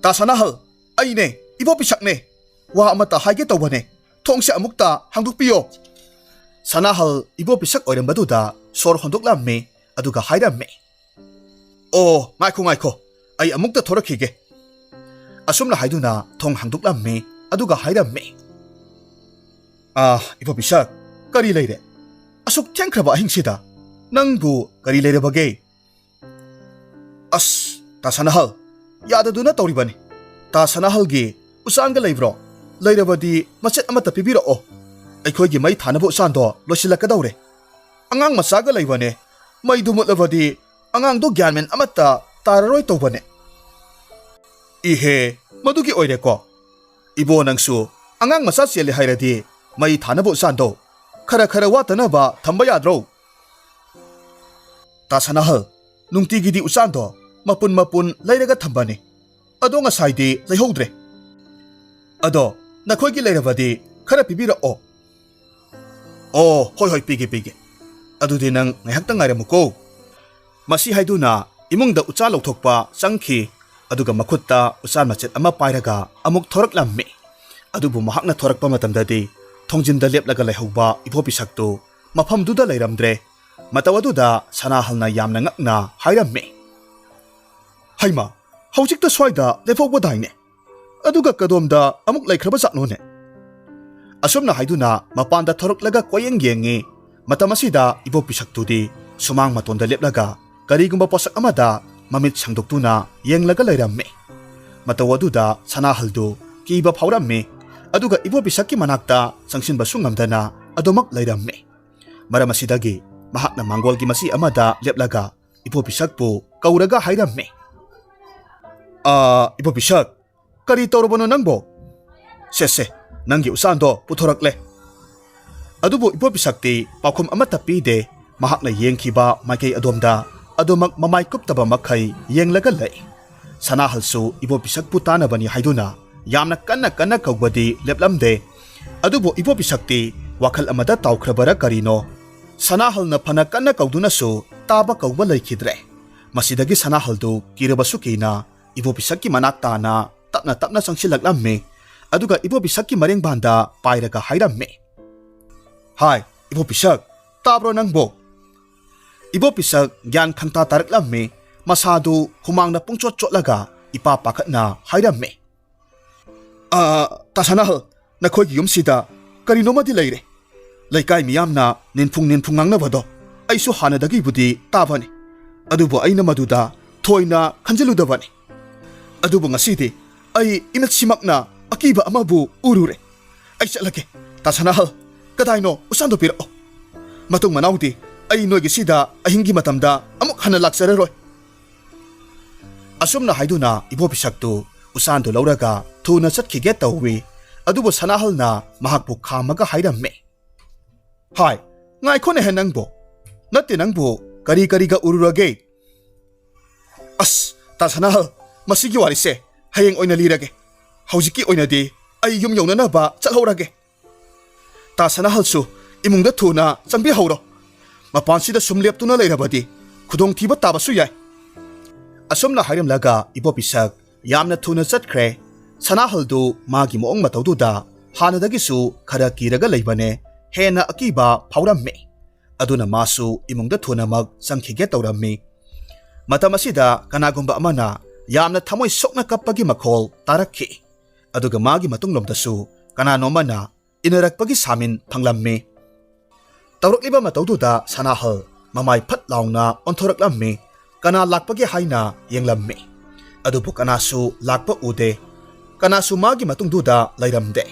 "ꯇꯥ ꯁꯅꯥꯍꯜ, ꯑꯩꯅꯦ, ꯏꯕꯣ ꯄꯤꯁꯛꯅꯦ꯫ ꯋꯥ ꯑꯃꯇ ꯍꯥꯏꯒꯦ ꯇꯧꯕꯅꯦ꯫ ꯊꯣꯡꯁꯦ ꯑꯃꯨꯛꯇ ꯍꯥꯡꯗꯣꯛꯄꯤꯌꯣ꯫" ꯁꯅꯥꯍꯜ ꯏꯕꯣ ꯄꯤꯁꯛ ꯑꯣꯏꯔꯝꯕꯗꯨꯗ ꯁꯣꯔ ꯍꯣꯟꯗꯣꯛꯂꯝꯃꯤ, ꯑꯗꯨꯒ ꯍꯥꯏꯔꯝꯃꯤ, "ꯑꯣ, ꯉꯥꯏꯈꯣ, ꯉꯥꯏꯈꯣ, ꯑꯩ ꯑꯃꯨꯛꯇ ꯊꯣꯔꯛꯈꯤꯒꯦ꯫" ꯑꯁꯨꯝꯅ ꯍꯥꯏꯗꯨꯅ ꯊꯣꯡ ꯍꯥꯡꯗꯣꯛꯂꯝꯃꯤ, ꯑꯗꯨꯒ ꯍꯥꯏꯔꯝꯃꯤ, "ꯑꯥ, ꯏꯕꯣ ꯄꯤꯁꯛ, ꯀꯔꯤ ꯂꯩꯔꯦ? ꯑꯁꯨꯛ ꯊꯦꯡꯈ꯭ꯔꯕ ꯑꯍꯤꯡꯁꯤꯗ ꯅꯪꯕꯨ ꯀꯔꯤ ꯂꯩꯔꯕꯒꯦ?" "ꯑꯁ, ꯇꯥ ꯁꯅꯥꯍꯜ, ꯌꯥꯗꯗꯨꯅ ꯇꯧꯔꯤꯕꯅꯤ꯫ ꯇꯥ ꯁꯅꯥꯍꯜꯒꯤ ꯎꯆꯥꯟꯒ ꯂꯩꯕ꯭ꯔꯣ? ꯂꯩꯔꯕꯗꯤ ꯃꯆꯦꯠ ꯑꯃꯠꯇ ꯄꯤꯕꯤꯔꯛꯑꯣ꯫ ꯑꯩꯈꯣꯏꯒꯤ ꯃꯩ ꯊꯥꯅꯕ ꯎꯆꯥꯟꯗꯣ ꯂꯣꯏꯁꯤꯜꯂꯛꯀꯗꯧꯔꯦ꯫ ꯑꯉꯥꯡ ꯃꯆꯥꯒ ꯂꯩꯕꯅꯦ꯫ ꯃꯩꯗꯨ ꯃꯨꯠꯂꯕꯗꯤ ꯑꯉꯥꯡꯗꯣ ꯒ꯭ꯌꯥꯟ ꯃꯦꯟ ꯑꯃꯠꯇ ꯇꯥꯔꯔꯣꯏ ꯇꯧꯕꯅꯦ꯫ ꯏꯍꯦ, ꯃꯗꯨꯒꯤ ꯑꯣꯏꯔꯦꯀꯣ꯫ ꯏꯕꯣ, ꯅꯪꯁꯨ ꯑꯉꯥꯡ ꯃꯆꯥ ꯆꯦꯜꯂꯦ ꯍꯥꯏꯔꯗꯤ ꯃꯩ ꯊꯥꯅꯕ ꯎꯆꯥꯟꯗꯣ ꯈꯔ ꯈꯔ ꯋꯥꯠꯇꯅꯕ ꯊꯝꯕ ꯌꯥꯗ꯭ꯔꯣ? ꯇꯥ ꯁꯅꯥꯍꯜ, ꯅꯨꯡꯇꯤꯒꯤꯗꯤ ꯎꯆꯥꯟꯗꯣ ꯃꯄꯨꯟ ꯃꯄꯨꯟ ꯂꯩꯔꯒ ꯊꯝꯕꯅꯤ꯫ ꯑꯗꯣ ꯉꯁꯥꯏꯗꯤ ꯂꯩꯍꯧꯗ꯭ꯔꯦ꯫ ꯑꯗꯣ ꯅꯈꯣꯏꯒꯤ ꯂꯩꯔꯕꯗꯤ ꯈꯔ ꯄꯤꯕꯤꯔꯛꯑꯣ꯫ ꯑꯣ, ꯍꯣꯏ, ꯍꯣꯏ, ꯄꯤꯒꯦ, ꯄꯤꯒꯦ꯫ ꯑꯗꯨꯗꯤ ꯅꯪ ꯉꯥꯏꯍꯥꯛꯇꯪ ꯉꯥꯏꯔꯝꯃꯨꯀꯣ꯫ ꯃꯁꯤ ꯍꯥꯏꯗꯨꯅ ꯏꯃꯨꯡꯗ ꯎꯆꯥꯟ ꯂꯧꯊꯣꯛꯄ ꯆꯪꯈꯤ꯫ ꯑꯗꯨꯒ ꯃꯈꯨꯠꯇ ꯎꯆꯥꯟ ꯃꯆꯦꯠ ꯑꯃ ꯄꯥꯏꯔꯒ ꯑꯃꯨꯛ ꯊꯣꯔꯛꯂꯝꯃꯤ꯫ ꯑꯗꯨꯕꯨ ꯃꯍꯥꯛꯅ ꯊꯣꯔꯛꯄ ꯃꯇꯝꯗꯗꯤ ꯊꯣꯡꯖꯤꯟꯗ ꯂꯦꯞꯂꯒ ꯂꯩꯍꯧꯕ ꯏꯕꯣ ꯄꯤꯁꯛꯇꯨ ꯃꯐꯝꯗꯨꯗ ꯂꯩꯔꯝꯗ꯭ꯔꯦ꯫ ꯃꯇꯧ ꯑꯗꯨꯗ ꯁꯅꯥꯍꯜꯅ ꯌꯥꯝꯅ ꯉꯛꯅ ꯍꯥꯏꯔꯝꯃꯤ, "ꯍꯩꯃꯥ, ꯍꯧꯖꯤꯛꯇ ꯁ꯭ꯋꯥꯏꯗ ꯂꯦꯞꯍꯧꯕꯗꯥꯏꯅꯦ? ꯑꯗꯨꯒ ꯀꯗꯣꯝꯗ ꯑꯃꯨꯛ ꯂꯩꯈ꯭ꯔꯕ ꯖꯥꯠꯅꯣꯅꯦ?" ꯑꯁꯨꯝꯅ ꯍꯥꯏꯗꯨꯅ ꯃꯄꯥꯟꯗ ꯊꯣꯔꯛꯂꯒ ꯀꯣꯏꯌꯦꯡ ꯌꯦꯡꯉꯤ꯫ ꯃꯇꯝ ꯑꯁꯤꯗ ꯏꯕꯣ ꯄꯤꯁꯛꯇꯨꯗꯤ ꯁꯨꯃꯥꯡ ꯃꯇꯣꯟꯗ ꯂꯦꯞꯂꯒ ꯀꯔꯤꯒꯨꯝꯕ ꯄꯣꯠꯁꯛ ꯑꯃꯗ ꯃꯃꯤꯠ ꯁꯥꯡꯗꯣꯛꯇꯨꯅ ꯌꯦꯡꯂꯒ ꯂꯩꯔꯝꯃꯤ꯫ ꯃꯇꯧ ꯑꯗꯨꯗ ꯁꯅꯥꯍꯜꯗꯨ ꯀꯤꯕ ꯐꯥꯎꯔꯝꯃꯤ꯫ ꯑꯗꯨꯒ ꯏꯕꯣ ꯄꯤꯁꯛꯀꯤ ꯃꯅꯥꯛꯇ ꯆꯪꯁꯤꯟꯕꯁꯨ ꯉꯝꯗꯅ ꯑꯗꯨꯃꯛ ꯂꯩꯔꯝꯃꯤ꯫ ꯃꯔꯝ ꯑꯁꯤꯗꯒꯤ ꯃꯍꯥꯛꯅ ꯃꯥꯡꯒꯣꯜꯒꯤ ꯃꯆꯤ ꯑꯃꯗ ꯂꯦꯞꯂꯒ ꯏꯕꯣ ꯄꯤꯁꯛꯄꯨ ꯀꯧꯔꯒ ꯍꯥꯏꯔꯝꯃꯤ, "ꯑꯥ, ꯏꯕꯣ ꯄꯤꯁꯛ, ꯀꯔꯤ ꯇꯧꯔꯕꯅꯣ ꯅꯪꯕꯣ? ꯁꯦ, ꯁꯦ, ꯅꯪꯒꯤ ꯎꯆꯥꯟꯗꯣ ꯄꯨꯊꯣꯔꯛꯂꯦ꯫" ꯑꯗꯨꯕꯨ ꯏꯕꯣ ꯄꯤꯁꯛꯇꯤ ꯄꯥꯎꯈꯨꯝ ꯑꯃꯠꯇ ꯄꯤꯗꯦ꯫ ꯃꯍꯥꯛꯅ ꯌꯦꯡꯈꯤꯕ ꯃꯥꯏꯀꯩ ꯑꯗꯣꯝꯗ ꯑꯗꯨꯃꯛ ꯃꯃꯥꯏ ꯀꯨꯞꯇꯕ ꯃꯈꯩ ꯌꯦꯡꯂꯒ ꯂꯩ꯫ ꯁꯅꯥꯍꯜꯁꯨ ꯏꯕꯣ ꯄꯤꯁꯛꯄꯨ ꯇꯥꯅꯕꯅꯤ ꯍꯥꯏꯗꯨꯅ ꯌꯥꯝꯅ ꯀꯟꯅ ꯀꯟꯅ ꯀꯧꯕꯗꯤ ꯂꯦꯞꯂꯝꯗꯦ꯫ ꯑꯗꯨꯕꯨ ꯏꯕꯣ ꯄꯤꯁꯛꯇꯤ ꯋꯥꯈꯜ ꯑꯃꯗ ꯇꯥꯎꯈ꯭ꯔꯕꯔꯥ ꯀꯔꯤꯅꯣ, ꯁꯅꯥꯍꯜꯅ ꯐꯅ ꯀꯟꯅ ꯀꯧꯗꯨꯅꯁꯨ ꯇꯥꯕ ꯀꯧꯕ ꯂꯩꯈꯤꯗ꯭ꯔꯦ꯫ ꯃꯁꯤꯗꯒꯤ ꯁꯅꯥꯍꯜꯗꯨ ꯀꯤꯔꯕꯁꯨ ꯀꯤꯅ ꯏꯕꯣ ꯄꯤꯁꯛꯀꯤ ꯃꯅꯥꯛ ꯇꯥꯅ ꯇꯞꯅ ꯇꯞꯅ ꯆꯪꯁꯤꯜꯂꯛꯂꯝꯃꯤ꯫ ꯑꯗꯨꯒ ꯏꯕꯣ ꯄꯤꯁꯛꯀꯤ ꯃꯔꯦꯡꯕꯥꯟꯗ ꯄꯥꯏꯔꯒ ꯍꯥꯏꯔꯝꯃꯤ, "ꯍꯥꯏ, ꯏꯕꯣ ꯄꯤꯁꯛ, ꯇꯥꯕ꯭ꯔꯣ ꯅꯪꯕꯣ?" ꯏꯕꯣ ꯄꯤꯁꯛ ꯒ꯭ꯌꯥꯟ ꯈꯪꯇꯥ ꯇꯥꯔꯛꯂꯝꯃꯤ꯫ ꯃꯁꯥꯗꯨ ꯍꯨꯃꯥꯡꯅ ꯄꯨꯡꯆꯣꯠ ꯆꯣꯠꯂꯒ ꯏꯄꯥ ꯄꯥꯈꯠꯅ ꯍꯥꯏꯔꯝꯃꯤ, "ꯑꯥ, ꯇꯥ ꯁꯅꯥꯍꯜ, ꯅꯈꯣꯏꯒꯤ ꯌꯨꯝꯁꯤꯗ ꯀꯔꯤꯅꯣꯃꯗꯤ ꯂꯩꯔꯦ꯫ ꯂꯩꯀꯥꯏ ꯃꯤꯌꯥꯝꯅ ꯅꯤꯟꯐꯨꯡ ꯅꯤꯟꯐꯨꯡ ꯉꯥꯡꯅꯕꯗꯣ ꯑꯩꯁꯨ ꯍꯥꯟꯅꯗꯒꯤꯕꯨꯗꯤ ꯇꯥꯕꯅꯤ꯫ ꯑꯗꯨꯕꯨ ꯑꯩꯅ ꯃꯗꯨꯗ ꯊꯣꯏꯅ ꯈꯟꯖꯤꯜꯂꯨꯗꯕꯅꯤ꯫ ꯑꯗꯨꯕꯨ ꯉꯁꯤꯗꯤ ꯑꯩ ꯏꯃꯤꯠꯁꯤꯃꯛꯅ ꯑꯀꯤꯕ ꯑꯃꯕꯨ ꯎꯔꯨꯔꯦ꯫ ꯑꯩ ꯆꯠꯂꯒꯦ꯫ ꯇꯥ ꯁꯅꯥꯍꯜ, ꯀꯗꯥꯏꯅꯣ ꯎꯆꯥꯟꯗꯣ ꯄꯤꯔꯛꯑꯣ꯫ ꯃꯇꯨꯡ ꯃꯅꯥꯎꯗꯤ ꯑꯩ ꯅꯣꯏꯒꯤꯁꯤꯗ ꯑꯍꯤꯡꯒꯤ ꯃꯇꯝꯗ ꯑꯃꯨꯛ ꯍꯟꯅ ꯂꯥꯛꯆꯔꯔꯣꯏ꯫ ꯑꯁꯨꯝꯅ ꯍꯥꯏꯗꯨꯅ ꯏꯕꯣ ꯄꯤꯁꯛꯇꯨ ꯎꯆꯥꯟꯗꯨ ꯂꯧꯔꯒ ꯊꯨꯅ ꯆꯠꯈꯤꯒꯦ ꯇꯧꯏ꯫ ꯑꯗꯨꯕꯨ ꯁꯅꯥꯍꯜꯅ ꯃꯍꯥꯛꯄꯨ ꯈꯥꯝꯃꯒ ꯍꯥꯏꯔꯝꯃꯤ, "ꯍꯥꯏ, ꯉꯥꯏꯈꯣꯅꯦꯍꯦ ꯅꯪꯕꯨ꯫ ꯅꯠꯇꯦ, ꯅꯪꯕꯨ ꯀꯔꯤ ꯀꯔꯤꯒ ꯎꯔꯨꯔꯒꯦ?" "ꯑꯁ, ꯇꯥ ꯁꯅꯥꯍꯜ, ꯃꯁꯤꯒꯤ ꯋꯥꯔꯤꯁꯦ ꯍꯌꯦꯡ ꯑꯣꯏꯅ ꯂꯤꯔꯒꯦ꯫ ꯍꯧꯖꯤꯛꯀꯤ ꯑꯣꯏꯅꯗꯤ ꯑꯩ ꯌꯨꯝ ꯌꯧꯅꯅꯕ ꯆꯠꯍꯧꯔꯒꯦ꯫" ꯇꯥ ꯁꯅꯥꯍꯜꯁꯨ ꯏꯃꯨꯡꯗ ꯊꯨꯅ ꯆꯪꯕꯤꯍꯧꯔꯣ꯫ ꯃꯄꯥꯟꯁꯤꯗ ꯁꯨꯝ ꯂꯦꯞꯇꯨꯅ ꯂꯩꯔꯕꯗꯤ ꯈꯨꯗꯣꯡꯊꯤꯕ ꯇꯥꯕꯁꯨ ꯌꯥꯏ꯫ ꯑꯁꯨꯝꯅ ꯍꯥꯏꯔꯝꯂꯒ ꯏꯕꯣ ꯄꯤꯁꯛ ꯌꯥꯝꯅ ꯊꯨꯅ ꯆꯠꯈ꯭ꯔꯦ꯫ ꯁꯅꯥꯍꯜꯗꯨ ꯃꯥꯒꯤ ꯃꯑꯣꯡ ꯃꯇꯧꯗꯨꯗ ꯍꯥꯟꯅꯗꯒꯤꯁꯨ ꯈꯔ ꯀꯤꯔꯒ ꯂꯩꯕꯅꯦ꯫ ꯍꯦꯟꯅ ꯑꯀꯤꯕ ꯐꯥꯎꯔꯝꯃꯤ꯫ ꯑꯗꯨꯅ ꯃꯥꯁꯨ ꯏꯃꯨꯡꯗ ꯊꯨꯅꯃꯛ ꯆꯪꯈꯤꯒꯦ ꯇꯧꯔꯝꯃꯤ꯫ ꯃꯇꯝ ꯑꯁꯤꯗ ꯀꯅꯥꯒꯨꯝꯕ ꯑꯃꯅ ꯌꯥꯝꯅ ꯊꯃꯣꯏ ꯁꯣꯛꯅ ꯀꯞꯄꯒꯤ ꯃꯈꯣꯜ ꯇꯥꯔꯛꯈꯤ꯫ ꯑꯗꯨꯒ ꯃꯥꯒꯤ ꯃꯇꯨꯡꯂꯣꯝꯗꯁꯨ ꯀꯅꯥꯅꯣ ꯑꯃꯅ ꯏꯟꯅꯔꯛꯄꯒꯤ ꯁꯥꯃꯤꯟ ꯐꯪꯂꯝꯃꯤ꯫ ꯇꯧꯔꯛꯂꯤꯕ ꯃꯇꯧꯗꯨꯗ ꯁꯅꯥꯍꯜ ꯃꯃꯥꯏ ꯐꯠ ꯂꯥꯎꯅ ꯑꯣꯟꯊꯣꯔꯛꯂꯝꯃꯤ꯫ ꯀꯅꯥ ꯂꯥꯛꯄꯒꯦ ꯍꯥꯏꯅ ꯌꯦꯡꯂꯝꯃꯤ꯫ ꯑꯗꯨꯕꯨ ꯀꯅꯥꯁꯨ ꯂꯥꯛꯄ ꯎꯗꯦ꯫ ꯀꯅꯥꯁꯨ ꯃꯥꯒꯤ ꯃꯇꯨꯡꯗꯨꯗ ꯂꯩꯔꯝꯗꯦ꯫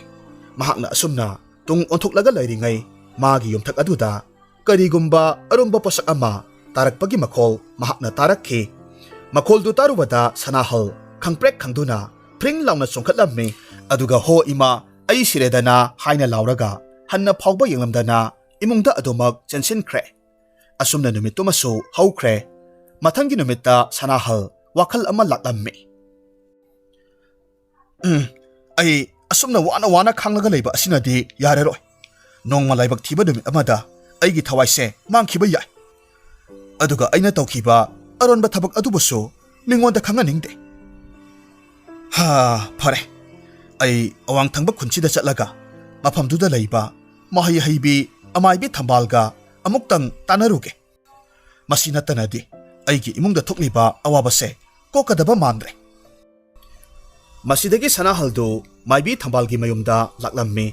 ꯃꯍꯥꯛꯅ ꯑꯁꯨꯝꯅ ꯇꯨꯡ ꯑꯣꯟꯊꯣꯛꯂꯒ ꯂꯩꯔꯤꯉꯩ ꯃꯥꯒꯤ ꯌꯨꯝꯊꯛ ꯑꯗꯨꯗ ꯀꯔꯤꯒꯨꯝꯕ ꯑꯔꯨꯝꯕ ꯄꯣꯠꯁꯛ ꯑꯃ ꯇꯥꯔꯛꯄꯒꯤ ꯃꯈꯣꯜ ꯃꯍꯥꯛꯅ ꯇꯥꯔꯛꯈꯤ꯫ ꯃꯈꯣꯜꯗꯨ ꯇꯥꯔꯨꯕꯗ ꯁꯅꯥꯍꯜ ꯈꯪꯄ꯭ꯔꯦꯛ ꯈꯪꯗꯨꯅ ꯐ꯭ꯔꯤꯡ ꯂꯥꯎꯅ ꯆꯣꯡꯈꯠꯂꯝꯃꯤ꯫ ꯑꯗꯨꯒ "ꯍꯣ ꯏꯃꯥ, ꯑꯩ ꯁꯤꯔꯦꯗꯅ" ꯍꯥꯏꯅ ꯂꯥꯎꯔꯒ ꯍꯟꯅ ꯐꯥꯎꯕ ꯌꯦꯡꯂꯝꯗꯅ ꯏꯃꯨꯡꯗ ꯑꯗꯨꯃꯛ ꯆꯦꯟꯁꯤꯟꯈ꯭ꯔꯦ꯫ ꯑꯁꯨꯝꯅ ꯅꯨꯃꯤꯠꯇꯨꯃꯁꯨ ꯍꯧꯈ꯭ꯔꯦ꯫ ꯃꯊꯪꯒꯤ ꯅꯨꯃꯤꯠꯇ ꯁꯅꯥꯍꯜ ꯋꯥꯈꯜ ꯑꯃ ꯂꯥꯛꯂꯝꯃꯤ꯫ "ꯎꯝ, ꯑꯩ ꯑꯁꯨꯝꯅ ꯋꯥꯅ ꯋꯥꯅ ꯈꯥꯡꯂꯒ ꯂꯩꯕ ꯑꯁꯤꯅꯗꯤ ꯌꯥꯔꯔꯣꯏ꯫ ꯅꯣꯡꯃ ꯂꯥꯏꯕꯛ ꯊꯤꯕ ꯅꯨꯃꯤꯠ ꯑꯃꯗ ꯑꯩꯒꯤ ꯊꯋꯥꯏꯁꯦ ꯃꯥꯡꯈꯤꯕ ꯌꯥꯏ꯫ ꯑꯗꯨꯒ ꯑꯩꯅ ꯇꯧꯈꯤꯕ ꯑꯔꯣꯟꯕ ꯊꯕꯛ ꯑꯗꯨꯕꯨꯁꯨ ꯃꯤꯉꯣꯟꯗ ꯈꯪꯍꯟꯅꯤꯡꯗꯦ꯫ ꯍꯥ, ꯐꯔꯦ꯫ ꯑꯩ ꯑꯋꯥꯡ ꯊꯪꯕ ꯈꯨꯟꯁꯤꯗ ꯆꯠꯂꯒ ꯃꯐꯝꯗꯨꯗ ꯂꯩꯕ ꯃꯍꯩ ꯍꯩꯕꯤ ꯑꯃꯥꯏꯕꯤ ꯊꯝꯕꯥꯜꯒ ꯑꯃꯨꯛꯇꯪ ꯇꯥꯟꯅꯔꯨꯒꯦ꯫ ꯃꯁꯤ ꯅꯠꯇꯅꯗꯤ ꯑꯩꯒꯤ ꯏꯃꯨꯡꯗ ꯊꯣꯛꯂꯤꯕ ꯑꯋꯥꯕꯁꯦ ꯀꯣꯛꯀꯗꯕ ꯃꯥꯟꯗ꯭ꯔꯦ꯫" ꯃꯁꯤꯗꯒꯤ ꯁꯅꯥꯍꯜꯗꯨ ꯃꯥꯏꯕꯤ ꯊꯝꯕꯥꯜꯒꯤ ꯃꯌꯨꯝꯗ ꯂꯥꯛꯂꯝꯃꯤ꯫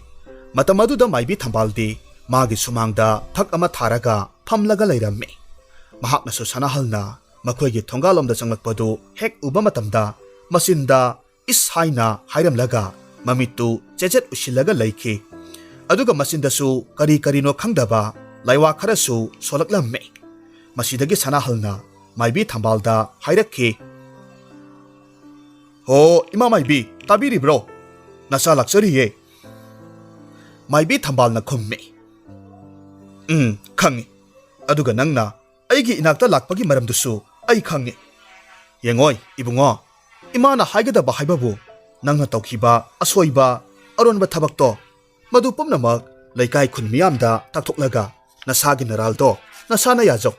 ꯃꯇꯝ ꯑꯗꯨꯗ ꯃꯥꯏꯕꯤ ꯊꯝꯕꯥꯜꯗꯤ ꯃꯥꯒꯤ ꯁꯨꯃꯥꯡꯗ ꯐꯛ ꯑꯃ ꯊꯥꯔꯒ ꯐꯝꯂꯒ ꯂꯩꯔꯝꯃꯤ꯫ ꯃꯍꯥꯛꯅꯁꯨ ꯁꯅꯥꯍꯜꯅ ꯃꯈꯣꯏꯒꯤ ꯊꯣꯡꯒꯥꯜꯂꯣꯝꯗ ꯆꯪꯂꯛꯄꯗꯨ ꯍꯦꯛ ꯎꯕ ꯃꯇꯝꯗ ꯃꯆꯤꯟꯗ "ꯏꯁ" ꯍꯥꯏꯅ ꯍꯥꯏꯔꯝꯂꯒ ꯃꯃꯤꯠꯇꯨ ꯆꯦꯠꯆꯦꯠ ꯎꯏꯁꯤꯜꯂꯒ ꯂꯩꯈꯤ꯫ ꯑꯗꯨꯒ ꯃꯆꯤꯟꯗꯁꯨ ꯀꯔꯤ ꯀꯔꯤꯅꯣ ꯈꯪꯗꯕ ꯂꯥꯏꯋꯥ ꯈꯔꯁꯨ ꯁꯣꯜꯂꯛꯂꯝꯃꯤ꯫ ꯃꯁꯤꯗꯒꯤ ꯁꯅꯥꯍꯜꯅ ꯃꯥꯏꯕꯤ ꯊꯝꯕꯥꯜꯗ ꯍꯥꯏꯔꯛꯈꯤ, "ꯍꯣ, ꯏꯃꯥ ꯃꯥꯏꯕꯤ, ꯇꯥꯕꯤꯔꯤꯕ꯭ꯔꯣ? ꯅꯆꯥ ꯂꯥꯛꯆꯔꯤꯌꯦ꯫" ꯃꯥꯏꯕꯤ ꯊꯝꯕꯥꯜꯅ ꯈꯨꯝꯃꯤ, "ꯎꯝ, ꯈꯪꯏ꯫ ꯑꯗꯨꯒ ꯅꯪꯅ ꯑꯩꯒꯤ ꯏꯅꯥꯛꯇ ꯂꯥꯛꯄꯒꯤ ꯃꯔꯝꯗꯨꯁꯨ ꯑꯩ ꯈꯪꯏ꯫ ꯌꯦꯡꯉꯣꯏ, ꯏꯕꯨꯡꯉꯣ, ꯏꯃꯥꯅ ꯍꯥꯏꯒꯗꯕ ꯍꯥꯏꯕꯕꯨ ꯅꯪꯅ ꯇꯧꯈꯤꯕ ꯑꯁꯣꯏꯕ, ꯑꯔꯣꯟꯕ ꯊꯕꯛꯇꯣ, ꯃꯗꯨ ꯄꯨꯝꯅꯃꯛ ꯂꯩꯀꯥꯏ ꯈꯨꯟ ꯃꯤꯌꯥꯝꯗ ꯇꯥꯛꯊꯣꯛꯂꯒ ꯅꯁꯥꯒꯤ ꯅꯔꯥꯜꯗꯣ ꯅꯁꯥꯅ ꯌꯥꯖꯧ꯫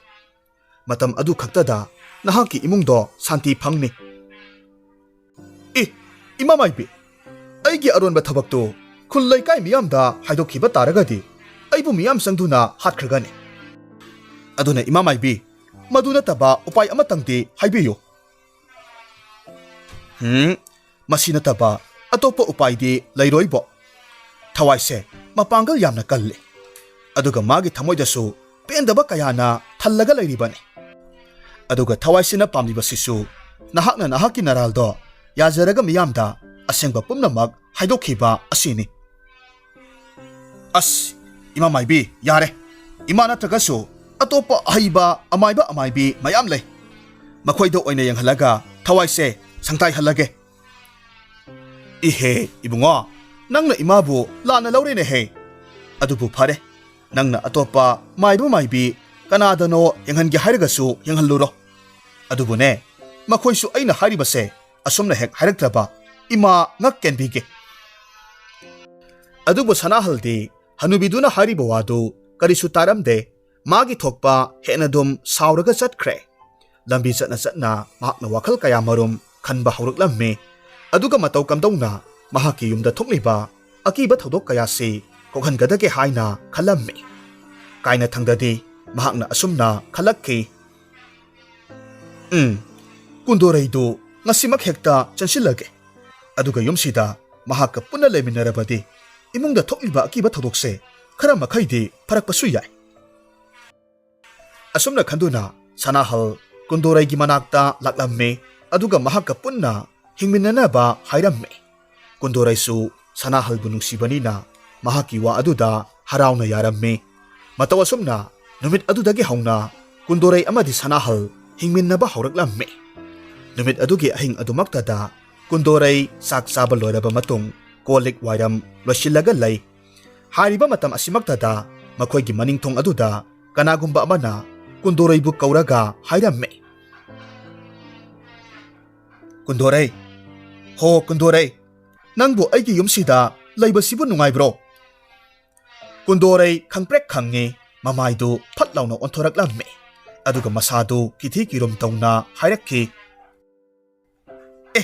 ꯃꯇꯝ ꯑꯗꯨ ꯈꯛꯇꯗ ꯅꯍꯥꯛꯀꯤ ꯏꯃꯨꯡꯗꯣ ꯁꯥꯟꯇꯤ ꯐꯪꯅꯤ꯫" "ꯑꯦ, ꯏꯃꯥ ꯃꯥꯏꯕꯤ, ꯑꯩꯒꯤ ꯑꯔꯣꯟꯕ ꯊꯕꯛꯇꯨ ꯈꯨꯜ ꯂꯩꯀꯥꯏ ꯃꯤꯌꯥꯝꯗ ꯍꯥꯏꯗꯣꯛꯈꯤꯕ ꯇꯥꯔꯒꯗꯤ ꯑꯩꯕꯨ ꯃꯤꯌꯥꯝ ꯆꯪꯗꯨꯅ ꯍꯥꯠꯈ꯭ꯔꯒꯅꯤ꯫ ꯑꯗꯨꯅ ꯏꯃꯥ ꯃꯥꯏꯕꯤ, ꯃꯗꯨ ꯅꯠꯇꯕ ꯎꯄꯥꯏ ꯑꯃꯇꯪꯗꯤ ꯍꯥꯏꯕꯤꯌꯨ꯫" "ꯍꯨꯝ, ꯃꯁꯤ ꯅꯠꯇꯕ ꯑꯇꯣꯞꯄ ꯎꯄꯥꯏꯗꯤ ꯂꯩꯔꯣꯏꯕꯣ꯫ ꯊꯋꯥꯏꯁꯦ ꯃꯄꯥꯡꯒꯜ ꯌꯥꯝꯅ ꯀꯜꯂꯤ꯫ ꯑꯗꯨꯒ ꯃꯥꯒꯤ ꯊꯃꯣꯏꯗꯁꯨ ꯄꯦꯟꯗꯕ ꯀꯌꯥꯅ ꯊꯜꯂꯒ ꯂꯩꯔꯤꯕꯅꯤ꯫ ꯑꯗꯨꯒ ꯊꯋꯥꯏꯁꯤꯅ ꯄꯥꯝꯂꯤꯕꯁꯤꯁꯨ ꯅꯍꯥꯛꯅ ꯅꯍꯥꯛꯀꯤ ꯅꯔꯥꯜꯗꯣ ꯌꯥꯖꯔꯒ ꯃꯤꯌꯥꯝꯗ ꯑꯁꯦꯡꯕ ꯄꯨꯝꯅꯃꯛ ꯍꯥꯏꯗꯣꯛꯈꯤꯕ ꯑꯁꯤꯅꯤ꯫" "ꯑꯁ, ꯏꯃꯥ ꯃꯥꯏꯕꯤ, ꯌꯥꯔꯦ꯫ ꯏꯃꯥ ꯅꯠꯇ꯭ꯔꯒꯁꯨ ꯑꯇꯣꯞꯄ ꯑꯍꯩꯕ ꯑꯃꯥꯏꯕ ꯑꯃꯥꯏꯕꯤ ꯃꯌꯥꯝ ꯂꯩ꯫ ꯃꯈꯣꯏꯗ ꯑꯣꯏꯅ ꯌꯦꯡꯍꯜꯂꯒ ꯊꯋꯥꯏꯁꯦ ꯁꯪꯇꯥꯏꯍꯜꯂꯒꯦ꯫" "ꯏꯍꯦ, ꯏꯕꯨꯡꯉꯣ, ꯅꯪꯅ ꯏꯃꯥꯕꯨ ꯂꯥꯟꯅ ꯂꯧꯔꯦꯅꯦꯍꯦ꯫ ꯑꯗꯨꯕꯨ ꯐꯔꯦ, ꯅꯪꯅ ꯑꯇꯣꯞꯄ ꯃꯥꯏꯕ ꯃꯥꯏꯕꯤ ꯀꯅꯥꯗꯅꯣ ꯌꯦꯡꯍꯟꯒꯦ ꯍꯥꯏꯔꯒꯁꯨ ꯌꯦꯡꯍꯜꯂꯨꯔꯣ꯫ ꯑꯗꯨꯕꯨꯅꯦ, ꯃꯈꯣꯏꯁꯨ ꯑꯩꯅ ꯍꯥꯏꯔꯤꯕꯁꯦ ꯑꯁꯨꯝꯅ ꯍꯦꯛ ꯍꯥꯏꯔꯛꯇ꯭ꯔꯕ ꯏꯃꯥ ꯉꯛ ꯀꯦꯟꯕꯤꯒꯦ꯫" ꯑꯗꯨꯕꯨ ꯁꯅꯥꯍꯜꯗꯤ ꯍꯅꯨꯕꯤꯗꯨꯅ ꯍꯥꯏꯔꯤꯕ ꯋꯥꯗꯨ ꯀꯔꯤꯁꯨ ꯇꯥꯔꯝꯗꯦ꯫ ꯃꯥꯒꯤ ꯊꯣꯛꯄ ꯍꯦꯟꯅ ꯑꯗꯨꯝ ꯁꯥꯎꯔꯒ ꯆꯠꯈ꯭ꯔꯦ꯫ ꯂꯝꯕꯤ ꯆꯠꯅ ꯆꯠꯅ ꯃꯍꯥꯛꯅ ꯋꯥꯈꯜ ꯀꯌꯥꯃꯔꯨꯝ ꯈꯟꯕ ꯍꯧꯔꯛꯂꯝꯃꯤ꯫ ꯑꯗꯨꯒ ꯃꯇꯧ ꯀꯝꯗꯧꯅ ꯃꯍꯥꯛꯀꯤ ꯌꯨꯝꯗ ꯊꯣꯛꯂꯤꯕ ꯑꯀꯤꯕ ꯊꯧꯗꯣꯛ ꯀꯌꯥꯁꯤ ꯀꯣꯛꯍꯟꯒꯗꯒꯦ ꯍꯥꯏꯅ ꯈꯜꯂꯝꯃꯤ꯫ ꯀꯥꯏꯅꯊꯪꯗꯗꯤ ꯃꯍꯥꯛꯅ ꯑꯁꯨꯝꯅ ꯈꯜꯂꯛꯈꯤ, "ꯎꯝ, ꯀꯨꯟꯗꯣꯔꯩꯗꯨ ꯉꯁꯤꯃꯛ ꯍꯦꯛꯇ ꯆꯦꯟꯁꯤꯜꯂꯒꯦ꯫ ꯑꯗꯨꯒ ꯌꯨꯝꯁꯤꯗ ꯃꯍꯥꯛꯀ ꯄꯨꯟꯅ ꯂꯩꯃꯤꯟꯅꯔꯕꯗꯤ ꯏꯃꯨꯡꯗ ꯊꯣꯛꯂꯤꯕ ꯑꯀꯤꯕ ꯊꯧꯗꯣꯛꯁꯦ ꯈꯔ ꯃꯈꯩꯗꯤ ꯐꯔꯛꯄꯁꯨ ꯌꯥꯏ꯫" ꯑꯁꯨꯝꯅ ꯈꯟꯗꯨꯅ ꯁꯅꯥꯍꯜ ꯀꯨꯟꯗꯣꯔꯩꯒꯤ ꯃꯅꯥꯛꯇ ꯂꯥꯛꯂꯝꯃꯤ, ꯑꯗꯨꯒ ꯃꯍꯥꯛꯀ ꯄꯨꯟꯅ ꯍꯤꯡꯃꯤꯟꯅꯅꯕ ꯍꯥꯏꯔꯝꯃꯤ꯫ ꯀꯨꯟꯗꯣꯔꯩꯁꯨ ꯁꯅꯥꯍꯜꯕꯨ ꯅꯨꯡꯁꯤꯕꯅꯤꯅ ꯃꯍꯥꯛꯀꯤ ꯋꯥ ꯑꯗꯨꯗ ꯍꯔꯥꯎꯅ ꯌꯥꯔꯝꯃꯤ꯫ ꯃꯇꯧ ꯑꯁꯨꯝꯅ ꯅꯨꯃꯤꯠ ꯑꯗꯨꯗꯒꯤ ꯍꯧꯅ ꯀꯨꯟꯗꯣꯔꯩ ꯑꯃꯗꯤ ꯁꯅꯥꯍꯜ ꯍꯤꯡꯃꯤꯟꯅꯕ ꯍꯧꯔꯛꯂꯝꯃꯤ꯫ ꯅꯨꯃꯤꯠ ꯑꯗꯨꯒꯤ ꯑꯍꯤꯡ ꯑꯗꯨꯃꯛꯇꯗ ꯀꯨꯟꯗꯣꯔꯩ ꯆꯥꯛ ꯆꯥꯕ ꯂꯣꯏꯔꯕ ꯃꯇꯨꯡ ꯀꯣꯜ ꯂꯤꯛ ꯋꯥꯏꯔꯝ ꯂꯣꯏꯁꯤꯜꯂꯒ ꯂꯩ꯫ ꯍꯥꯏꯔꯤꯕ ꯃꯇꯝ ꯑꯁꯤꯃꯛꯇꯗ ꯃꯈꯣꯏꯒꯤ ꯃꯅꯤꯡꯊꯣꯡ ꯑꯗꯨꯗ ꯀꯅꯥꯒꯨꯝꯕ ꯑꯃꯅ ꯀꯨꯟꯗꯣꯔꯩꯕꯨ ꯀꯧꯔꯒ ꯍꯥꯏꯔꯝꯃꯤ, "ꯀꯨꯟꯗꯣꯔꯩ, ꯍꯣ ꯀꯨꯟꯗꯣꯔꯩ, ꯅꯪꯕꯨ ꯑꯩꯒꯤ ꯌꯨꯝꯁꯤꯗ ꯂꯩꯕꯁꯤꯕꯨ ꯅꯨꯡꯉꯥꯏꯕ꯭ꯔꯣ?" ꯀꯨꯟꯗꯣꯔꯩ ꯈꯪꯄ꯭ꯔꯦꯛ ꯈꯪꯉꯤ, ꯃꯃꯥꯏꯗꯨ ꯐꯠ ꯂꯥꯎꯅ ꯑꯣꯟꯊꯣꯔꯛꯂꯝꯃꯤ, ꯑꯗꯨꯒ ꯃꯁꯥꯗꯨ ꯀꯤꯊꯤ ꯀꯤꯔꯨꯝ ꯇꯧꯅ ꯍꯥꯏꯔꯛꯈꯤ, "ꯑꯦ,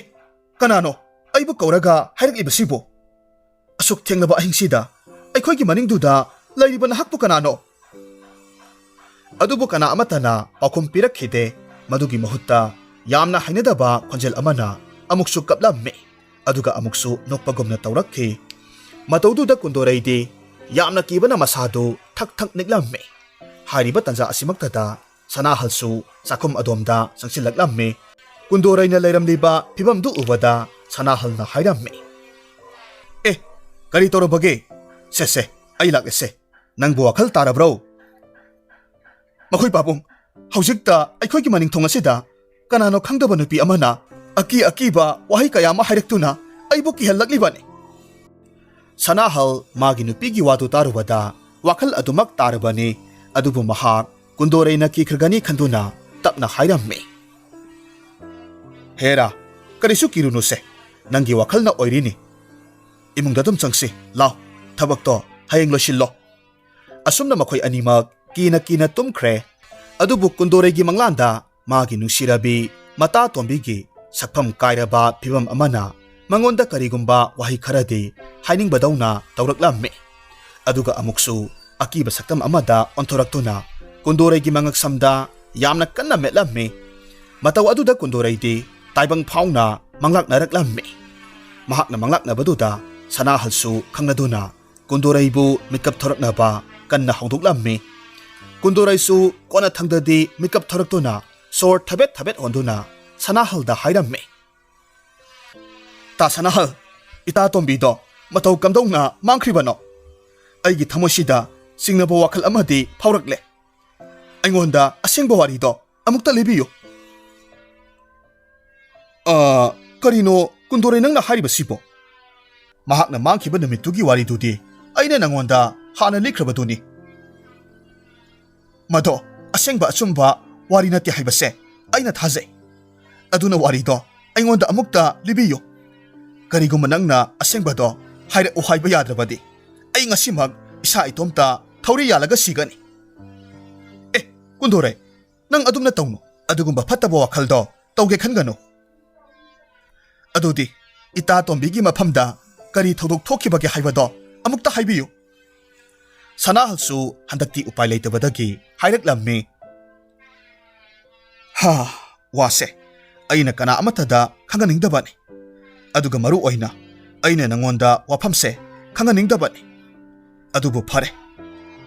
ꯀꯅꯥꯅꯣ ꯑꯩꯕꯨ ꯀꯧꯔꯒ ꯍꯥꯏꯔꯛꯂꯤꯕꯁꯤꯕꯨ? ꯑꯁꯨꯛ ꯊꯦꯡꯂꯕ ꯑꯍꯤꯡꯁꯤꯗ ꯑꯩꯈꯣꯏꯒꯤ ꯃꯅꯤꯡꯗꯨꯗ ꯂꯩꯔꯤꯕ ꯅꯍꯥꯛꯄꯨ ꯀꯅꯥꯅꯣ?" ꯑꯗꯨꯕꯨ ꯀꯅꯥ ꯑꯃꯠꯇꯅ ꯄꯥꯎꯈꯨꯝ ꯄꯤꯔꯛꯈꯤꯗꯦ꯫ ꯃꯗꯨꯒꯤ ꯃꯍꯨꯠꯇ ꯌꯥꯝꯅ ꯍꯩꯅꯗꯕ ꯈꯣꯟꯖꯦꯜ ꯑꯃꯅ ꯑꯃꯨꯛꯁꯨ ꯀꯞꯂꯝꯃꯤ, ꯑꯗꯨꯒ ꯑꯃꯨꯛꯁꯨ ꯅꯣꯛꯄꯒꯨꯝꯅ ꯇꯧꯔꯛꯈꯤ꯫ ꯃꯇꯧꯗꯨꯗ ꯀꯨꯟꯗꯣꯔꯩꯗꯤ ꯌꯥꯝꯅ ꯀꯤꯕꯅ ꯃꯁꯥꯗꯨ ꯊꯛ ꯊꯛ ꯅꯤꯛꯂꯝꯃꯤ꯫ ꯍꯥꯏꯔꯤꯕ ꯇꯥꯟꯖꯥ ꯑꯁꯤꯃꯛꯇꯗ ꯁꯅꯥꯍꯜꯁꯨ ꯆꯥꯛꯈꯨꯝ ꯑꯗꯣꯝꯗ ꯆꯪꯁꯤꯜꯂꯛꯂꯝꯃꯤ꯫ ꯀꯨꯟꯗꯣꯔꯩꯅ ꯂꯩꯔꯝꯂꯤꯕ ꯐꯤꯕꯝꯗꯨ ꯎꯕꯗ ꯁꯅꯥꯍꯜꯅ ꯍꯥꯏꯔꯝꯃꯤ, "ꯑꯦ, ꯀꯔꯤ ꯇꯧꯔꯕꯒꯦ? ꯁꯦ, ꯁꯦ, ꯑꯩ ꯂꯥꯛꯂꯦꯁꯦ꯫ ꯅꯪꯕꯨ ꯋꯥꯈꯜ ꯇꯥꯔꯕ꯭ꯔꯣ?" "ꯃꯈꯣꯏ ꯄꯥꯕꯨꯡ, ꯍꯧꯖꯤꯛꯇ ꯑꯩꯈꯣꯏꯒꯤ ꯃꯅꯤꯡꯊꯣꯡ ꯑꯁꯤꯗ ꯀꯅꯥꯅꯣ ꯈꯪꯗꯕ ꯅꯨꯄꯤ ꯑꯃꯅ ꯑꯀꯤ ꯑꯀꯤꯕ ꯋꯥꯍꯩ ꯀꯌꯥ ꯑꯃ ꯍꯥꯏꯔꯛꯇꯨꯅ ꯑꯩꯕꯨ ꯀꯤꯍꯜꯂꯛꯂꯤꯕꯅꯤ꯫" ꯁꯅꯥꯍꯜ ꯃꯥꯒꯤ ꯅꯨꯄꯤꯒꯤ ꯋꯥꯗꯨ ꯇꯥꯔꯨꯕꯗ ꯋꯥꯈꯜ ꯑꯗꯨꯃꯛ ꯇꯥꯔꯕꯅꯤ꯫ ꯑꯗꯨꯕꯨ ꯃꯍꯥꯛ ꯀꯨꯟꯗꯣꯔꯩꯅ ꯀꯤꯈ꯭ꯔꯒꯅꯤ ꯈꯟꯗꯨꯅ ꯇꯞꯅ ꯍꯥꯏꯔꯝꯃꯤ, "ꯍꯦꯔꯥ, ꯀꯔꯤꯁꯨ ꯀꯤꯔꯨꯅꯨꯁꯦ, ꯅꯪꯒꯤ ꯋꯥꯈꯜꯅ ꯑꯣꯏꯔꯤꯅꯤ꯫ ꯏꯃꯨꯡꯗ ꯑꯗꯨꯝ ꯆꯪꯁꯤ, ꯂꯥꯎ, ꯊꯕꯛꯇꯣ ꯍꯌꯦꯡ ꯂꯣꯏꯁꯤꯜꯂꯣ꯫" ꯑꯁꯨꯝꯅ ꯃꯈꯣꯏ ꯑꯅꯤꯃꯛ ꯀꯤꯅ ꯀꯤꯅ ꯇꯨꯝꯈ꯭ꯔꯦ꯫ ꯑꯗꯨꯕꯨ ꯀꯨꯟꯗꯣꯔꯩꯒꯤ ꯃꯪꯂꯥꯟꯗ ꯃꯥꯒꯤ ꯅꯨꯡꯁꯤꯔꯕꯤ ꯃꯇꯥ ꯇꯣꯝꯕꯤꯒꯤ ꯁꯛꯐꯝ ꯀꯥꯏꯔꯕ ꯐꯤꯕꯝ ꯑꯃꯅ ꯃꯉꯣꯟꯗ ꯀꯔꯤꯒꯨꯝꯕ ꯋꯥꯍꯩ ꯈꯔꯗꯤ ꯍꯥꯏꯅꯤꯡꯕꯗꯧꯅ ꯇꯧꯔꯛꯂꯝꯃꯤ꯫ ꯑꯗꯨꯒ ꯑꯃꯨꯛꯁꯨ ꯑꯀꯤꯕ ꯁꯛꯇꯝ ꯑꯃꯗ ꯑꯣꯟꯊꯣꯔꯛꯇꯨꯅ ꯀꯨꯟꯗꯣꯔꯩꯒꯤ ꯃꯉꯛꯁꯝꯗ ꯌꯥꯝꯅ ꯀꯟꯅ ꯃꯦꯠꯂꯝꯃꯤ꯫ ꯃꯇꯧ ꯑꯗꯨꯗ ꯀꯨꯟꯗꯣꯔꯩꯗꯤ ꯇꯥꯏꯕꯪ ꯐꯥꯎꯅ ꯃꯪꯂꯥꯛꯅꯔꯛꯂꯝꯃꯤ꯫ ꯃꯍꯥꯛꯅ ꯃꯪꯂꯥꯛꯅꯕꯗꯨꯗ ꯁꯅꯥꯍꯜꯁꯨ ꯈꯪꯂꯗꯨꯅ ꯀꯨꯟꯗꯣꯔꯩꯕꯨ ꯃꯤꯀꯞ ꯊꯣꯔꯛꯅꯕ ꯀꯟꯅ ꯍꯧꯗꯣꯛꯂꯝꯃꯤ꯫ ꯀꯨꯟꯗꯣꯔꯩꯁꯨ ꯀꯣꯟꯅꯊꯪꯗꯗꯤ ꯃꯤꯀꯞ ꯊꯣꯔꯛꯇꯨꯅ ꯁꯣꯔ ꯊꯕꯦꯠ ꯊꯕꯦꯠ ꯍꯣꯟꯗꯨꯅ ꯁꯅꯥꯍꯜꯗ ꯍꯥꯏꯔꯝꯃꯤ꯫ "ꯇꯥ ꯁꯅꯥꯍꯜ, ꯏꯇꯥ ꯇꯣꯝꯕꯤꯗꯣ ꯃꯇꯧ ꯀꯝꯗꯧꯅ ꯃꯥꯡꯈ꯭ꯔꯤꯕꯅꯣ? ꯑꯩꯒꯤ ꯊꯃꯣꯏꯁꯤꯗ ꯆꯤꯡꯅꯕ ꯋꯥꯈꯜ ꯑꯃꯗꯤ ꯐꯥꯎꯔꯛꯂꯦ꯫ ꯑꯩꯉꯣꯟꯗ ꯑꯁꯦꯡꯕ ꯋꯥꯔꯤꯗꯣ ꯑꯃꯨꯛꯇ ꯂꯤꯕꯤꯌꯨ꯫" "ꯑ, ꯀꯔꯤꯅꯣ ꯀꯨꯟꯗꯣꯔꯩ ꯅꯪꯅ ꯍꯥꯏꯔꯤꯕꯁꯤꯕꯣ? ꯃꯍꯥꯛꯅ ꯃꯥꯡꯈꯤꯕ ꯅꯨꯃꯤꯠꯇꯨꯒꯤ ꯋꯥꯔꯤꯗꯨꯗꯤ ꯑꯩꯅ ꯅꯉꯣꯟꯗ ꯍꯥꯟꯅ ꯂꯤꯈ꯭ꯔꯕꯗꯨꯅꯤ꯫ ꯃꯗꯣ ꯑꯁꯦꯡꯕ ꯑꯆꯨꯝꯕ ꯋꯥꯔꯤ ꯅꯠꯇꯦ ꯍꯥꯏꯕꯁꯦ ꯑꯩꯅ ꯊꯥꯖꯩ꯫ ꯑꯗꯨꯅ ꯋꯥꯔꯤꯗꯣ ꯑꯩꯉꯣꯟꯗ ꯑꯃꯨꯛꯇ ꯂꯤꯕꯤꯌꯨ꯫ ꯀꯔꯤꯒꯨꯝꯕ ꯅꯪꯅ ꯑꯁꯦꯡꯕꯗꯣ ꯍꯥꯏꯔꯛꯎ ꯍꯥꯏꯕ ꯌꯥꯗ꯭ꯔꯕꯗꯤ ꯑꯩ ꯉꯁꯤꯃꯛ ꯏꯁꯥ ꯏꯇꯣꯝꯇ ꯊꯧꯔꯤ ꯌꯥꯜꯂꯒ ꯁꯤꯒꯅꯤ꯫" "ꯑꯦ, ꯀꯨꯟꯗꯣꯔꯩ, ꯅꯪ ꯑꯗꯨꯝꯅ ꯇꯧꯅꯨ꯫ ꯑꯗꯨꯒꯨꯝꯕ ꯐꯠꯇꯕ ꯋꯥꯈꯜꯗꯣ ꯇꯧꯒꯦ ꯈꯟꯒꯅꯨ꯫ ꯑꯗꯨꯗꯤ ꯏꯇꯥ ꯇꯣꯝꯕꯤꯒꯤ ꯃꯐꯝꯗ ꯀꯔꯤ ꯊꯧꯗꯣꯛ ꯊꯣꯛꯈꯤꯕꯒꯦ ꯍꯥꯏꯕꯗꯣ ꯑꯃꯨꯛꯇ ꯍꯥꯏꯕꯤꯌꯨ꯫" ꯁꯅꯥꯍꯜꯁꯨ ꯍꯟꯗꯛꯇꯤ ꯎꯄꯥꯏ ꯂꯩꯇꯕꯗꯒꯤ ꯍꯥꯏꯔꯛꯂꯝꯃꯤ꯫ "ꯍꯥ, ꯋꯥꯁꯦ ꯑꯩꯅ ꯀꯅꯥ ꯑꯃꯠꯇꯗ ꯈꯪꯍꯟꯅꯤꯡꯗꯕꯅꯤ꯫ ꯑꯗꯨꯒ ꯃꯔꯨ ꯑꯣꯏꯅ ꯑꯩꯅ ꯅꯉꯣꯟꯗ ꯋꯥꯐꯝꯁꯦ ꯈꯪꯍꯟꯅꯤꯡꯗꯕꯅꯤ꯫ ꯑꯗꯨꯕꯨ ꯐꯔꯦ,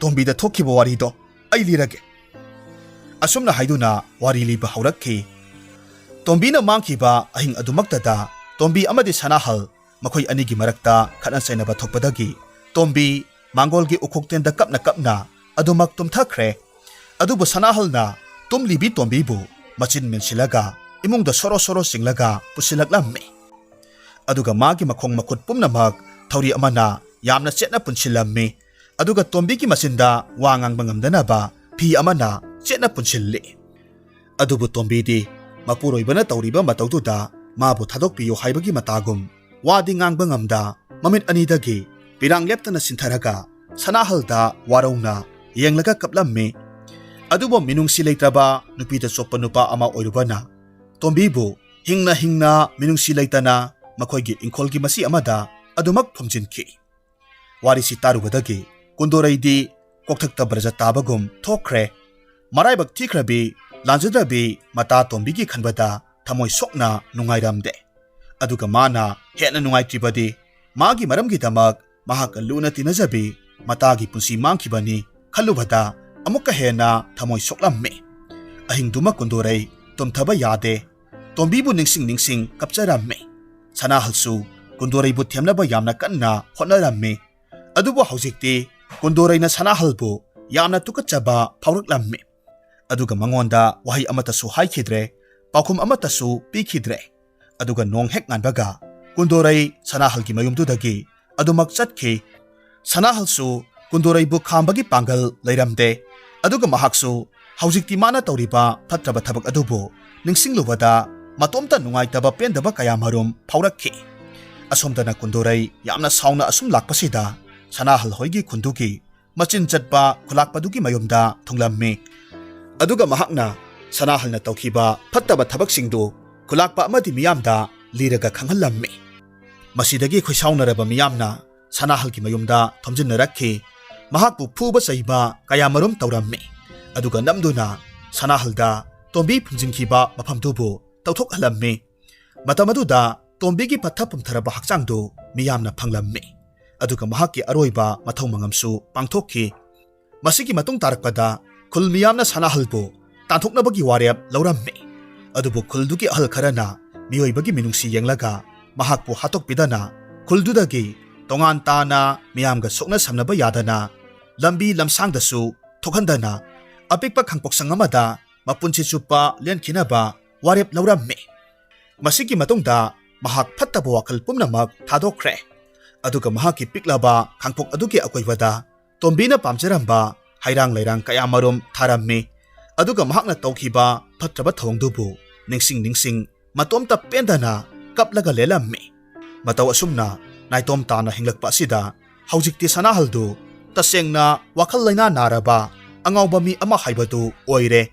ꯇꯣꯝꯕꯤꯗ ꯊꯣꯛꯈꯤꯕ ꯋꯥꯔꯤꯗꯣ ꯑꯩ ꯂꯤꯔꯒꯦ꯫" ꯑꯁꯨꯝꯅ ꯍꯥꯏꯗꯨꯅ ꯋꯥꯔꯤ ꯂꯤꯕ ꯍꯧꯔꯛꯈꯤ꯫ ꯇꯣꯝꯕꯤꯅ ꯃꯥꯡꯈꯤꯕ ꯑꯍꯤꯡ ꯑꯗꯨꯃꯛꯇꯗ ꯇꯣꯝꯕꯤ ꯑꯃꯗꯤ ꯁꯅꯥꯍꯜ ꯃꯈꯣꯏ ꯑꯅꯤꯒꯤ ꯃꯔꯛꯇ ꯈꯠꯅ ꯆꯩꯅꯕ ꯊꯣꯛꯄꯗꯒꯤ ꯇꯣꯝꯕꯤ ꯃꯥꯡꯒꯣꯜꯒꯤ ꯎꯈꯣꯛꯇꯦꯟꯗ ꯀꯞꯅ ꯀꯞꯅ ꯑꯗꯨꯃꯛ ꯇꯨꯝꯊꯈ꯭ꯔꯦ꯫ ꯑꯗꯨꯕꯨ ꯁꯅꯥꯍꯜꯅ ꯇꯨꯝꯂꯤꯕꯤ ꯇꯣꯝꯕꯤꯕꯨ ꯃꯆꯤꯟ ꯃꯦꯟꯁꯤꯜꯂꯒ ꯏꯃꯨꯡꯗ ꯁꯣꯔꯣ ꯁꯣꯔꯣ ꯆꯤꯡꯂꯒ ꯄꯨꯁꯤꯜꯂꯛꯂꯝꯃꯤ꯫ ꯑꯗꯨꯒ ꯃꯥꯒꯤ ꯃꯈꯣꯡ ꯃꯈꯨꯠ ꯄꯨꯝꯅꯃꯛ ꯊꯧꯔꯤ ꯑꯃꯅ ꯌꯥꯝꯅ ꯆꯦꯠꯅ ꯄꯨꯟꯁꯤꯜꯂꯝꯃꯤ꯫ ꯑꯗꯨꯒ ꯇꯣꯝꯕꯤꯒꯤ ꯃꯆꯤꯟꯗ ꯋꯥ ꯉꯥꯡꯕ ꯉꯝꯗꯅꯕ ꯐꯤ ꯑꯃꯅ ꯆꯦꯠꯅ ꯄꯨꯟꯁꯤꯜꯂꯤ꯫ ꯑꯗꯨꯕꯨ ꯇꯣꯝꯕꯤꯗꯤ ꯃꯄꯨꯔꯣꯏꯕꯅ ꯇꯧꯔꯤꯕ ꯃꯇꯧꯗꯨꯗ ꯃꯥꯕꯨ ꯊꯥꯗꯣꯛꯄꯤꯌꯨ ꯍꯥꯏꯕꯒꯤ ꯃꯇꯥꯒꯨꯝ ꯋꯥꯗꯤ ꯉꯥꯡꯕ ꯉꯝꯗ ꯃꯃꯤꯠ ꯑꯅꯤꯗꯒꯤ ꯄꯤꯔꯥꯡ ꯂꯦꯞꯇꯅ ꯁꯤꯟꯊꯔꯒ ꯁꯅꯥꯍꯜꯗ ꯋꯥꯔꯧꯅ ꯌꯦꯡꯂꯒ ꯀꯞꯂꯝꯃꯤ꯫ ꯑꯗꯨꯕꯨ ꯃꯤꯅꯨꯡꯁꯤ ꯂꯩꯇ꯭ꯔꯕ ꯅꯨꯄꯤꯗ ꯆꯣꯞꯄ ꯅꯨꯄꯥ ꯑꯃ ꯑꯣꯏꯔꯨꯕꯅ ꯇꯣꯝꯕꯤꯕꯨ ꯍꯤꯡꯅ ꯍꯤꯡꯅ ꯃꯤꯅꯨꯡꯁꯤ ꯂꯩꯇꯅ ꯃꯈꯣꯏꯒꯤ ꯏꯪꯈꯣꯜꯒꯤ ꯃꯆꯤ ꯑꯃꯗ ꯑꯗꯨꯃꯛ ꯐꯨꯝꯖꯤꯟꯈꯤ꯫ ꯋꯥꯔꯤꯁꯤ ꯇꯥꯔꯨꯕꯗꯒꯤ ꯀꯨꯟꯗꯣꯔꯩꯗꯤ ꯀꯣꯛꯊꯛꯇ ꯕ꯭ꯔꯖ ꯇꯥꯕꯒꯨꯝ ꯊꯣꯛꯈ꯭ꯔꯦ꯫ ꯃꯔꯥꯏꯕꯛ ꯊꯤꯈ꯭ꯔꯕꯤ, ꯂꯥꯟꯖꯗ꯭ꯔꯕꯤ ꯃꯇꯥ ꯇꯣꯝꯕꯤꯒꯤ ꯈꯟꯕꯗ ꯊꯃꯣꯏ ꯁꯣꯛꯅ ꯅꯨꯡꯉꯥꯏꯔꯝꯗꯦ꯫ ꯑꯗꯨꯒ ꯃꯥꯅ ꯍꯦꯟꯅ ꯅꯨꯡꯉꯥꯏꯇ꯭ꯔꯤꯕꯗꯤ ꯃꯥꯒꯤ ꯃꯔꯝꯒꯤꯗꯃꯛ ꯃꯍꯥꯛꯀ ꯂꯨꯅ ꯇꯤꯟꯅꯖꯕꯤ ꯃꯇꯥꯒꯤ ꯄꯨꯟꯁꯤ ꯃꯥꯡꯈꯤꯕꯅꯤ ꯈꯜꯂꯨꯕꯗ ꯑꯃꯨꯛꯀ ꯍꯦꯟꯅ ꯊꯃꯣꯏ ꯁꯣꯛꯂꯝꯃꯤ꯫ ꯑꯍꯤꯡꯗꯨꯃ ꯀꯨꯟꯗꯣꯔꯩ ꯇꯨꯝꯊꯕ ꯌꯥꯗꯦ꯫ ꯇꯣꯝꯕꯤꯕꯨ ꯅꯤꯡꯁꯤꯡ ꯅꯤꯡꯁꯤꯡ ꯀꯞꯆꯔꯝꯃꯤ꯫ ꯁꯅꯥꯍꯜꯁꯨ ꯀꯨꯟꯗꯣꯔꯩꯕꯨ ꯊꯦꯝꯅꯕ ꯌꯥꯝꯅ ꯀꯟꯅ ꯍꯣꯠꯅꯔꯝꯃꯤ꯫ ꯑꯗꯨꯕꯨ ꯍꯧꯖꯤꯛꯇꯤ ꯀꯨꯟꯗꯣꯔꯩꯅ ꯁꯅꯥꯍꯜꯕꯨ ꯌꯥꯝꯅ ꯇꯨꯀꯠꯆꯕ ꯐꯥꯎꯔꯛꯂꯝꯃꯤ꯫ ꯑꯗꯨꯒ ꯃꯉꯣꯟꯗ ꯋꯥꯍꯩ ꯑꯃꯠꯇꯁꯨ ꯍꯥꯏꯈꯤꯗ꯭ꯔꯦ, ꯄꯥꯎꯈꯨꯝ ꯑꯃꯠꯇꯁꯨ ꯄꯤꯈꯤꯗ꯭ꯔꯦ꯫ ꯑꯗꯨꯒ ꯅꯣꯡ ꯍꯦꯛ ꯉꯥꯟꯕꯒ ꯀꯨꯟꯗꯣꯔꯩ ꯁꯅꯥꯍꯜꯒꯤ ꯃꯌꯨꯝꯗꯨꯗꯒꯤ ꯑꯗꯨꯃꯛ ꯆꯠꯈꯤ꯫ ꯁꯅꯥꯍꯜꯁꯨ ꯀꯨꯟꯗꯣꯔꯩꯕꯨ ꯈꯥꯝꯕꯒꯤ ꯄꯥꯡꯒꯜ ꯂꯩꯔꯝꯗꯦ꯫ ꯑꯗꯨꯒ ꯃꯍꯥꯛꯁꯨ ꯍꯧꯖꯤꯛꯇꯤ ꯃꯥꯅ ꯇꯧꯔꯤꯕ ꯐꯠꯇ꯭ꯔꯕ ꯊꯕꯛ ꯑꯗꯨꯕꯨ ꯅꯤꯡꯁꯤꯡꯂꯨꯕꯗ ꯃꯇꯣꯝꯇ ꯅꯨꯡꯉꯥꯏꯇꯕ ꯄꯦꯟꯗꯕ ꯀꯌꯥ ꯃꯔꯨꯝ ꯐꯥꯎꯔꯛꯈꯤ꯫ ꯑꯁꯣꯝꯗꯅ ꯀꯨꯟꯗꯣꯔꯩ ꯌꯥꯝꯅ ꯁꯥꯎꯅ ꯑꯁꯨꯝ ꯂꯥꯛꯄꯁꯤꯗ ꯁꯅꯥꯍꯜ ꯍꯣꯏꯒꯤ ꯈꯨꯟꯗꯨꯒꯤ ꯃꯆꯤꯟ ꯆꯠꯄ ꯈꯨꯂꯥꯛꯄꯗꯨꯒꯤ ꯃꯌꯨꯝꯗ ꯊꯨꯡꯂꯝꯃꯤ꯫ ꯑꯗꯨꯒ ꯃꯍꯥꯛꯅ ꯁꯅꯥꯍꯜꯅ ꯇꯧꯈꯤꯕ ꯐꯠꯇꯕ ꯊꯕꯛꯁꯤꯡꯗꯨ ꯈꯨꯂꯥꯛꯄ ꯑꯃꯗꯤ ꯃꯤꯌꯥꯝꯗ ꯂꯤꯔꯒ ꯈꯪꯍꯜꯂꯝꯃꯤ꯫ ꯃꯁꯤꯗꯒꯤ ꯈꯣꯏꯁꯥꯎꯅꯔꯕ ꯃꯤꯌꯥꯝꯅ ꯁꯅꯥꯍꯜꯒꯤ ꯃꯌꯨꯝꯗ ꯊꯣꯝꯖꯤꯟꯅꯔꯛꯈꯤ꯫ ꯃꯍꯥꯛꯄꯨ ꯐꯨꯕ ꯆꯩꯕ ꯀꯌꯥ ꯃꯔꯨꯝ ꯇꯧꯔꯝꯃꯤ꯫ ꯑꯗꯨꯒ ꯅꯝꯗꯨꯅ ꯁꯅꯥꯍꯜꯗ ꯇꯣꯝꯕꯤ ꯐꯨꯝꯖꯤꯟꯈꯤꯕ ꯃꯐꯝꯗꯨꯕꯨ ꯇꯧꯊꯣꯛꯍꯜꯂꯝꯃꯤ꯫ ꯃꯇꯝ ꯑꯗꯨꯗ ꯇꯣꯝꯕꯤꯒꯤ ꯄꯠꯊ ꯄꯨꯝꯊꯔꯕ ꯍꯛꯆꯥꯡꯗꯨ ꯃꯤꯌꯥꯝꯅ ꯐꯪꯂꯝꯃꯤ꯫ ꯑꯗꯨꯒ ꯃꯍꯥꯛꯀꯤ ꯑꯔꯣꯏꯕ ꯃꯊꯧ ꯃꯉꯝꯁꯨ ꯄꯥꯡꯊꯣꯛꯈꯤ꯫ ꯃꯁꯤꯒꯤ ꯃꯇꯨꯡ ꯇꯥꯔꯛꯄꯗ ꯈꯨꯜ ꯃꯤꯌꯥꯝꯅ ꯁꯅꯥꯍꯜꯕꯨ ꯇꯥꯟꯊꯣꯛꯅꯕꯒꯤ ꯋꯥꯔꯦꯞ ꯂꯧꯔꯝꯃꯤ꯫ ꯑꯗꯨꯕꯨ ꯈꯨꯜꯗꯨꯒꯤ ꯑꯍꯜ ꯈꯔꯅ ꯃꯤꯑꯣꯏꯕꯒꯤ ꯃꯤꯅꯨꯡꯁꯤ ꯌꯦꯡꯂꯒ ꯃꯍꯥꯛꯄꯨ ꯍꯥꯠꯇꯣꯛꯄꯤꯗꯅ ꯈꯨꯜꯗꯨꯗꯒꯤ ꯇꯣꯉꯥꯟ ꯇꯥꯅ ꯃꯤꯌꯥꯝꯒ ꯁꯣꯛꯅ ꯁꯝꯅꯕ ꯌꯥꯗꯅ ꯂꯝꯕꯤ ꯂꯝꯁꯥꯡꯗꯁꯨ ꯊꯣꯛꯍꯟꯗꯅ ꯑꯄꯤꯛꯄ ꯈꯥꯡꯄꯣꯛꯁꯪ ꯑꯃꯗ ꯃꯄꯨꯟꯁꯤ ꯆꯨꯞꯄ ꯂꯦꯟꯈꯤꯅꯕ ꯋꯥꯔꯦꯞ ꯂꯧꯔꯝꯃꯤ꯫ ꯃꯁꯤꯒꯤ ꯃꯇꯨꯡꯗ ꯃꯍꯥꯛ ꯐꯠꯇꯕ ꯋꯥꯈꯜ ꯄꯨꯝꯅꯃꯛ ꯊꯥꯗꯣꯛꯈ꯭ꯔꯦ꯫ ꯑꯗꯨꯒ ꯃꯍꯥꯛꯀꯤ ꯄꯤꯛꯂꯕ ꯈꯥꯡꯄꯣꯛ ꯑꯗꯨꯒꯤ ꯑꯀꯣꯏꯕꯗ ꯇꯣꯝꯕꯤꯅ ꯄꯥꯝꯖꯔꯝꯕ ꯍꯩꯔꯥꯡ ꯂꯩꯔꯥꯡ ꯀꯌꯥ ꯃꯔꯨꯝ ꯊꯥꯔꯝꯃꯤ꯫ ꯑꯗꯨꯒ ꯃꯍꯥꯛꯅ ꯇꯧꯈꯤꯕ ꯐꯠꯇ꯭ꯔꯕ ꯊꯧꯑꯣꯡꯗꯨꯕꯨ ꯅꯤꯡꯁꯤꯡ ꯅꯤꯡꯁꯤꯡ ꯃꯇꯣꯝꯇ ꯄꯦꯟꯗꯅ ꯀꯞꯂꯒ ꯂꯦꯜꯂꯝꯃꯤ꯫ ꯃꯇꯧ ꯑꯁꯨꯝꯅ ꯅꯥꯏꯇꯣꯝ ꯇꯥꯅ ꯍꯤꯡꯂꯛꯄ ꯑꯁꯤꯗ ꯍꯧꯖꯤꯛꯇꯤ ꯁꯅꯥꯍꯜꯗꯨ ꯇꯁꯦꯡꯅ ꯋꯥꯈꯜ ꯂꯩꯅꯥ ꯅꯥꯔꯕ ꯑꯉꯥꯎꯕ ꯃꯤ ꯑꯃ ꯍꯥꯏꯕꯗꯨ ꯑꯣꯏꯔꯦ꯫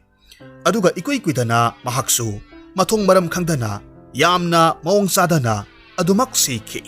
ꯑꯗꯨꯒ ꯏꯀꯨꯏ ꯀꯨꯏꯗꯅ ꯃꯍꯥꯛꯁꯨ ꯃꯊꯣꯡ ꯃꯔꯝ ꯈꯪꯗꯅ ꯌꯥꯝꯅ ꯃꯑꯣꯡ ꯆꯥꯗꯅ ꯑꯗꯨꯃꯛ ꯁꯤꯈꯤ꯫